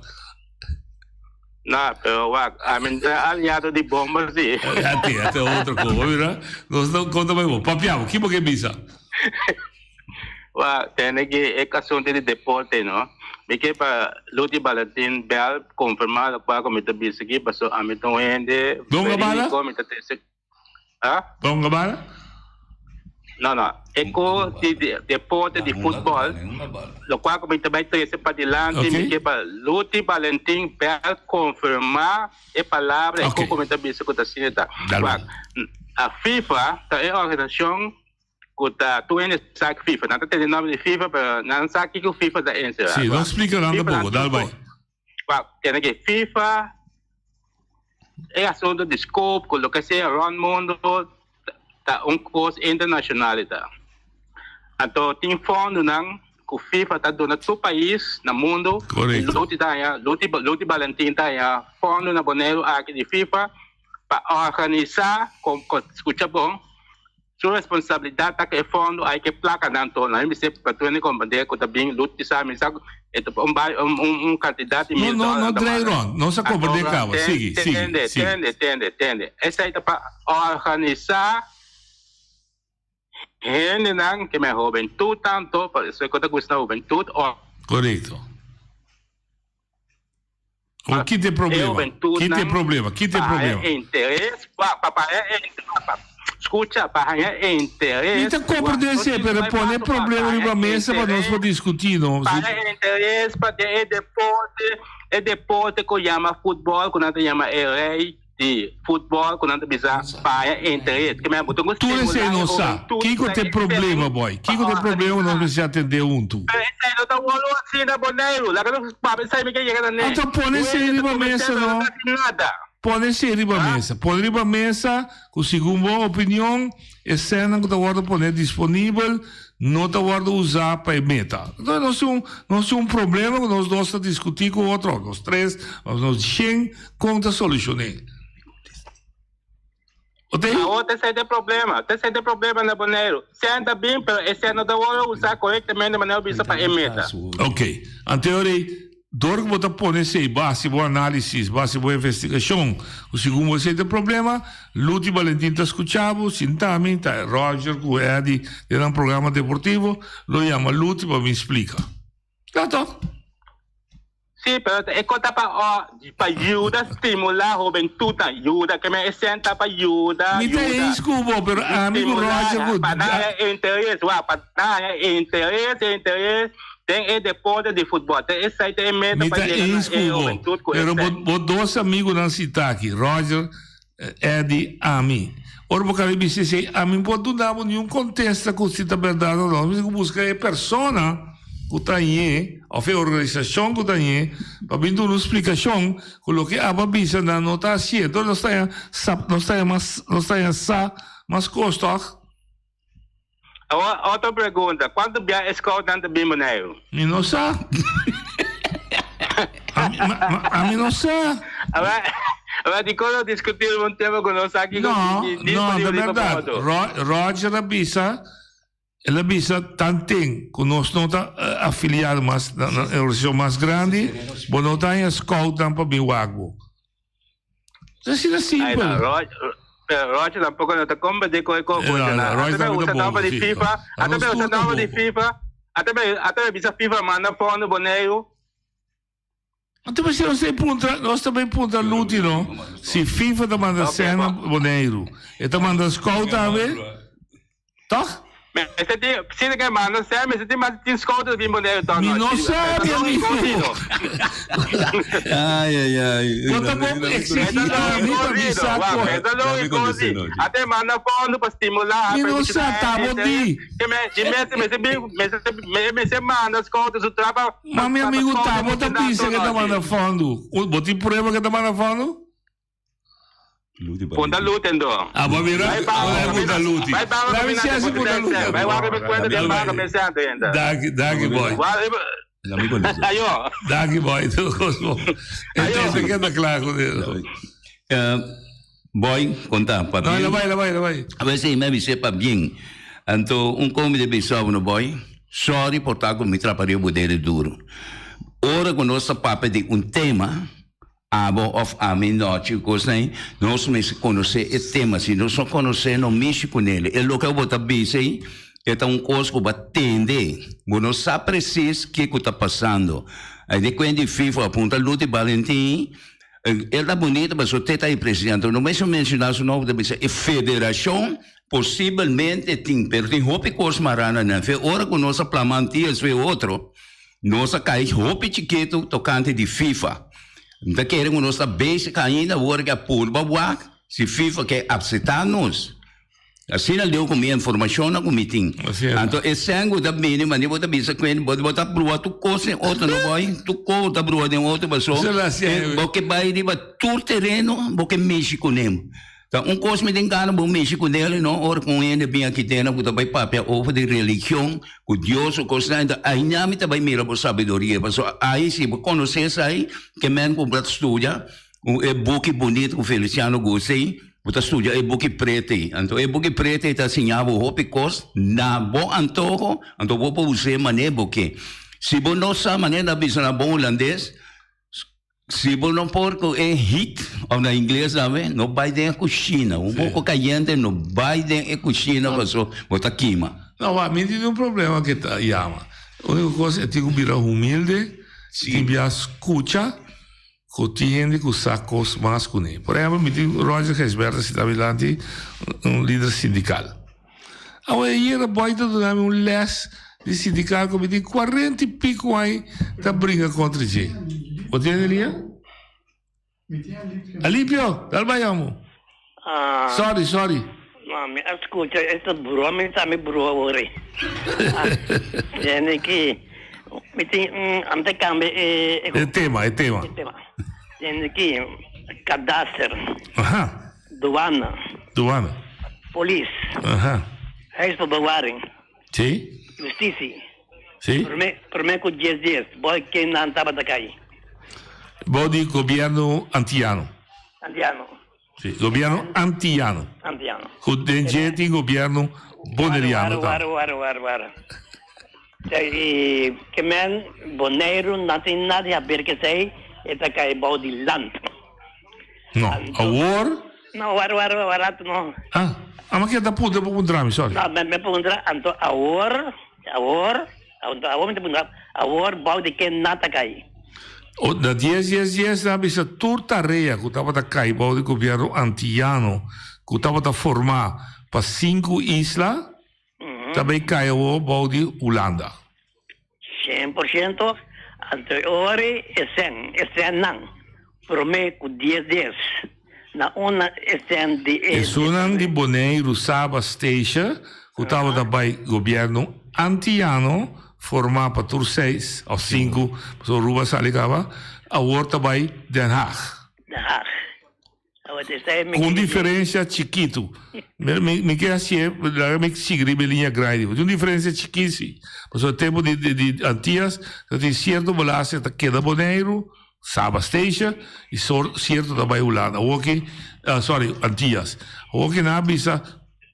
Speaker 15: No, pero wak, ami ta aliado di bomba si.
Speaker 13: Ya te, ya te otro cosa. Mira, nos ta conta bay bo. Papia bo, ki bo ke bisa?
Speaker 15: Wak, tende ki e asunto di deporte, no. Mi ke pa Luti Balentin bel confirma locual cu mi ta bisa aki, pasobra ami ta un hende
Speaker 13: Donga bala?
Speaker 15: verídico, mi ta trece. Ah?
Speaker 13: Don Gabara?
Speaker 15: No, no. E ko di deporte di futbol, lokual ku mi ta bai trese padilanti, mi ke pa Luti Balentin bel konfirmá e palabra e ko ku mi ta bisa ku ta asina ta. Wak, a FIFA ta e organisashon ku ta tur hende sa FIFA. Nan ta tende nòmber di FIFA, pero nan sa kiko FIFA ta enserá.
Speaker 13: Sí, no splika nan tampoko. Dal bai.
Speaker 15: Wak, tende ke FIFA E asunto di scope cu loke sea rond mundo ta un cos internacional e ta. Anto tin fondonan cu FIFA ta duna tur pais na mundo.
Speaker 13: Correcto.
Speaker 15: Luti ta haña, Luti, Luti Balentin ta haña fondo na Boneiru aki di FIFA pa organisa, con, con, scucha bon, Su responsabilidat ta ku e fondo ai ku e plakanan torna. Mi mester pa tur hende komprendé ku ta bin Luti sa mi sa ku e ta un bai un un kantidat di
Speaker 13: No,
Speaker 15: mil
Speaker 13: no,
Speaker 15: dòler
Speaker 13: no
Speaker 15: nan ta
Speaker 13: draai
Speaker 15: manda.
Speaker 13: rond. Nos a komprendé
Speaker 15: Anto
Speaker 13: kaba. Sigui, sigui,
Speaker 15: tende,
Speaker 13: sigui.
Speaker 15: tende, tende, tende. Esei ta pa organisá hendenan ke men hobentut tanto, pasobra ku ta gusta hobentut,
Speaker 13: Korekto. O kita e problema? Kita e problema? Kita e problema?
Speaker 15: Interes, pa pa pa scucha, pa haña interes.
Speaker 13: Mi ta comprende esey, pero pone e problema riba mesa pa nos por discuti, no?
Speaker 15: Pa haña interes pa den e deporte, e deporte cu yama futbol, cu nan ta yama e rey. Di futbol ku nan ta bisa paña interes. Ke men bo tin ku
Speaker 13: Tur
Speaker 15: stimulá
Speaker 13: esei
Speaker 15: e
Speaker 13: nos sa.
Speaker 15: hubentud
Speaker 13: Kiko
Speaker 15: na
Speaker 13: ta e
Speaker 15: e
Speaker 13: problema, boy?
Speaker 15: pa
Speaker 13: Kiko ta e problema ku nos mester atendé huntu?
Speaker 15: Pero esei no ta wòrdu hasi na Boneiru. Laga nos papia esei mi ke yega na ne.
Speaker 13: Anto pone
Speaker 15: Tur
Speaker 13: esei
Speaker 15: hende ta
Speaker 13: riba
Speaker 15: komersha
Speaker 13: mesa,
Speaker 15: pero no
Speaker 13: no?
Speaker 15: ta hasi nada.
Speaker 13: Pone esei riba mesa. Pone riba mesa ku segun bo opinion e sènnan ku ta wòrdu pone disponibel no ta wòrdu usá pa e meta. Entonces nos tin un nos tin un problema ku nos dos ta diskutí ku otro, nos tres, òf nos shen kon ta solushon'é. Bo ta
Speaker 15: Awor ta esei ta e problema, ta esei ta e problema na Boneiru. Sèn ta bin pero e sèn no ta wòrdu usá korektamente manera bo bisa pa e meta.
Speaker 13: Ok. Anto ei Dor ku bo ta pone esei base bo análisis, base bo investigashon, ku segun bo esei ta e problema, Luti Balentin ta skucha bo, sinta mi, ta Roger ku Eddy den nan programa deportivo, lo yama Luti pa bin splika. Kla tòg?
Speaker 15: Sí, pero e kos ta pa pa yuda stimulá hobentutnan, yuda, ke men e sèn ta pa yuda,
Speaker 13: Mi ta
Speaker 15: yuda.
Speaker 13: eens ku bo, pero ami ku
Speaker 15: Stimulá,
Speaker 13: Roger ku.
Speaker 15: pa nan haña interes, wak, pa nan haña interes, interes. Den e deporte di futbol. Ta esei ta e meta
Speaker 13: Mi
Speaker 15: pa
Speaker 13: ta
Speaker 15: yega na
Speaker 13: eens
Speaker 15: e
Speaker 13: ku bo,
Speaker 15: hubentut ku
Speaker 13: pero bo
Speaker 15: esei.
Speaker 13: bo dos amigunan sita aki, Roger, Eddie, ami. Ora bo kaba bisa esei, ami no por duna bo niun kontesta ku si ta bèrdat òf no. Mi tin ku buska e persona ku ta hañ'é òf e organisashon ku ta hañ'é pa bin duna un splikashon ku loke abo a bisa nan no ta hasié. Enton nos ta haña sa, nos ta haña mas, nos ta haña sa mas kos tòg?
Speaker 15: Awor, otro pregunta, Cuanto bia e scoutnan ta bin Boneiru?
Speaker 13: Mi no sa. Ami no sa.
Speaker 15: Awor, dikon no diskutí riba un tema ku no sa kiko
Speaker 13: No,
Speaker 15: di
Speaker 13: no, ta
Speaker 15: disponibel riba
Speaker 13: bèrdat.
Speaker 15: foto?
Speaker 13: Roger a bisa, el a bisa tanten ku nos no ta afiliado mas na e organisashon mas grandi, bo no ta haña scoutnan pa bin wak bo. Asina
Speaker 15: Ay,
Speaker 13: simpel.
Speaker 15: no, Roger, pero Roger tampoco no ta comprende con e
Speaker 13: Eh, no,
Speaker 15: cosa.
Speaker 13: no, Roger
Speaker 15: Ata
Speaker 13: tambe
Speaker 15: usa
Speaker 13: ta
Speaker 15: nomber
Speaker 13: bobo,
Speaker 15: di
Speaker 13: sí.
Speaker 15: FIFA,
Speaker 13: A
Speaker 15: ata
Speaker 13: nos
Speaker 15: usa
Speaker 13: tur ta
Speaker 15: nomber di
Speaker 13: bobo.
Speaker 15: FIFA, ata ata bisa FIFA manda fondo Boneiru.
Speaker 13: Anto mester nos ta puntra, nos ta bay puntra Luti no, si FIFA ta manda
Speaker 15: Ok,
Speaker 13: sena
Speaker 15: bo.
Speaker 13: Boneiru, e ta manda scout tambe? Toch?
Speaker 15: Mester tin, si ke manda sèn, mester tin mas tin scout ta bin Boneiru toch
Speaker 13: Mi no
Speaker 15: no?
Speaker 13: sa, mi amigo.
Speaker 1: Ai, ai, ai.
Speaker 13: Bo ta bon exigí ami pa bisa
Speaker 15: Wak,
Speaker 13: ku.
Speaker 15: e ta lógico si. Ate manda fondo pa stimulá
Speaker 13: Mi
Speaker 15: pa
Speaker 13: no
Speaker 15: mucha
Speaker 13: sa, ta bo di.
Speaker 15: Ke me, di mester mester bin, mester mester manda scout su tra pa
Speaker 13: Ma mi
Speaker 15: pa
Speaker 13: amigo
Speaker 15: scout
Speaker 13: ta bo ta
Speaker 15: mucha nan
Speaker 13: bisa ke ta manda fondo. Bo tin prueba ke ta manda fondo?
Speaker 15: Punta Luti endo.
Speaker 13: Ah, bo mira,
Speaker 15: Bai banco,
Speaker 13: ora
Speaker 15: camina-
Speaker 13: punta Luti.
Speaker 15: Bai banco
Speaker 13: Laat me
Speaker 15: camina
Speaker 13: zien als ik punta Luti.
Speaker 15: Bai wak mi cuenta den banco mi sento ainda.
Speaker 13: Danki, danki boy.
Speaker 15: Ayo.
Speaker 13: Danki boy, tur kos bon.
Speaker 15: Ayo.
Speaker 13: Ete keda klaar ku dit.
Speaker 1: Boy, konta, pa
Speaker 13: No,
Speaker 1: bien.
Speaker 13: la bai, la bai, la bai.
Speaker 1: A veces mi bisa pa bien. Anto un komi de bisa no boy. Sorry por ta ku mi trapa riba bo dede duro. Ora ku nos ta papia di un tema, Abo of ami nochi kosnan ei, nos mester konosé e tema. Si nos no konosé, no mishi kunel. E loke bo ta bisa ei, e ta un kos ku bo a tende. Bo no sa presis kiko ta pasando. Ai di kuenta di FIFA a puntra Luti Balentin, el ta bunita pasobra te ta e presidente. No mester menshoná su nomber, ta bisa e federashon posibelmente tin, pero tin hopi kos mará na nan. Fe ora ku nos a plama Antillas fe otro. Nos a kai hopi chikitu tokante di FIFA. Mi ta kere ku nos ta bezig ainda awor ke a purba wak si FIFA ke apseptá nos. Asina leu ku mi informashonnan ku mi tin. Anto e sèn ku ta bini manera bo ta bisa ku hende bo ta brua tur kos den otro no boy, tur kos bo ta brua den otro paso bo ke bai riba tur tereno bo ke mishi kuné. Ta un kos mi tin gana bo mishi ku nel no ora ku un hende bin aki tena ku ta bai papia over di religion ku Dios o kosnan enton ainan mi ta bai mira bo sabiduria pasobra ai si bo konosé esai ke men ku bo ta studia e buki bunito ku Feliciano gusta ei bo ta studia e buki preto ei anto e buki preto ei ta siña bo hopi kos na bo antoho anto bo por us'é manera bo ke si bo no sa manera nan a bisa na bon hulandes. Si bo no por cu e heat, of na ingles tambe, no bay den e cushina. Un poco cayente no bay den e cushina paso bo ta kima.
Speaker 13: No, wak, mi tin un problema ke ta yama. Unico cos e tin cu bira humilde, tin bia scucha cu tin hende cu sa cos mas cu ne. Por ehempel, mi tin Roger Gijsbertha sita mi lanti, un lider sindical. Awe ayera boy ta duna mi un les di sindical cu mi tin cuarenta y pico aña ta bringa contra dje. Bo tende Elia? Alipio, dal bai amo.
Speaker 16: Ah.
Speaker 13: Sorry, sorry.
Speaker 16: No, mi a scucha esta brua, mi sa mi brua ori. Tiene ki, mi tin, ante cambia e,
Speaker 13: e E tema, e tema.
Speaker 16: E tema. Tiene ki, kadaster.
Speaker 13: Aha.
Speaker 16: Douane.
Speaker 13: Douane.
Speaker 16: Polis.
Speaker 13: Aha.
Speaker 16: Huisbewaring.
Speaker 13: Sí.
Speaker 16: Justitie.
Speaker 13: Sí.
Speaker 16: Prome, prome ku dies dies, bo ken nan tabata kai?
Speaker 13: Bo di gobierno antiano.
Speaker 16: Antiano.
Speaker 13: Sí, gobierno antiano.
Speaker 16: Antiano.
Speaker 13: Ku den dje tin gobierno boneriano
Speaker 16: Wara, wara, wara, wara, wara. I ke men Boneiru no tin nada di haber ke esei, e ta kai bou di land.
Speaker 13: No, awor.
Speaker 16: No, wara, wara, wara, no.
Speaker 13: Ah, ama ke ta puntra bo puntra mi, sorry.
Speaker 16: No, me puntra, anto awor, awor, anto awor mi ta puntra, awor bou di ken nan ta kai?
Speaker 13: O, na dies dies dies nan a bisa tur tarea ku tabata kai bou di gobièrnu antiano ku tabata formá pa sinku isla ta bay kai awor bou di Hulanda.
Speaker 16: 100%, anto e ora e sèn, e sènnan promé ku dies dies na una e sèn di e.
Speaker 13: Esunnan di Boneiru, Saba, Statia ku tabata bai gobièrnu antiano formá pa tur seis òf sinku, pasobra Aruba a sali kaba, awor ta bai Den Haag.
Speaker 16: Den Haag.
Speaker 13: Ku un diferensia chikitu. Mi ke hasié, laga mi sigui riba e liña grandi. Tin un diferensia chikit si. Pasobra tempu di di Antias ta tin sierto belasting ta keda Boneiru, Saba Statia, i sierto ta bai Hulanda. Awor ki, sorry, Antias. Awor ki nan a bisa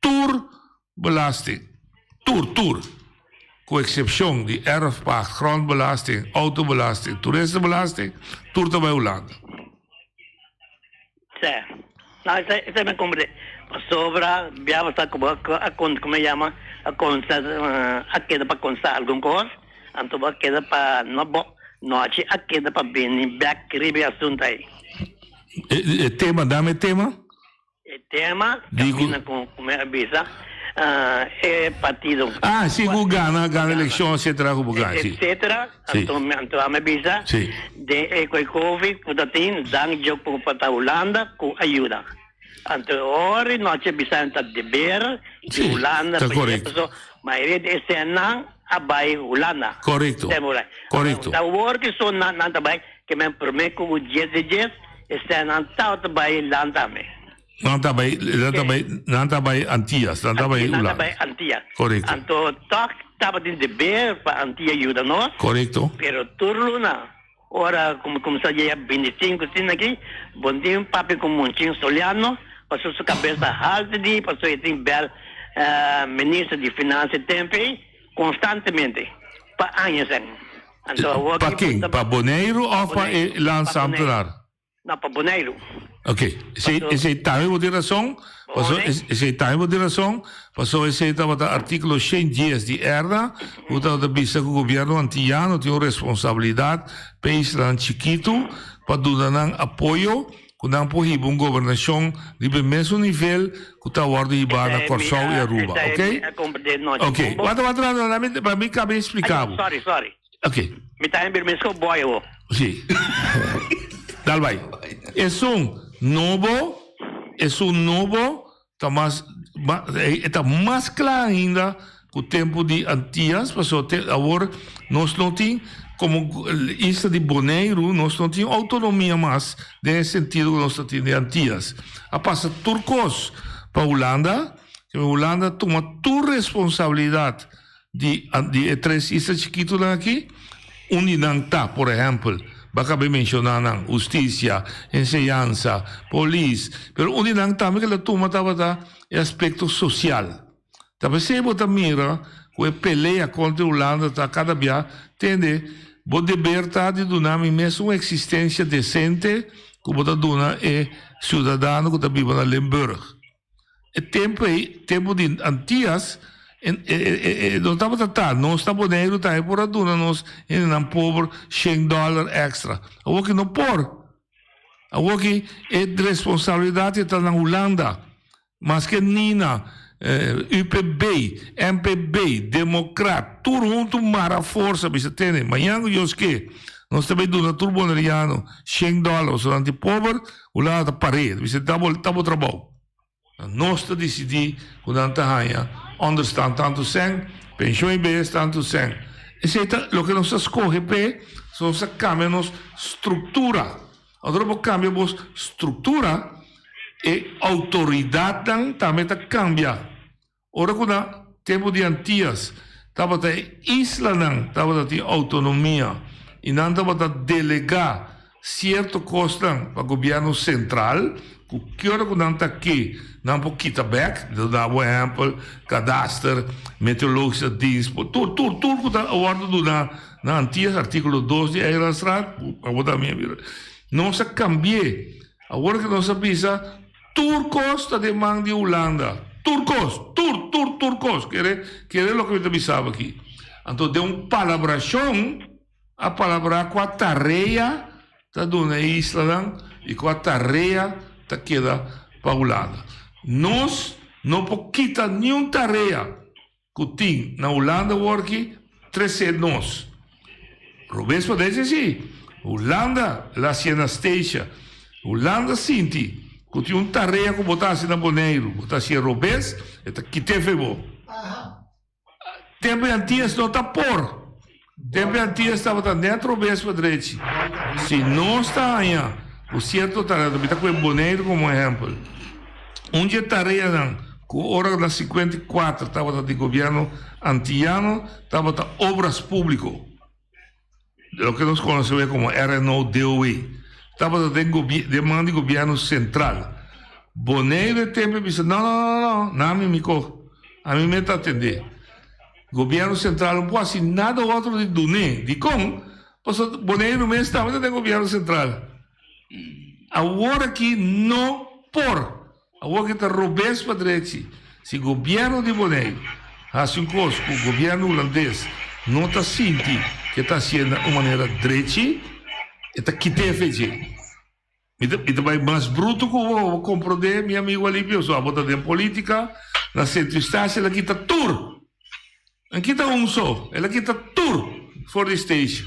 Speaker 13: tur belasting, tur, tur, ku eksepshon di erfpacht, grondbelasting, autobelasting, toeristenbelasting, tur ta bai Hulanda.
Speaker 16: Sè. No, esei, esei mi a komprendé. Pasobra bia sa ku bo a kon, komo e yama, a konsa, a keda pa konsa algun kos, anto bo a keda pa, no bo, nochi a keda pa bini bèk riba e asuntu ei.
Speaker 13: E, e tema, dame e tema.
Speaker 16: E tema caminda cu mi a bisa e partido.
Speaker 13: Ah, si cu gana, gana eleccion etcetera cu bo gana, si.
Speaker 16: Etcetera, anto mi anto a mi bisa den e cu e covid cu ta tin dan yo cu pa ta Hulanda cu a yuda. Anto ora y nochi bisa ta deber di Hulanda
Speaker 13: ta correcto.
Speaker 16: Paso mayoria di e senan a bay Hulanda.
Speaker 13: Correcto, correcto.
Speaker 16: Ta awor cu so nan ta bay Ke men promé ku djes di djes, esei nan tabata bai lanta me.
Speaker 13: Nan ta bai, nan ta bai, nan ta bai Antias, nan ta bai
Speaker 16: Nan ta
Speaker 13: Hulanda.
Speaker 16: bai Antia.
Speaker 13: Korekto.
Speaker 16: Anto tòg tabatin deber pa Antia yuda nos.
Speaker 13: Korekto.
Speaker 16: Pero tur luna, ora ku mi kuminsá yega bintisinko asina aki, bon tin papia ku Monchín Soliano, pasobra su kabes ta haltu di, pasobra e tin bèl minister di Finansa e tempu ei, konstantemente, pa añasan. Anto awor
Speaker 13: Pa
Speaker 16: ki
Speaker 13: ken?
Speaker 16: bo ta
Speaker 13: Pa Boneiru of pa e
Speaker 16: Boneiru. Pa
Speaker 13: landsambtenaar?
Speaker 16: Boneiru. No, pa Boneiru.
Speaker 13: Ok, esei,
Speaker 16: Paso-
Speaker 13: esei tambe bo tin rason, paso
Speaker 16: Bonei.
Speaker 13: es- esei tambe bo tin rason, paso esei tabata artíkulo 110 di ERDA, ku tabata bisa ku gobièrnu antiyano tin un responsabilidat pa e islanan chikitu pa duna nan apoyo ku nan por hiba un gobernashon riba e mesun nivel ku ta wòrdu hibá na
Speaker 16: Esei mi
Speaker 13: Kòrsou i
Speaker 16: a,
Speaker 13: Aruba,
Speaker 16: esei
Speaker 13: ok?
Speaker 16: mi a komprendé nochi.
Speaker 13: Ok,
Speaker 16: Bon, bo-
Speaker 13: wata wata wata laat mi pa mi kaba
Speaker 16: Ay,
Speaker 13: explica bo.
Speaker 16: sorry, sorry.
Speaker 13: Ok.
Speaker 16: Mi ta hembir mesko boy awo.
Speaker 13: Sí. Dal bai. Esun nobo, esun nobo ta mas, ma, e ta mas kla ainda ku tempu di Antias, pasobra te awor nos no tin, komo isla di Boneiru, nos no tin outonomia mas den e sentido ku nos ta tin den Antias. A pasa tur kos pa Hulanda, Hulanda tuma tur responsabilidat Di di e tres isla chikitunan aki, un di nan ta, por ehèmpel, bo a kaba di menshoná nan, hustisia, enseñansa, polis, pero un di nan tambe ku el a tuma tabata e aspekto sosial. Ta p'esei bo ta mira ku e pelea kontra Hulanda ta kada bia, tende, bo deber ta di duna mi mes un eksistensia desente ku bo ta duna e siudadano ku ta biba na Limburg. E tempu ei, tempu di Antias, e no tabata ta. Nos na Boneiru tambe por a duna nos hendenan pober shen dòler èkstra. Awoki no por. Awoki e responsabilidat ei ta na Hulanda. Maske Nina, UPB, MPB, Demokrat, tur huntu mara forsa bisa tene, mañan ku Dios ke. Nos ta bay duna tur Boneriano shen dòler pasobra nan tin pober, Hulanda ta par'é. Ta bisa ta bo ta bo trabou. Nos ta disidí ku nan ta haña ònderstan tantu sèn, penshon i behes tantu sèn. Esei ta loke nos ta skohe p'e, so nos ta kambia nos struktura. Ora bo kambia bo struktura, e outoridatnan tambe ta kambia. Ora ku na tempu di Antias tabata e islanan tabata tin outonomia i nan tabata delegá sierto kosnan pa gobièrnu sentral, ku ki ora ku nan ta ke nan por kita bèk, mi ta duna bo ehèmpel, kadaster, meteorologische dienst, por tur tur tur ku ta wòrdu duná na Antias, artíkulo dos di Eilandsraad, abo tambe a mira. Nos a kambi'é, awor ke nos a bisa Tur kos ta den man di Hulanda. Tur kos! Tur, tur, tur kos! Kere, kere loke mi ta bisa bo aki. Anto den un palabrashon a palabrá kua tarea ta duna e islanan i kua tarea ta keda pa Hulanda. Nos no por kita niun tarea ku tin na Hulanda awor aki trese nos. Robes pa deci si, Hulanda la hacié na Statia. Hulanda sinti ku tin un tarea ku bo ta hasi na Boneiru, bo ta hacié robes, e ta kite fe bo. Tempo di Antillas no ta por. Tempo di Antillas tabata net robes pa drechi. Si nos ta haña ku sierto tarea, mi ta kohe Boneiru komo ehèmpel. Un dje tareanan ku ora na 54 tabata di gobièrnu antiyano tabata obras públiko, loke nos konosé hoy komo RNO-DOW, tabata den den man di gobièrnu sentral. Boneiru e tempu a bisa, no, no, no, no, na ami mi ko, ami mi ta atendé. Gobièrnu sentral no por hasi nada otro di dun'é. Dikon? Pasobra Boneiru mes tabata den gobièrnu sentral. Awor aki no por. Awor aki ta robes pa drechi. Si gobierno di Boneiru haci un cos cu gobierno Hulandes no ta sinti cu e ta haciendo na un manera drechi, e ta kit'e fe dje. Mi ta mi ta bay mas bruto cu bo, bo comprende mi amigo Alipio, so abo ta den politica, na Sint Eustatius el a kita tur. Nan kita un so, el a kita tur for di stage.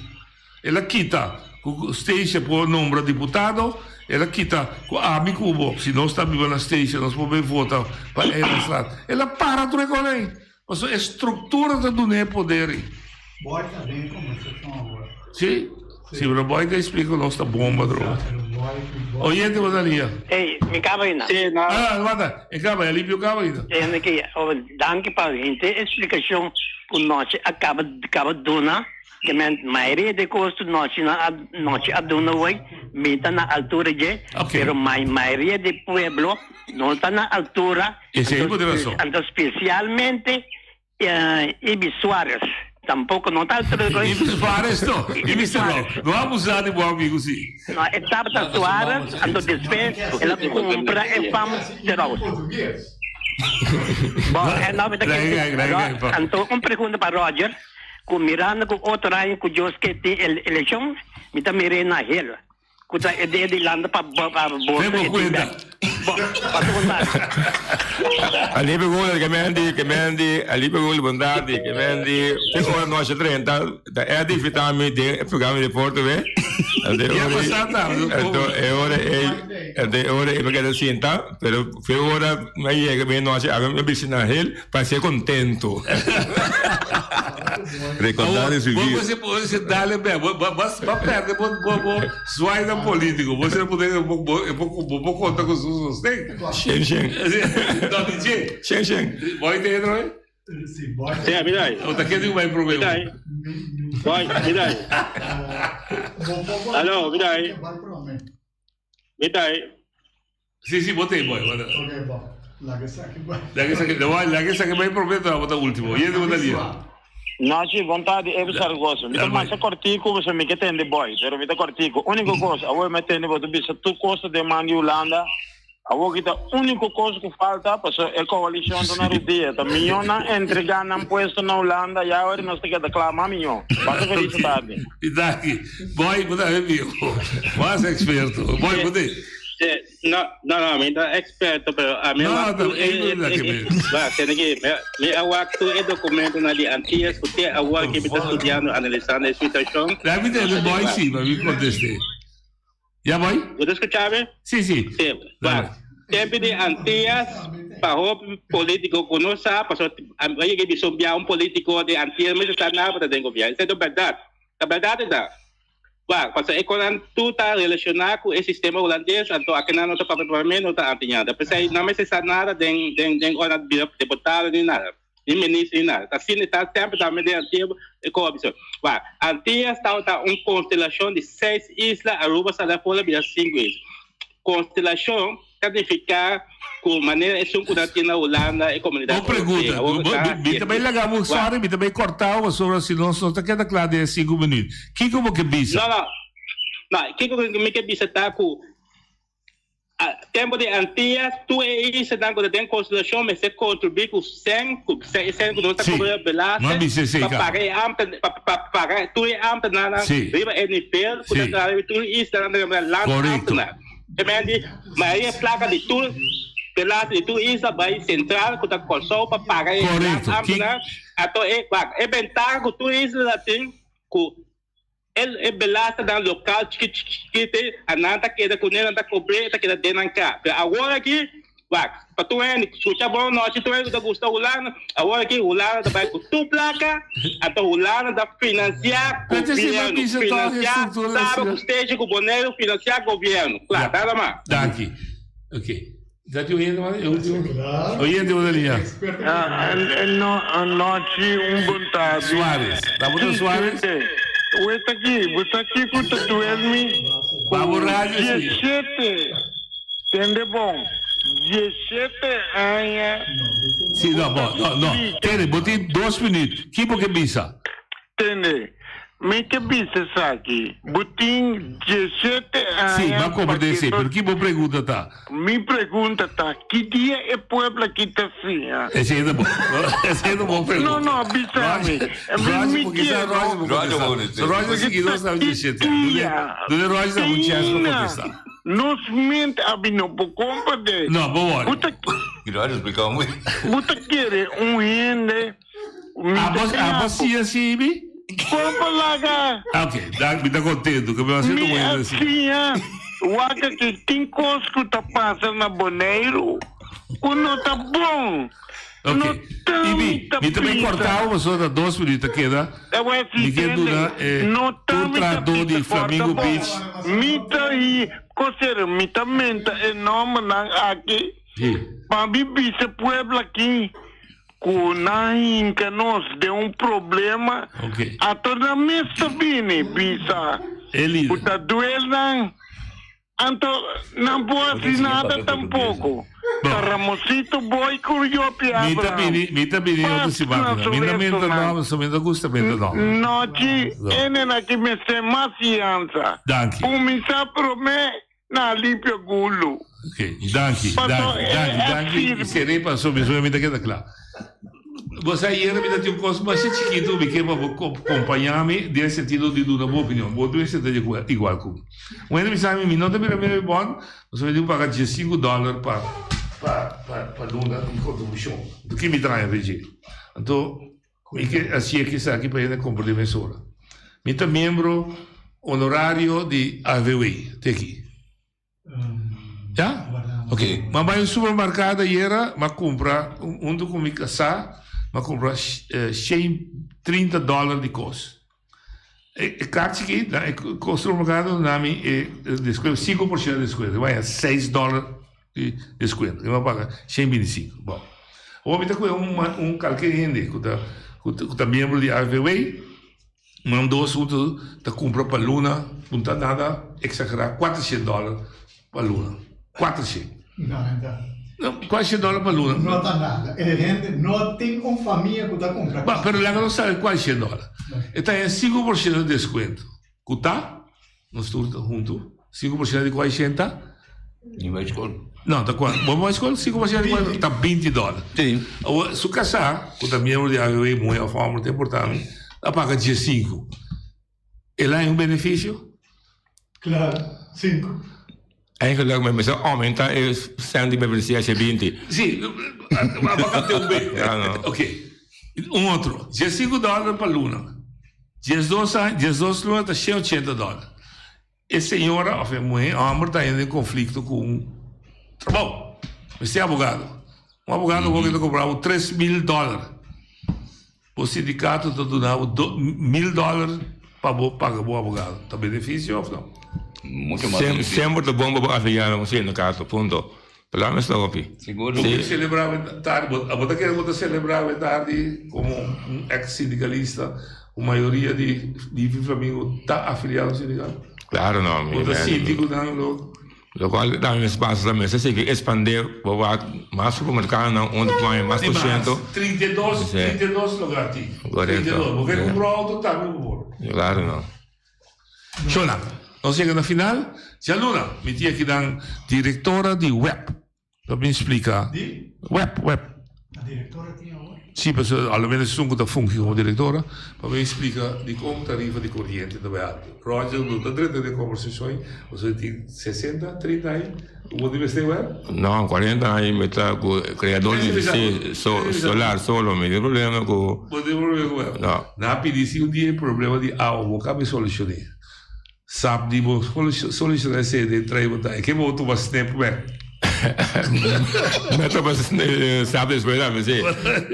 Speaker 13: El a kita ku stage por nombra diputado, el a kita ku ami ku bo, si nos ta biba na stage nos por bay vota pa Eilandstraat. El a para tur e kos ei, pasobra e struktura ta duna e poder ei.
Speaker 4: Boy ta den conversacion awor.
Speaker 13: Si, si pero Boy ta explica ku nos ta bomba droga. Oyente bo ta lia.
Speaker 16: Ey, mi caba aina.
Speaker 13: Ah, wata, e caba, e limpio caba aina.
Speaker 16: Tende ki, oh, danki pa henter explicacion cu nochi a caba, caba duna. Ke men mayoria di cos cu nochi nan a, nochi a duna hoy, mi ta na altura dje, pero mai mayoria di pueblo no ta na altura.
Speaker 13: Esey bo tin razon.
Speaker 16: Anto specialmente Ibi Suarez tampoco no ta altura di
Speaker 13: Ibi Suarez no, Ibi Suarez. No abusa di bo amigo si.
Speaker 16: No, e tabata Suarez, anto despues el a cumpra e fam Seraus. Bo, e no mi ta kere Anto un pregunta pa Roger, cu mirando cu otro aña cu Dios ke tin eleccion, mi ta mir'é na hel. Ku ta e dede di landa pa boso e tin bek. Bo, pasa bon tardi.
Speaker 3: Alipio Gula, ke men di, ke men di, Alipio Gula, bon tardi, ke men di, te ora nochi 30, ta Eddie invita mi den e programa di deporte we.
Speaker 13: Ya pasa tardi.
Speaker 3: Anto e ora ei, anto e ora ei mi keda sinta, pero fe ora mi a yega mi nochi a mi bisti na hel pa ser contento. Recordar es vivir.
Speaker 13: Bo bo bo dale be, bo bo bo perde bo bo bo zwaai politico. Bo ser poder bo bo bo bo conta cu su sosten.
Speaker 3: Shen shen.
Speaker 13: No DJ.
Speaker 3: Shen shen.
Speaker 13: Boy te entro eh?
Speaker 4: Si boy.
Speaker 15: Sí, mira ahí.
Speaker 13: O ta kende cu bay problema.
Speaker 15: Mira ahí. Boy, mira ahí. Aló, mira ahí. Mira ahí.
Speaker 13: Si, si, bo te, boy.
Speaker 4: Ok, bo. Laga esaki bai.
Speaker 13: Laga esaki, laga esaki bai prome, ta bo ta ultimo. Yende bo ta lia.
Speaker 17: Nachi, bon tardi, Evi Saragoza. Mi ta masha kortiku, pasobra mi ke tende boy, pero mi ta kortiku. Uniko kos, awor mi a tende bo ta bisa tur kos ta den man di Hulanda. Awor ki ta uniko kos ku falta, pasobra e koalishon ta na rudia, ta mihó nan entregá nan puesto na Hulanda, ya awor nos ta keda kla mas mihó. Pasa felis tardi.
Speaker 13: Danki. Boy, bo ta e miho. Mas eksperto. Boy, bo te.
Speaker 15: No, no, no, mi ta experto, pero a mi
Speaker 13: No,
Speaker 15: wak
Speaker 13: no,
Speaker 15: tu
Speaker 13: e
Speaker 15: e,
Speaker 13: no
Speaker 15: e,
Speaker 13: ke
Speaker 15: e,
Speaker 13: me.
Speaker 15: ba, tene ki, mi, mi a wak tu e documento na di Antillas, ku te awor ki mi ta studiando, analisando e situacion.
Speaker 13: Laat me
Speaker 15: No
Speaker 13: tende
Speaker 15: sa di
Speaker 13: boy
Speaker 15: wak.
Speaker 13: sí, maar mi contesté. Ja boy?
Speaker 15: Bo ta escucha mi?
Speaker 13: Sí, sí.
Speaker 15: Sí, wak. Tempo di Antillas, pa hopi politico ku no sa, paso a mi a yega bisa un bia un politico di Antillas, mi sa nada pa ta den gobierno. Esei ta berdad. Ta berdad e ta. Wak, pasobra e konan tur ta relashoná ku e sistema hulandes, anto akinan no ta papia papia no ta antiñada. P'esei no mester sa nada den den den ora nan bira deputado ni nada, ni minister ni nada. Ta asina ta semper tambe den Antia e koba bisa. Wak, Antias tabata un konstelashon di seis isla, Aruba sali afó la bira sinku isla. Konstelashon ta nifiká ku manera esun ku nan tin na Hulanda e komunidat
Speaker 13: Bo pregunta,
Speaker 15: europeo. Awor
Speaker 13: bo,
Speaker 15: ta
Speaker 13: mi ta bai laga bo,
Speaker 15: Wak.
Speaker 13: sorry, mi ta bai korta bo pasobra si nos no ta keda kla den e sinku minuut. Kiko bo ke bisa?
Speaker 15: No, no. No, kiko ku mi ke bisa ta ku a tempo di Antillas tur e islanan ku ta den konstelashon mester kontribuí ku sèn, ku sèn e sèn ku nos ta
Speaker 13: Sí,
Speaker 15: kobra
Speaker 13: no a
Speaker 15: belasting
Speaker 13: bisa esei
Speaker 15: pa
Speaker 13: kaba.
Speaker 15: paga e ambten pa pa paga tur e ambtenarnan
Speaker 13: Sí.
Speaker 15: riba e nivel ku ta
Speaker 13: Sí.
Speaker 15: traha riba tur e islanan ta yama
Speaker 13: Korekto.
Speaker 15: landambtenaar. E men di mayoria plaka di tur belasting di tur isla bai sentral ku ta Kòrsou pa paga e
Speaker 13: Korekto. Ki
Speaker 15: landambtenaar. Anto e wak e bentaha ku tur isla ta tin ku e e belastingnan lokal chikit chikit ei a nan ta keda kuné nan ta kobr'é e ta keda den nan ka. Pero awor aki wak pa tur hende skucha bon nochi tur hende ku ta gusta Hulanda awor aki Hulanda ta bai ku tur plaka anto Hulanda ta finansiá
Speaker 13: Pero si bo
Speaker 15: gobièrnu
Speaker 13: bisa tòg e
Speaker 15: finansiá
Speaker 13: struktura
Speaker 15: Saba
Speaker 13: asina.
Speaker 15: ku Stesha ku Boneiru finansiá gobièrnu kla nada mas.
Speaker 13: Danki. Ok. Dat die oyente man? E ultimo? Oyente bo ta liña.
Speaker 18: Anochi un bon tardi.
Speaker 13: Suarez. Ta bo ta Suarez?
Speaker 18: Wet aki, bo sa kiko ta duel mi?
Speaker 13: Pa bo radio si.
Speaker 18: Diesshete, tende bon, diesshete aña.
Speaker 13: Si, no, bo, no, no. Tende, bo tin dos minuut. Ki bo ke bisa?
Speaker 18: Tende, mi ke bisa esaki, bo tin diesshete aña.
Speaker 13: Sí, m'a komprendé esei, pero ki bo pregunta ta?
Speaker 18: Mi pregunta ta, ki dia e pueblo aki ta siña?
Speaker 13: Esei ta bo, esei ta bo pregunta.
Speaker 18: No, no, bisa mi.
Speaker 13: Roger,
Speaker 18: Mi
Speaker 13: porque sa
Speaker 18: kier.
Speaker 13: Roger bo kontestá. So Roger sigui nos na diesshete aña. Dune, dune Roger ta un chèns pa kontestá.
Speaker 18: Nos mente abi no por komprendé.
Speaker 13: No, bo wòri.
Speaker 18: Bo ta,
Speaker 3: Roger spliká muy.
Speaker 18: bo ta kere un hende.
Speaker 13: Abo, abo siña sibi?
Speaker 18: Kon pa laga?
Speaker 13: Ok, da, mi ta contento que mi a siento
Speaker 18: Mi
Speaker 13: bueno
Speaker 18: a
Speaker 13: así.
Speaker 18: siña wak ki tin kos ku ta pasa na Boneiru ku no ta bon.
Speaker 13: Ok,
Speaker 18: No ta
Speaker 13: Ibi,
Speaker 18: mi ta
Speaker 13: mi ta bay
Speaker 18: bisa.
Speaker 13: corta bo pasobra ta dos minuut ta keda.
Speaker 18: Awor si
Speaker 13: Mi ke
Speaker 18: tende,
Speaker 13: duna e
Speaker 18: no ta
Speaker 13: tur
Speaker 18: mi ta
Speaker 13: trahadó di
Speaker 18: bisa korta
Speaker 13: Flamingo
Speaker 18: bon.
Speaker 13: Beach.
Speaker 18: Mi ta hi kosero, mi ta menta e nòmbernan aki
Speaker 13: Sí.
Speaker 18: pa mi bisa pueblo aki. Ku nan hinka nos den un problema, ato nan mes ta bini bisa ku ta duel nan, anto nan por hasi nada tampoko. Ta Ramosito Boy ku Yopi Abraham.
Speaker 13: Mi ta bini otro
Speaker 18: Pas
Speaker 13: siman
Speaker 18: na
Speaker 13: ku nan.
Speaker 18: su
Speaker 13: Mi no menta
Speaker 18: restonan.
Speaker 13: nòmber, so mi no gusta menta nòmber.
Speaker 18: Nochi ene na ki mester mas fiansa.
Speaker 13: Danki.
Speaker 18: Kuminsá promé Na limpia gulu.
Speaker 13: Ok, danki,
Speaker 18: Paso
Speaker 13: danki,
Speaker 18: e
Speaker 13: danki,
Speaker 18: a
Speaker 13: danki. I
Speaker 18: sirbi.
Speaker 13: seré paso mi sueño mi ta keda kla. Bo sa ayera mi ta tin un kos masha chikitu mi ke pa bo kompañá mi den e sentido di duna bo opinion. Bo tur ta igual ku mi. Un hende bisa mi, mi no ta mira mira mi bòn, pasobra mi tin ku paga diesinku dòler pa pa pa pa luna di kontribushon. Anto ki mi ta haña dje? Anto mi ke hasié esaki pa hende komprendé mesora. Mi ta miembro honorario di AVW, te aki. Ya? Ok. M'a bai un supermercado ayera, m'a cumpra, hunto cu mi casá, m'a cumpra shen trinta dollar di cos. E kaartje aki, na e cos supermercado na mi e descuento, cinco por ciento descuento. Mi a haya seis dollar di descuento. Mi a paga shen binti cinco. Bon. Awor mi ta coge un, un calke hende cu ta, cu ta miembro di AVW. Nan dos huntu ta kumpra pa luna, no ta nada eksagerá, kuatershen dòler pa luna. Kuatershen.
Speaker 4: Nada.
Speaker 13: No, kuatershen dòler pa luna.
Speaker 4: No ta nada. E hende no tin un famia ku ta kumpra.
Speaker 13: Ba, pero laga nos sabi kuatershen dòler. E ta haña sinku por shento di deskuento. Ku ta? Nos tur ta huntu. 5% di kuaishenta ta?
Speaker 1: Ni bai skol.
Speaker 13: No, ta kua, bo bai skol? 5% di kuaishenta ta 20 dòler.
Speaker 1: Sí.
Speaker 13: Awor, su kasá, ku ta miembro di AVW, muhé òf hòmber, ta importá mi, a paga diesinku. El a haña un benefisio?
Speaker 4: Klaro, sinku.
Speaker 3: Eigenlijk men mester aumenta e cent di membresia hacia 20.
Speaker 13: Si, abacate un be.
Speaker 3: Ja, no.
Speaker 13: Ok. Un otro. 15 dólar pa luna. 12 aña, 12 luna ta 180 dólar. E señora of e muhe, homber ta den conflicto cu un trabou. Mester abogado. Un abogado mm -hmm. ta cobra bo 3000 dólar. Bo sindicato ta duna bo 1000 dólar pa bo paga bo abogado. Ta beneficio of no?
Speaker 1: Mucho mas beneficio.
Speaker 3: Semper ta bon pa bo afiliá na un sindicato, punto. Palabra mester hopi.
Speaker 1: Sigur.
Speaker 13: Bo por celebra awe tardi, bo ta kere bo ta celebra awe tardi como un ex sindicalista cu mayoria di di Flamingo ta afiliado na sindicato?
Speaker 3: Claro no.
Speaker 13: Bo ta sinti cu nan lo.
Speaker 3: Locual ta mi pasa ta mester sigui expande bo wak mas supermercadonan unda por haña mas por ciento.
Speaker 13: 32, 32 lugar tin.
Speaker 3: Correcto.
Speaker 13: 32. Bo ke cumpra auto tambe bo por.
Speaker 3: Claro no.
Speaker 13: Shona, nos yega na final. Djaluna, mi tin aki nan directora di web. Ta bin splica.
Speaker 4: Di?
Speaker 13: Web, web.
Speaker 4: A directora tin awor?
Speaker 13: Si, pasobra a lo menos esun cu ta fungi como directora, pa bin splica dicon tarifa di coriente ta bay alto. Roger no ta drenta den conversacion ey, pasobra e tin sesenta, trinta aña cu bo tin mester web?
Speaker 3: No, cuarenta aña mi ta cu creador di si, solar solo, mi tin problema cu.
Speaker 13: Bo tin problema cu web?
Speaker 3: No.
Speaker 13: Nan a pidi si un dia e problema di awa bo cabe solucione. Sap di bo soluciona esei den trae bo ta e ke bo tuma snip bek.
Speaker 3: Mi a tuma sap despues tambe si.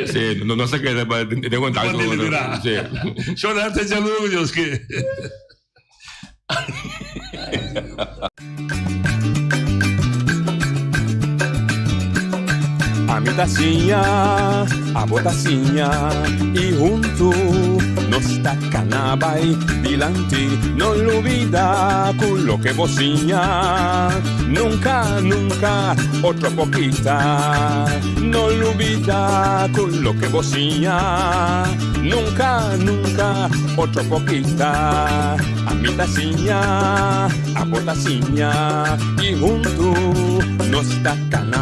Speaker 3: Si, no sa keda pa den kontakto ku otro. Si.
Speaker 13: Shona ta djaludo ku Dios ke.
Speaker 12: Ami ta siña, abo ta siña y huntu nos ta cana bay dilanti. No lubida cu loke bo siña nunca, nunca otro por kita. No lubida cu loke bo siña nunca, nunca otro por kita. Ami ta siña, abo ta siña y huntu nos ta cana.